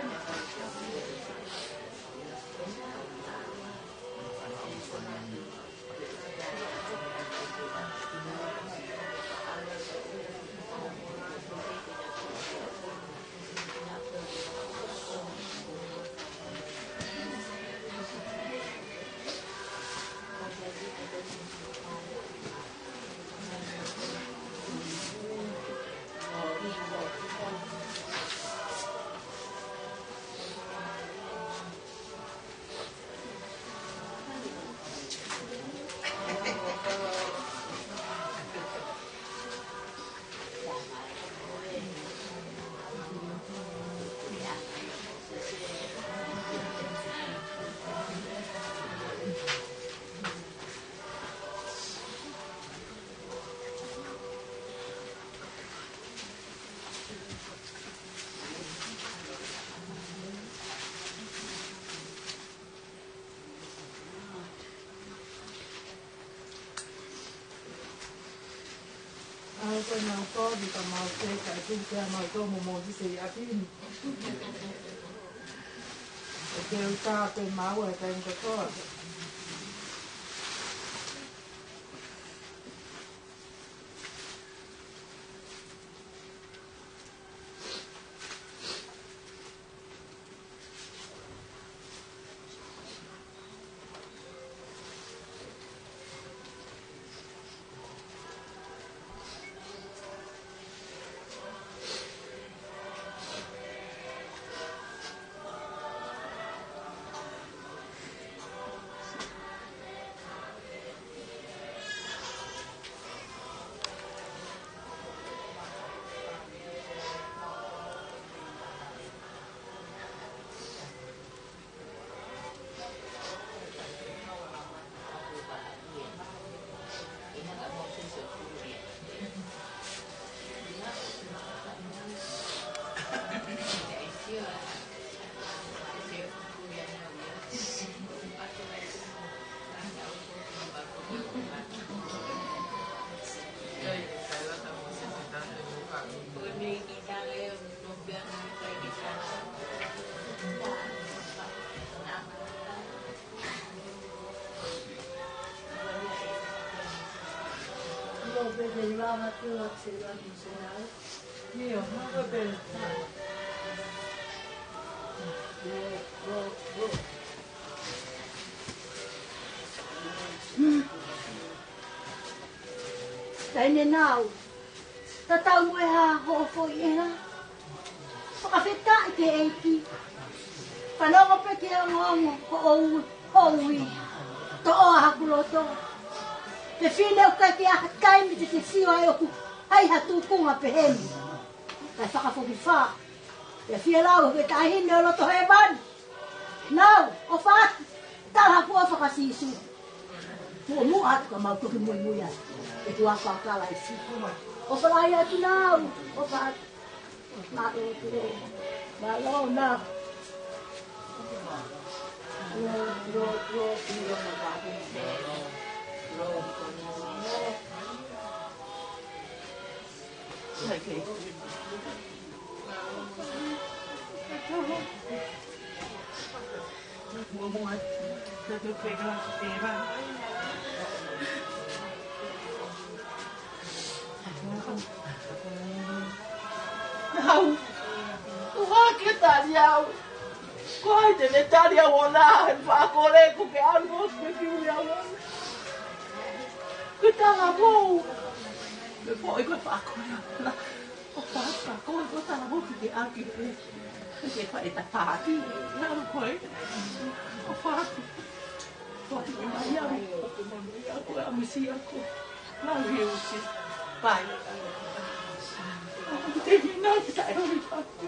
ʻA ia ko e nau kovi ka mau ke ka e tuku ke a mau tō mo Mōsese ʻi ʻapi ni. ʻE ke uta pē mau e taimi kotoa. Taʻahine Nau, tatau mo e hā hoʻo foʻi ʻeha? Fakafetaʻi ki he ʻEiki. Fanongo pē ki he ongoongo hoʻo ui, hoʻo ui. Toʻo ʻa haku loto. Fefine, ʻoku ʻikai ke ʻi ai ha taimi te te sio ai ʻoku ʻi ai ha tūkunga pehē ni. Kae fakafokifā. Pea fie lau ʻe he taʻahine ʻo loto hēvani. Nau, ʻofa atu, tala haku ʻofa kia Sīsū. Muʻomuʻa atu ka mau toki muimui atu. ʻE tuʻu ʻa Kalaisi. ʻOfa lahi atu Nau, ʻofa atu. Mālō atu. Mālō Nau. Nau, ʻoua ke tali au. Ko hai te ne tali au ʻo na, he fakakole ʻoku ke ʻalu ʻo ke kiu ia ʻo na. Ke tala mo. Me foʻi ko e fakakole ʻo na. ʻOfa atu ka ko e ko tala mo ki ke ʻaki. Ke fai e tapaʻaki. Nau ko e. ʻOfa atu. Ko e mai au. Ko e mai au. Ko e ʻamisi au. Nau he usi. Pai. Te hina ki tae hori paku.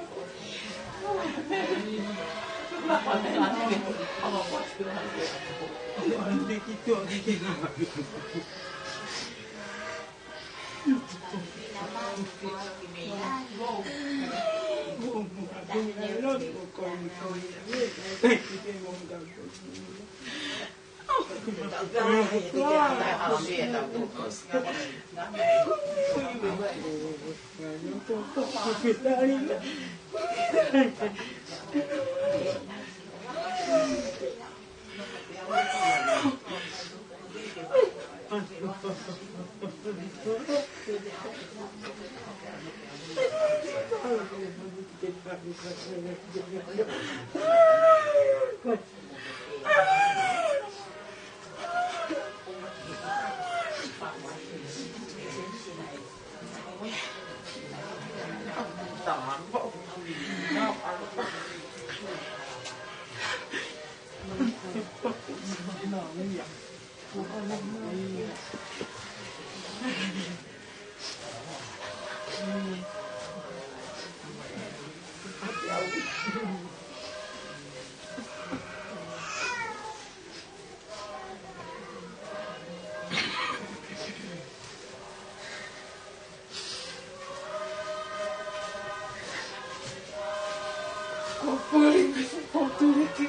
Ko puli me fupotuliki.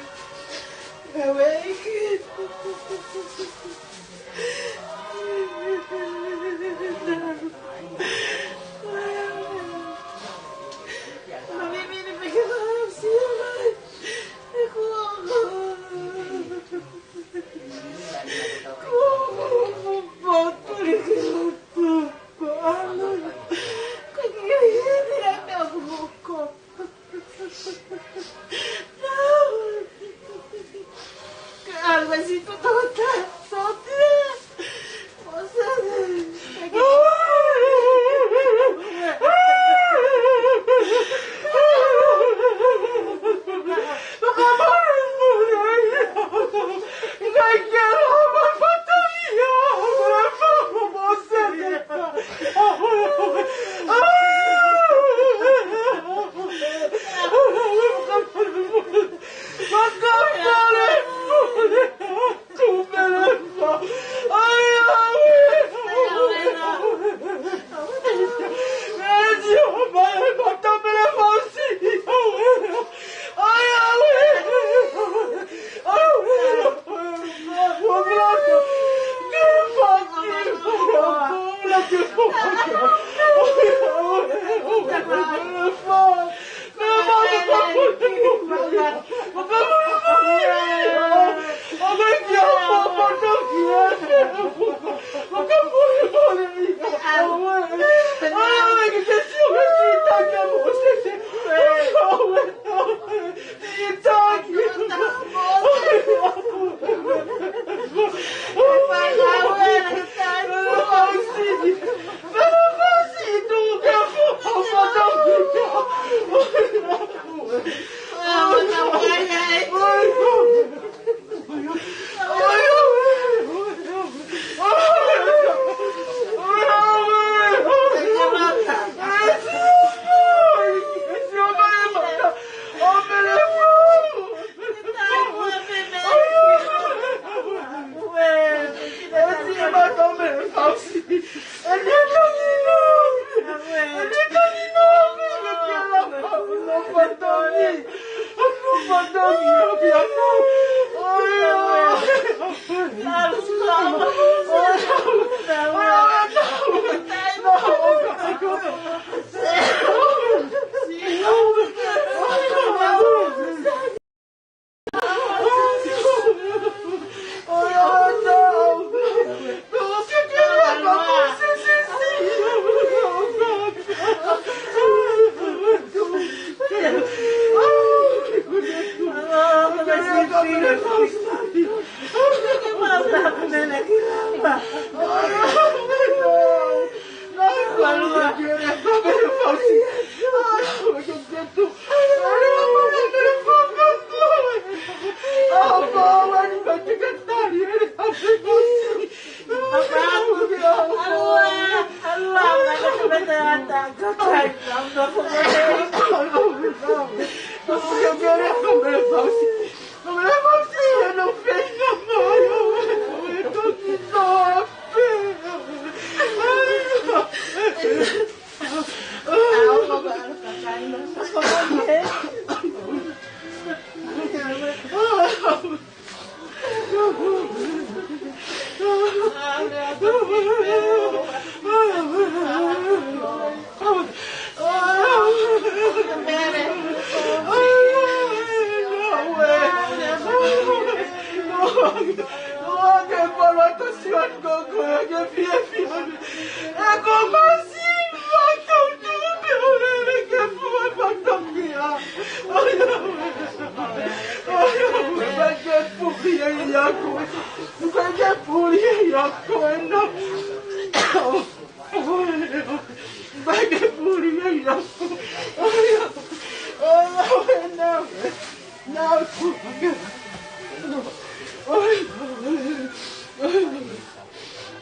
Awake. Mami, mimi, me ke mau sio mai.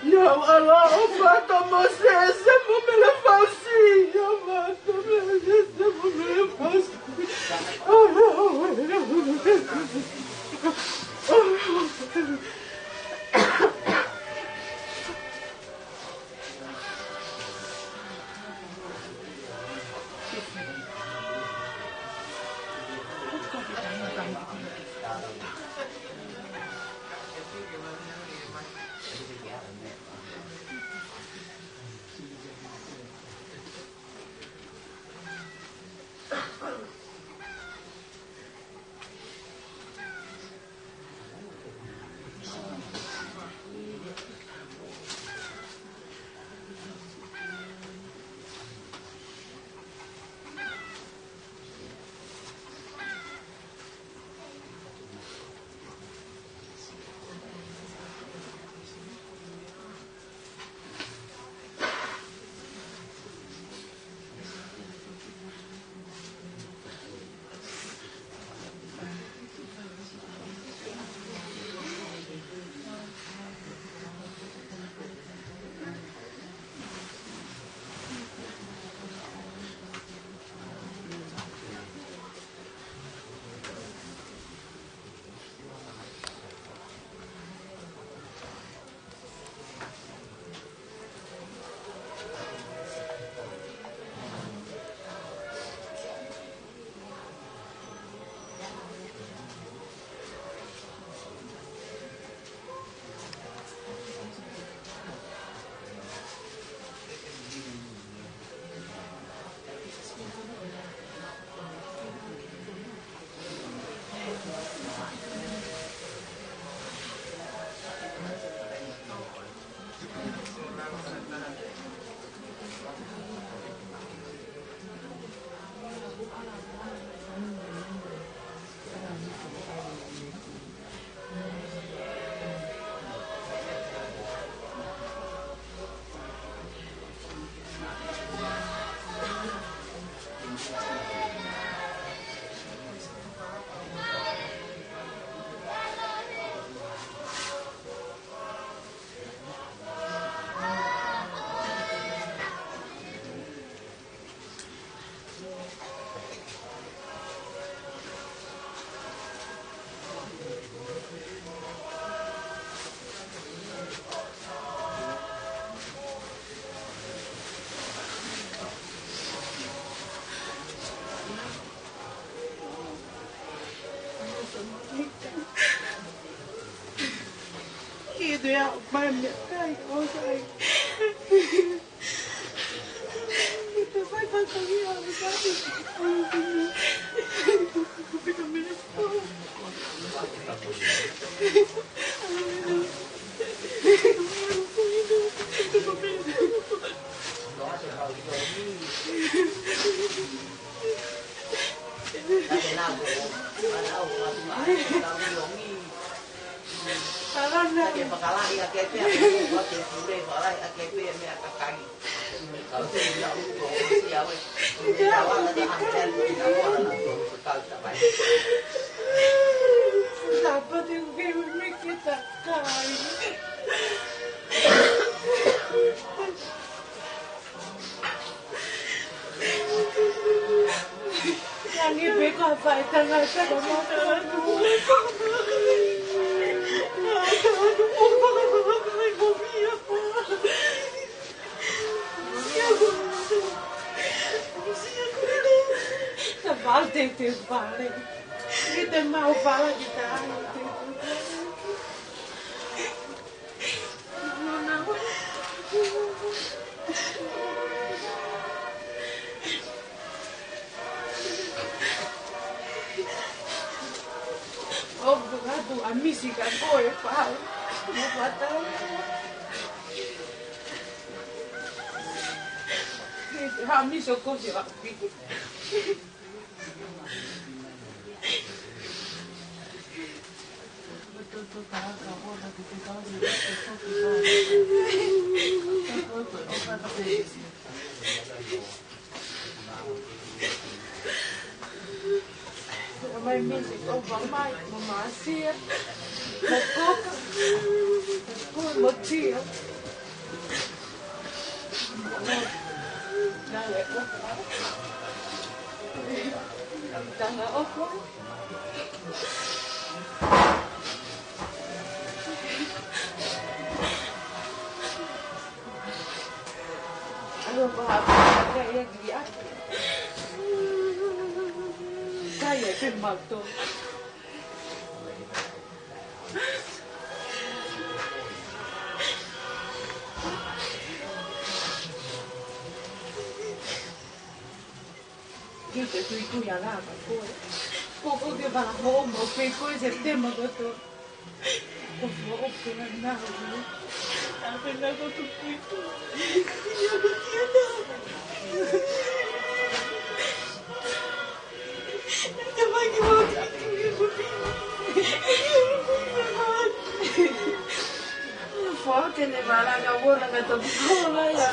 No, ala o pato mo se se mo mele fausi, o pato mo se se mo mele fausi. Ki te au mai me kai o kai. Te fai fakatangi au kai. Pika mene. Tapa te u ke me ke takai. Ange pē ko ha faʻahinga tangata ka mata atu. Ta vale te te vale. Ki te mau fala ki ta ai te te vale. ʻOku atu a misi ka koe pau. Mo patau. Ha misi o kosi a piki. Mai misi, ʻofa mai, mo masia, mo koka, mo tio. Tanga ʻofa. Alo, paha, paha, kai ia ki ai. Kai ia ke mato. Ki te tuitui ala ka koe. Ko ko ke pala ho mo pe koe September kotoa. Ko fo o ke na na ho. A pe na ko tu tuitui. Ia ko kia na. Te vai ki mo tuitui ko pi. Fo ke ne mala ka wona ka to kola ia.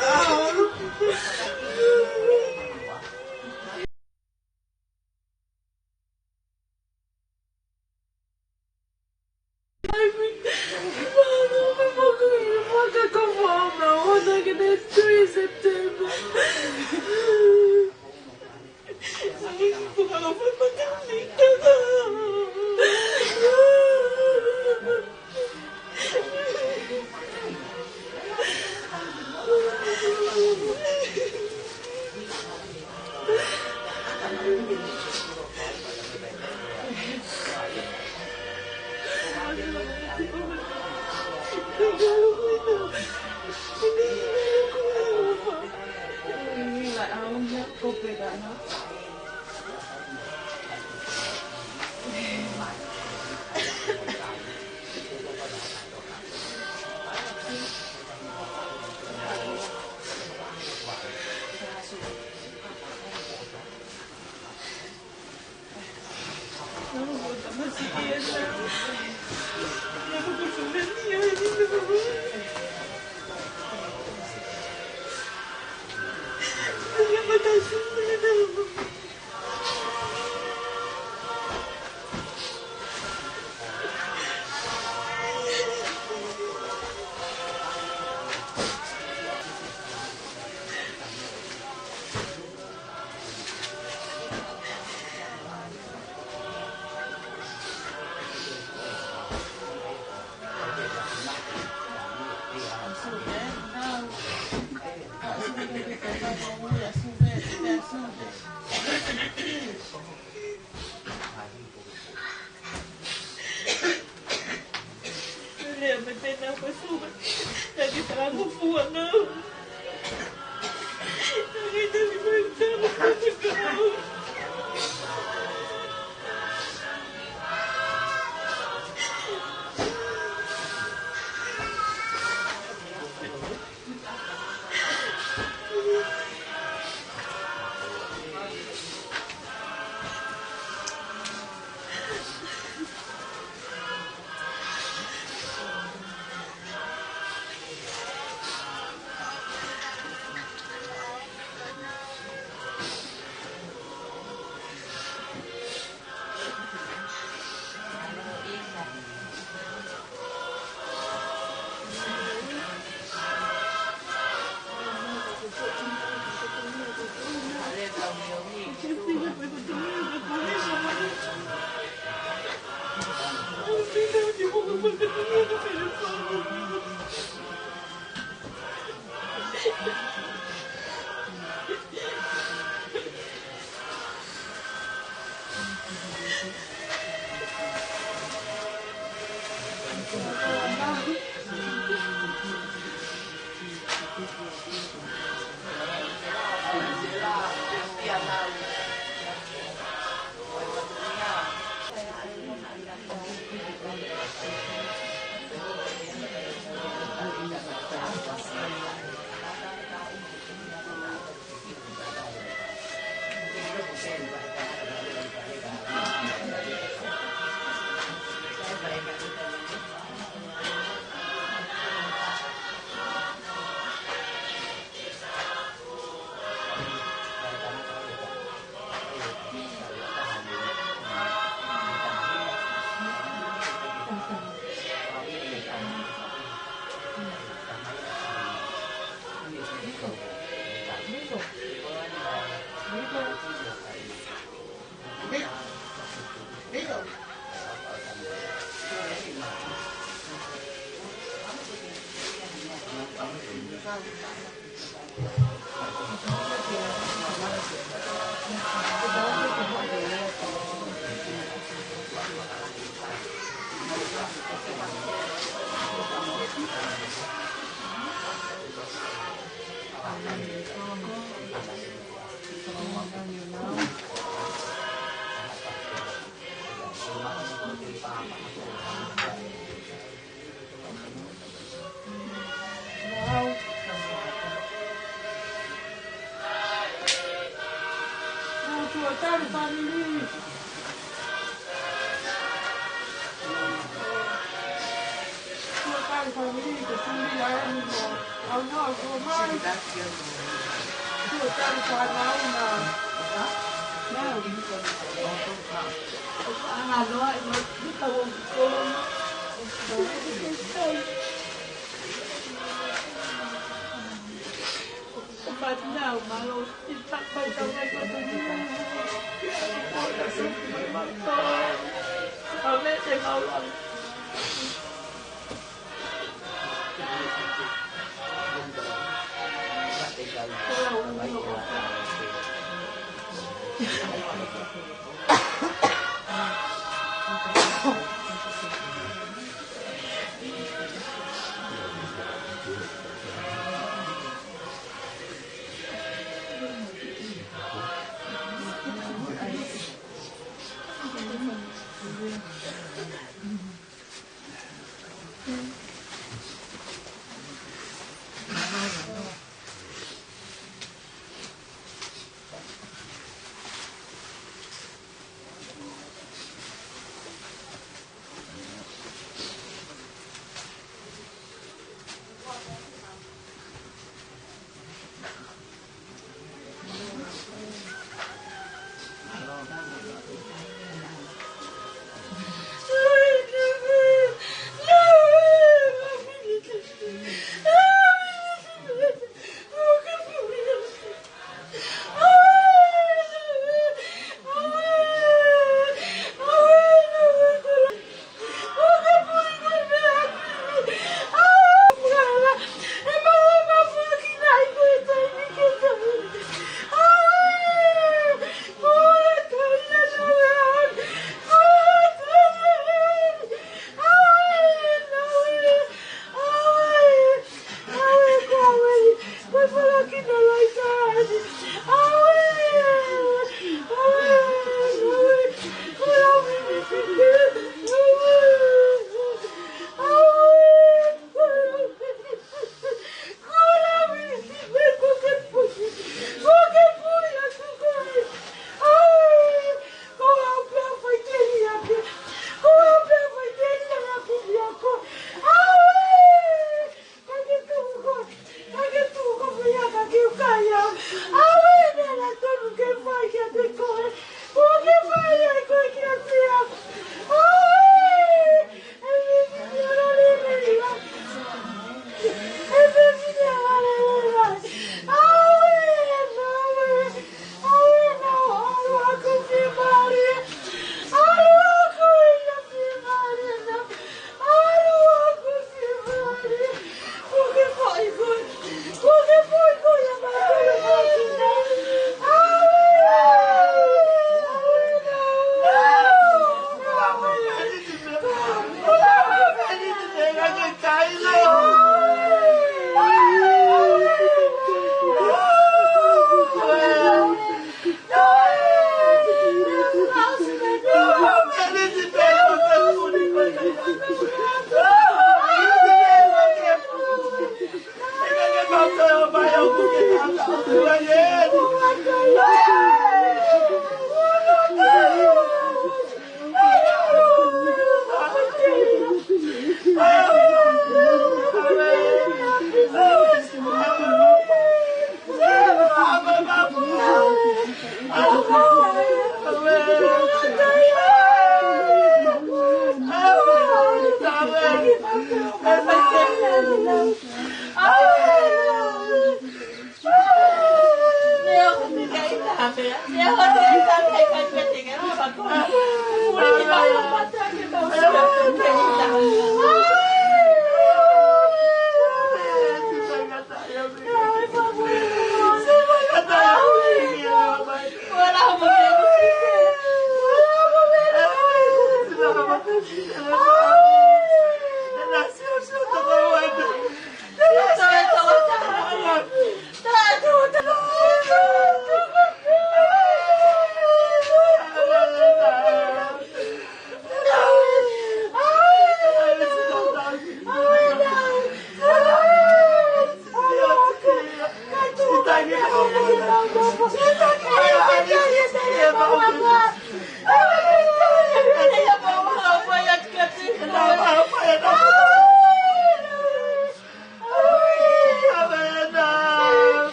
Aku fua nau. Aku tali mai tau.